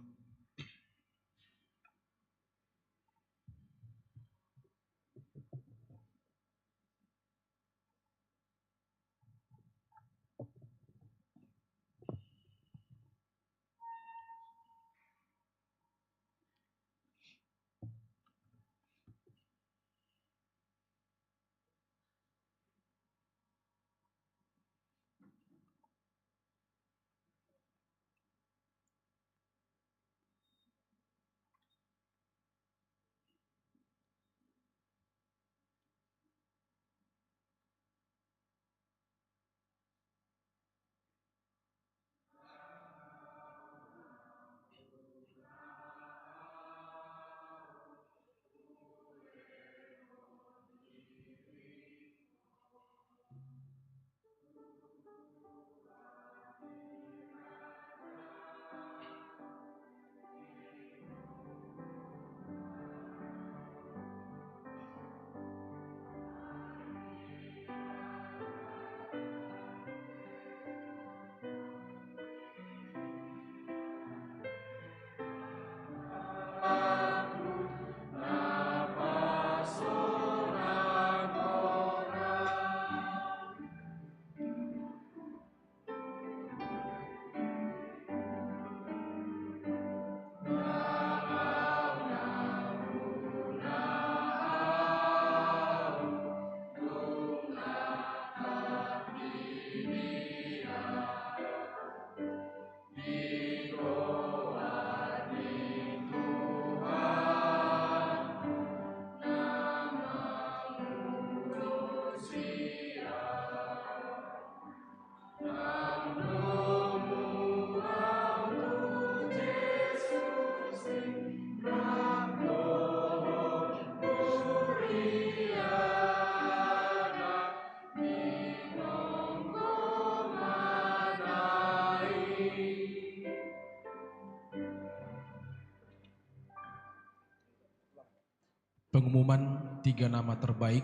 Pengumuman tiga nama terbaik,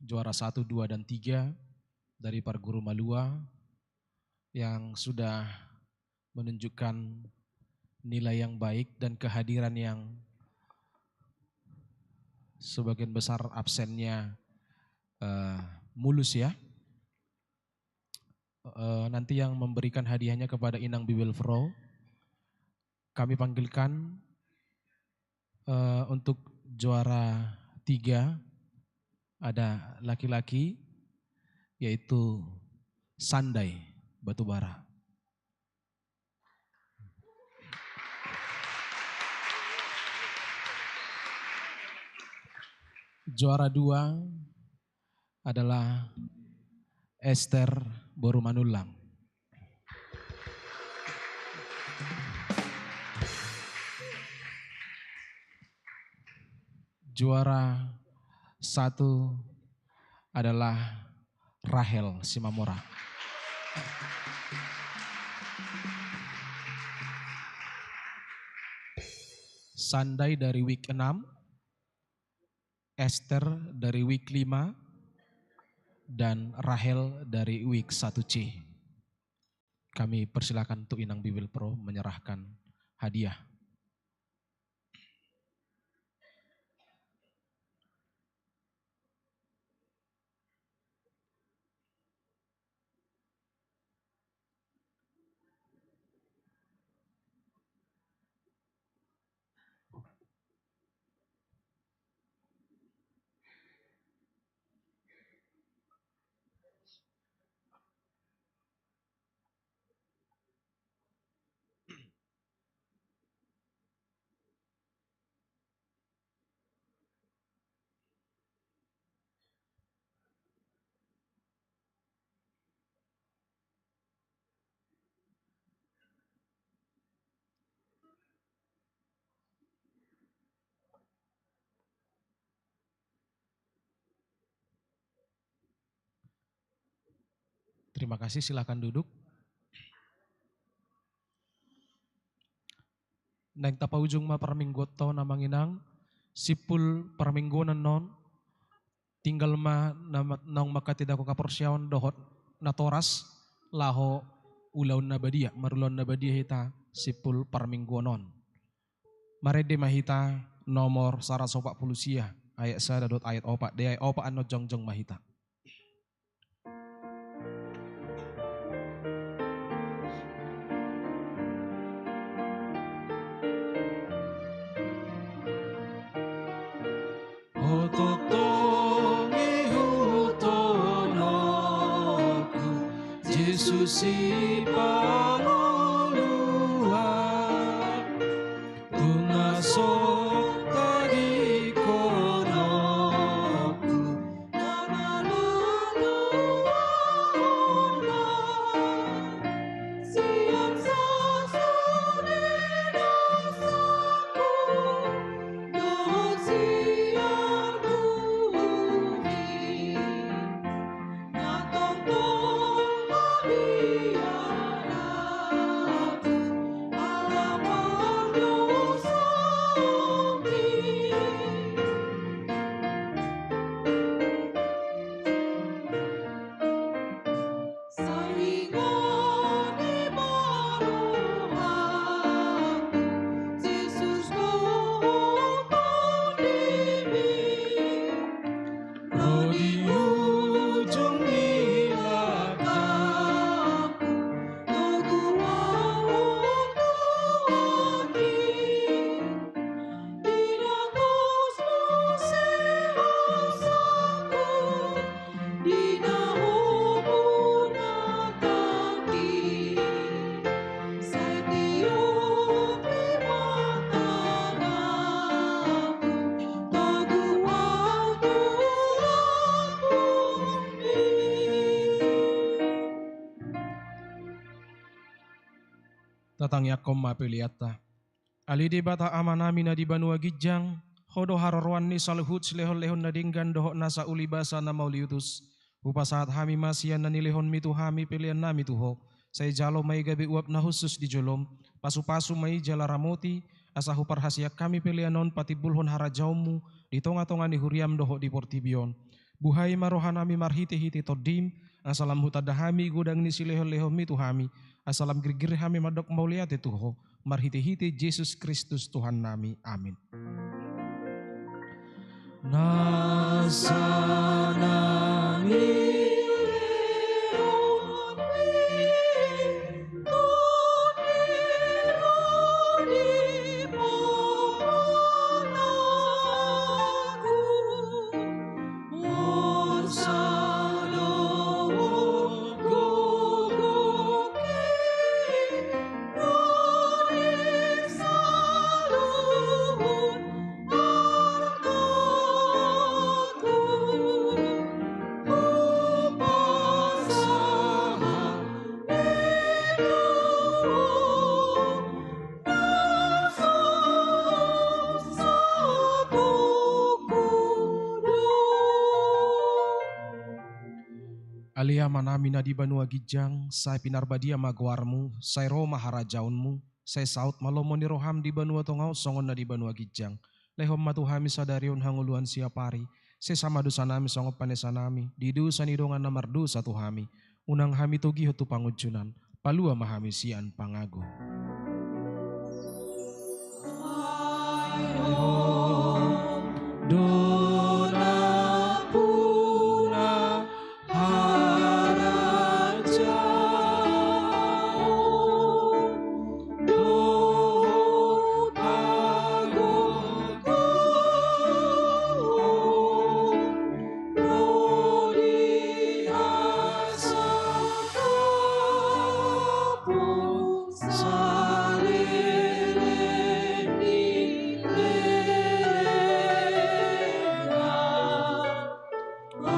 juara satu, dua, dan tiga dari Parguru Malua yang sudah menunjukkan nilai yang baik dan kehadiran yang sebagian besar absennya, eh, mulus, ya. Eh, nanti yang memberikan hadiahnya kepada Inang Bibelvrouw. Kami panggilkan, eh, untuk juara tiga, ada laki-laki, yaitu Sandai Batubara. Juara dua adalah Esther boru Manullang. Juara satu adalah Rahel Simamora. Sandai dari week enam, Esther dari week lima, dan Rahel dari week satu C. Kami persilakan untuk Inang Bibelvrouw menyerahkan hadiah. Terima kasih, silakan duduk. Naeng tapaujung ma parmingguonta on, amang inang, simpul parmingguon annon, tinggal ma na ma-, naung manghatindangkon haporseaon dohot natoras, laho ulaon na badia, marulaon na badia hita simpul parmingguon on. Marende ma hita nomor saratus opat pulu sia, ayat sada dohot ayat opat, di ayat opat annon jongjong ma hita. Ho tongtong ihuthononku, Jesus Sipangolu ahu, tung na so tadingkononku, na na na na na na, sian sasari dosaku, dohot sian tuhi. Ro di ujung ni langkahku, togu ahu tu Ho. Di na tos muse hosahku, di na hopu na tangki, sai tiop ma tanganku, togu ahu tu lambungmi. Tatangiangkon ma peleanta. Ale Debata Amanami na di banua ginjang, Ho do haroroan ni saluhut silehonlehon na denggan dohot nasa ulibasa na mauliutus. Hupasahat hami ma sian na nilehonmi tu hami peleannami tu Ho. Sai jalo ma i gabe uap na hushus di jolom, pasupasu ma i jala ramoti, asa huparhaseang hami pelean on patimbulhon harajaonmu di tongatonga ni huriam dohot di portibi on. Buhai ma rohanami marhitehite Tondim, asa lam hutanda hami godang ni silehonlehonmi tu hami, asa lam girgir hami mandok mauliate tu Ho, marhitehite Jesus Kristus Tuhannami. Amin. Nasa na nilehonmi tu Tondim, Ho, Ho, Ho, Ale Amanami na di banua ginjang, sai pinarbadia ma goarmu, sai ro ma harajaonmu, sai saut ma lomo ni roham di banua tonga on songon na di banua ginjang. Lehon ma tu hami sadari on hangoluan siapari, sesa ma dosanami songon panesanami di dosa ni dongan na mardosa tu hami. Unang hami togihon tu pangunjunan, palua ma hami sian pangago. Ai Ho do nampuna, harajaon dohot hagogoon, ro di hasangapon saleleng ni lelengna. Amen.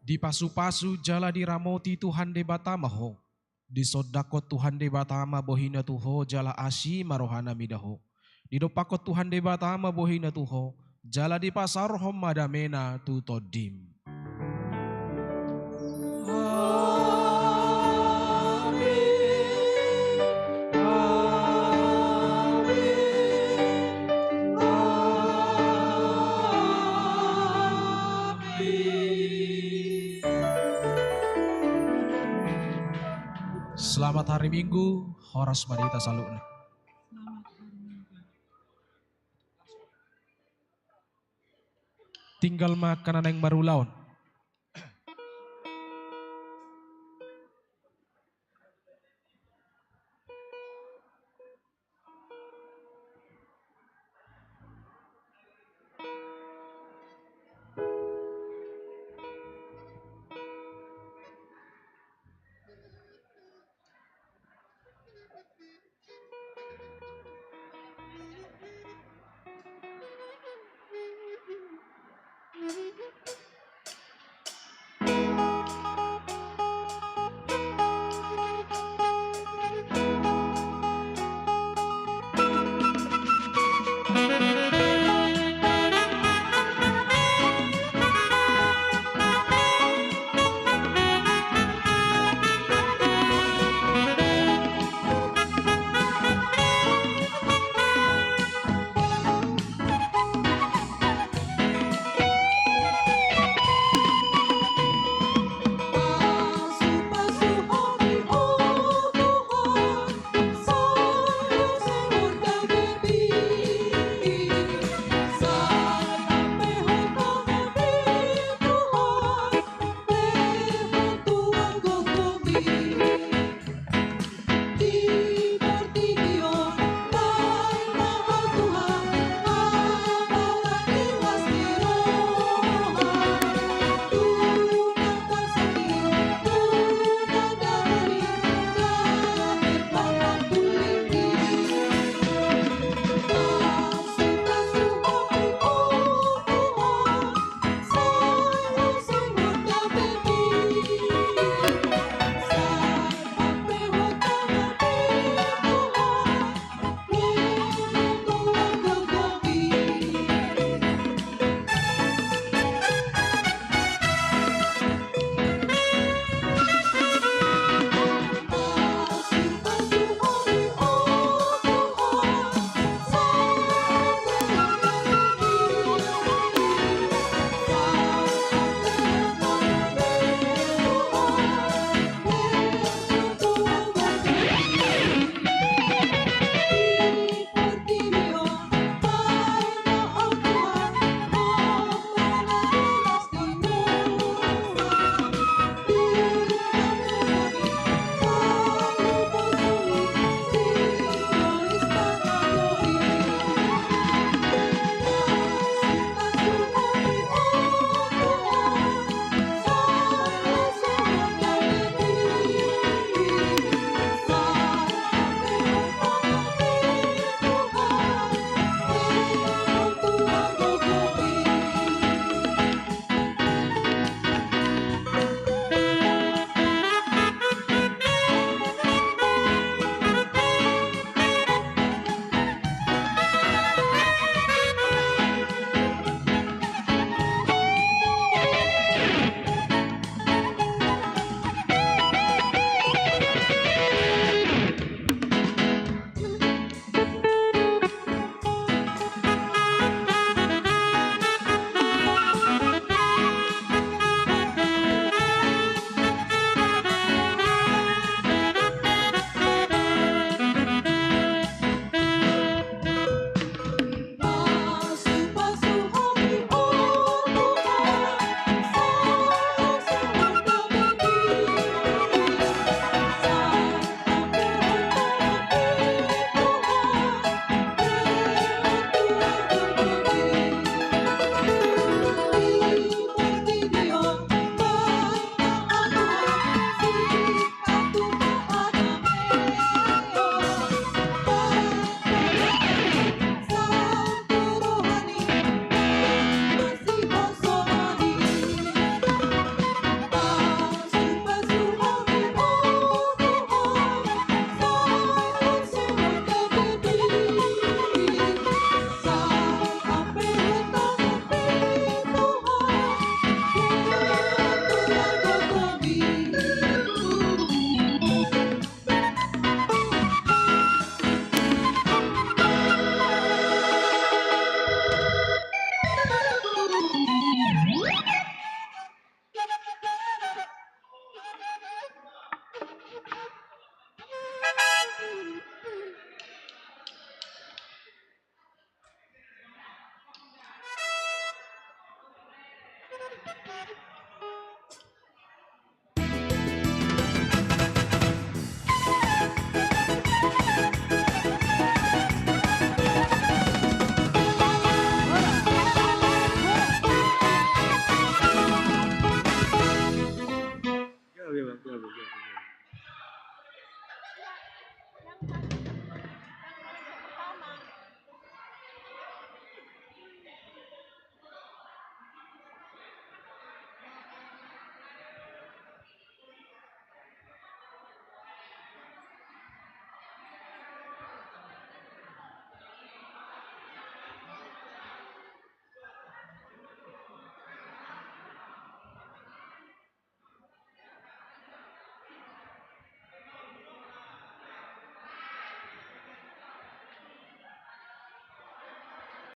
Dipasupasu jala diramoti Tuhan Debata ma ho. Disondangkon Tuhan Debata ma bohina tu ho jala asi ma rohana mida ho. Didompakkon Tuhan Debata ma bohina tu ho jala dipasaorhon ma damena tu tondim. Selamat hari Minggu, horas ma di hita saluhutna. Tinggal ma angka na naeng marulaon.